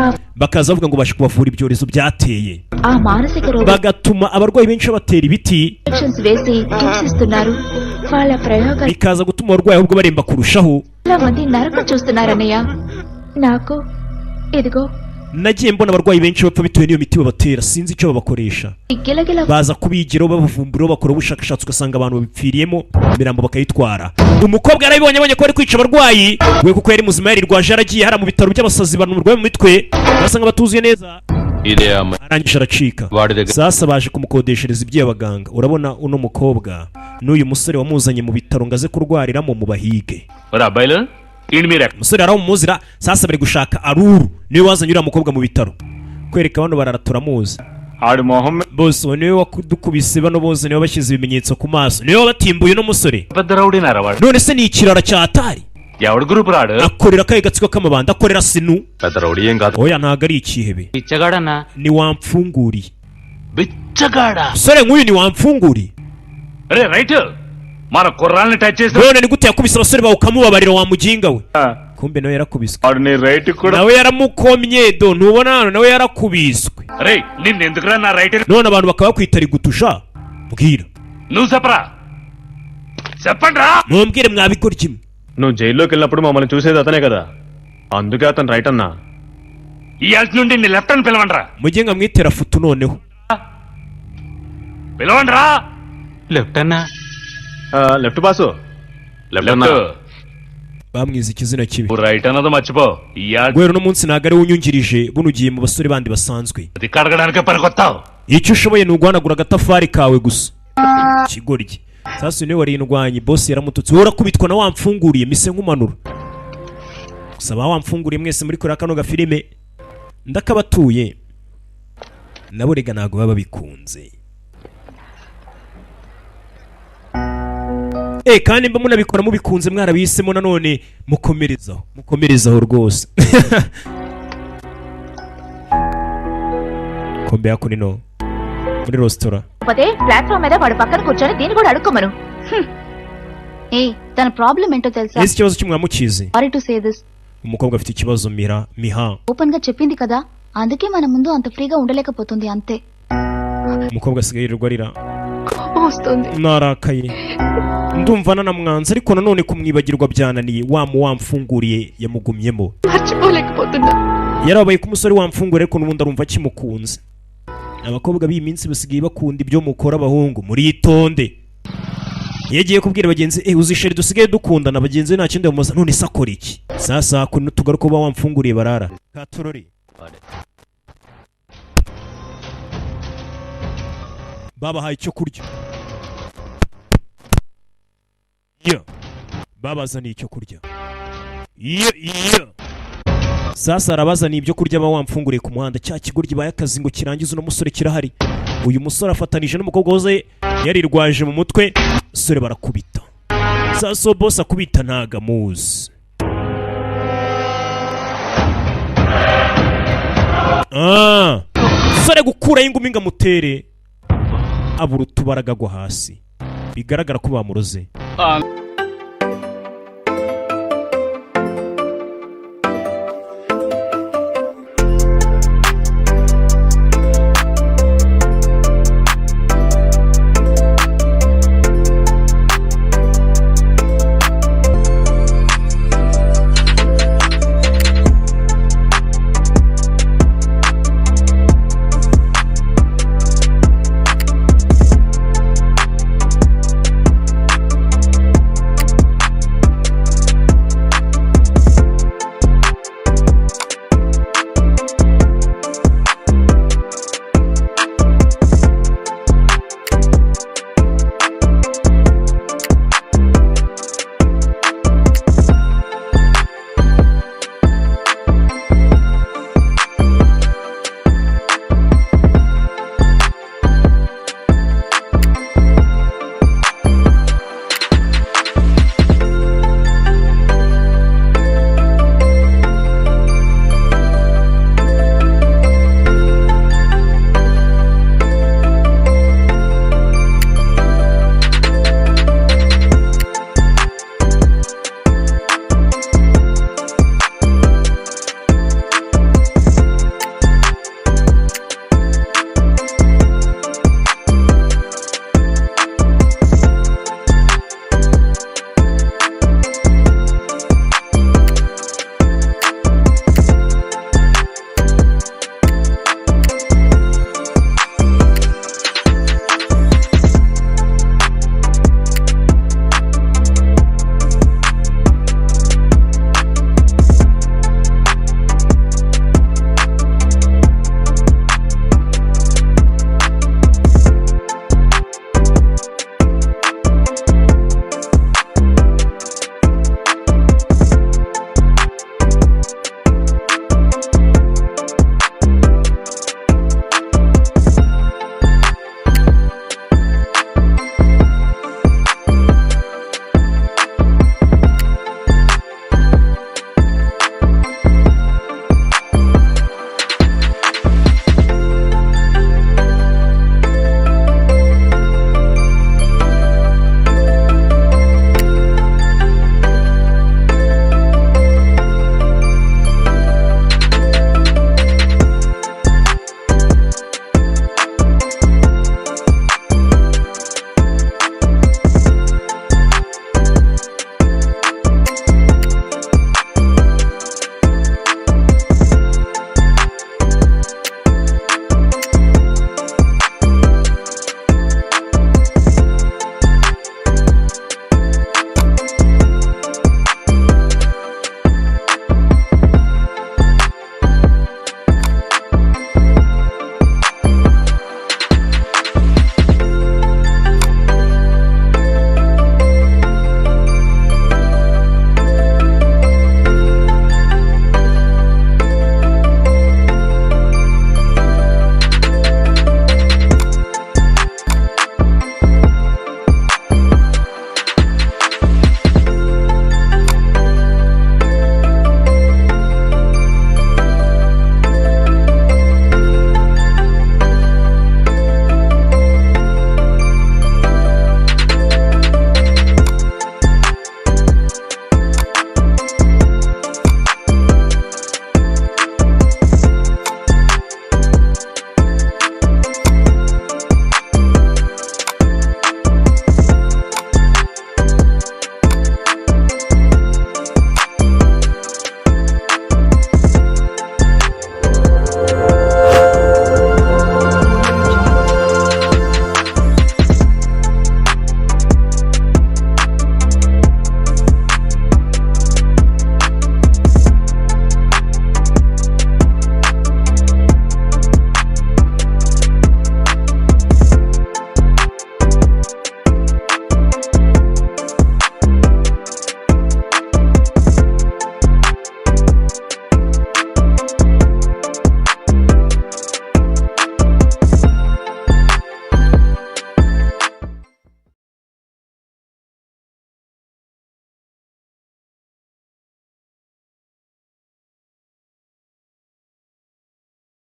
bakaza bavuga ngo bashe kubavura ibyorezo byateye, ఆ మానసిక రోగ bagatuma abarwayi benshi babatera ibiti, injections వేసి హింసిస్తున్నారు. వాళ్ళ ప్రయోగాల bikaza gutuma abarwayi ahubwo baremba kurushaho. మంది నరకం చూస్తున్నారన్నయ్య. నాకు ఇదిగో Nagiye mbona abarwayi benshi bapfa bitewe n'iyo miti babatera, sinzi icyo babakoresha. ఈ గిలగిల Baza kubigiraho babavumburaho bakora ubushakashatsi, ugasanga abantu babipfiriyemo, imirambo bakayitwara. Umukobwa yarabibonye, abonye ko bari kwica abarwayi we, kuko yari muzima yarirwaje, yaragiye hariya mu bitaro by'abasazi, abantu barwaye mu mitwe basanga batuzuye neza, ఇదే అమ్మాయి arangije aracika. వాడి దగ్గర Sasa baje kumukodeshereza iby'abaganga. Urabona uno mukobwa n'uyu musore wamuzanye mu bitaro ngo aze kurwariramo mu bahige. మరి అబ్బాయిలు ఈయన మీరు Umusore yari amumuzira. Sasa bari gushaka Aruru, niwe wazanye uriya mukobwa mu bitaro, kwereka bano barara turamuzi. ఆడి మొహం Bose uwo niwe wakudukubise, bano bose niwe bashyize ibimenyetso ku maso, niwe wabatimbuye uno musore. పెద్ద రౌడీనారా వాడు? None se ni ikirara cya Atari? ఎవడి గ్రూప్ రాడు? Akorera akahe gatsiko k'amabanda? Akorera Sinu? పెద్ద రౌడీ ఏం కాదు. Oya, ntabwo ari ikihebe. బిచ్చగాడన్నా. Ni wamfunguriye. బిచ్చగాడా? Musore nk'uyu ni wamfunguriye. అరే రైట్, మన కుర్రాల్ని టచ్ చేసి None ni gute yakubise abasore bawe ukamubabarira, wa muginga we? Kumbe nawe yarakubiswe. వాడు నీ రైట్ కూడా Nawe yaramukomye do, ntubona hano nawe yarakubiswe. అరే నిన్ను ఎందుకురా నా right? None abantu bakaba bakwita rigutusha, mbwira. నువ్వు చెప్పరా, చెప్పండి రా. Mumbwire mwabikora kimwe. నువ్వు జైల్లోకి వెళ్ళినప్పుడు మమ్మల్ని చూసేది అతనే కదా, అందుకే అతను రైట్ అన్నా. ఈ ఆల్ట్ నుండి నీ లెఫ్ట్ అని పిలవండి రా. Muginga mwitera futu noneho. పిలవండి రా. లెఫ్ట్ అన్నా. Left boss. Left అన్నా. Bamwize ikizina kibi. Right అన్నది మర్చిపో. ఈ Alt Guhera uno munsi ntabwo ari we unyungirije, buno ugiye mu basore bandi basanzwe. కడగడానికే పనికొత్తావు. Icyo ushoboye ni uguhanagura agatafari kawe gusa, kigoryi. Sasa niwe wari indwanyi, boss yaramututse, wowe urakubitwa na wamfunguriye mise nkumanura. Gusa ba wamfunguriye mwese muri kureba kano gafilime ndakabatuye, nabo rega ntabwo baba babikunze. Kandi mba munabikora mubikunze mwarabihisemo, nanone mukomerezaho, mukomerezaho rwose. Kombe yako nino muri resitora. పోతే ప్లాట్ఫామ్ మీద వాడు పక్కన కూర్చొని దీన్ని కూడా అడుక్కోమను. ఏ తన ప్రాబ్లం ఏంటో తెలుసా? Ese ikibazo cy'umwamukizi? Sorry to say this. Umukobwa afite ikibazo Mira Miha. Open గా చెప్పింది కదా, అందుకే మన ముందు అంత ఫ్రీగా ఉండలేకపోతుంది అంతే. Umukobwa asigaye yirirwa arira. కోపం వస్తుంది. Narakaye, ndumva nanamwanze, ariko nanone kumwibagirwa byananiye. Wa mu wamfunguriye yamugumyemo. మర్చిపోలేకపోతున్నా. Yarabaye ko umusore wamfunguriye, ariko n'ubundi arumva akimukunze. Abakobwa b'iyi minsi basigaye bakunda ibyo mukora, abahungu muritonde. Iyo agiye kubwira bagenzi uzi sheri dusigaye dukundana, bagenzi be nta kindi bamubaza, none se akora iki? Sasa kuno tugaruka uba wamfunguriye barara katorori babahaye icyo kurya. Yo babazaniye icyo kurya. Iyo iyo sasa arabazaniye ibyo kurya ba wamfunguriye ku muhanda. Cya kigoryi baye akazi ngo kirangize uno musore kirahari. Uyu musore afatanije n'umukobwa wahoze yarirwaje mu mutwe, sore barakubita. Sasa uwo boss akubita ntago amuzi. Sore gukurayo ingumi ngo amutere, abura utubaraga agwa hasi, bigaragara ko bamuroze.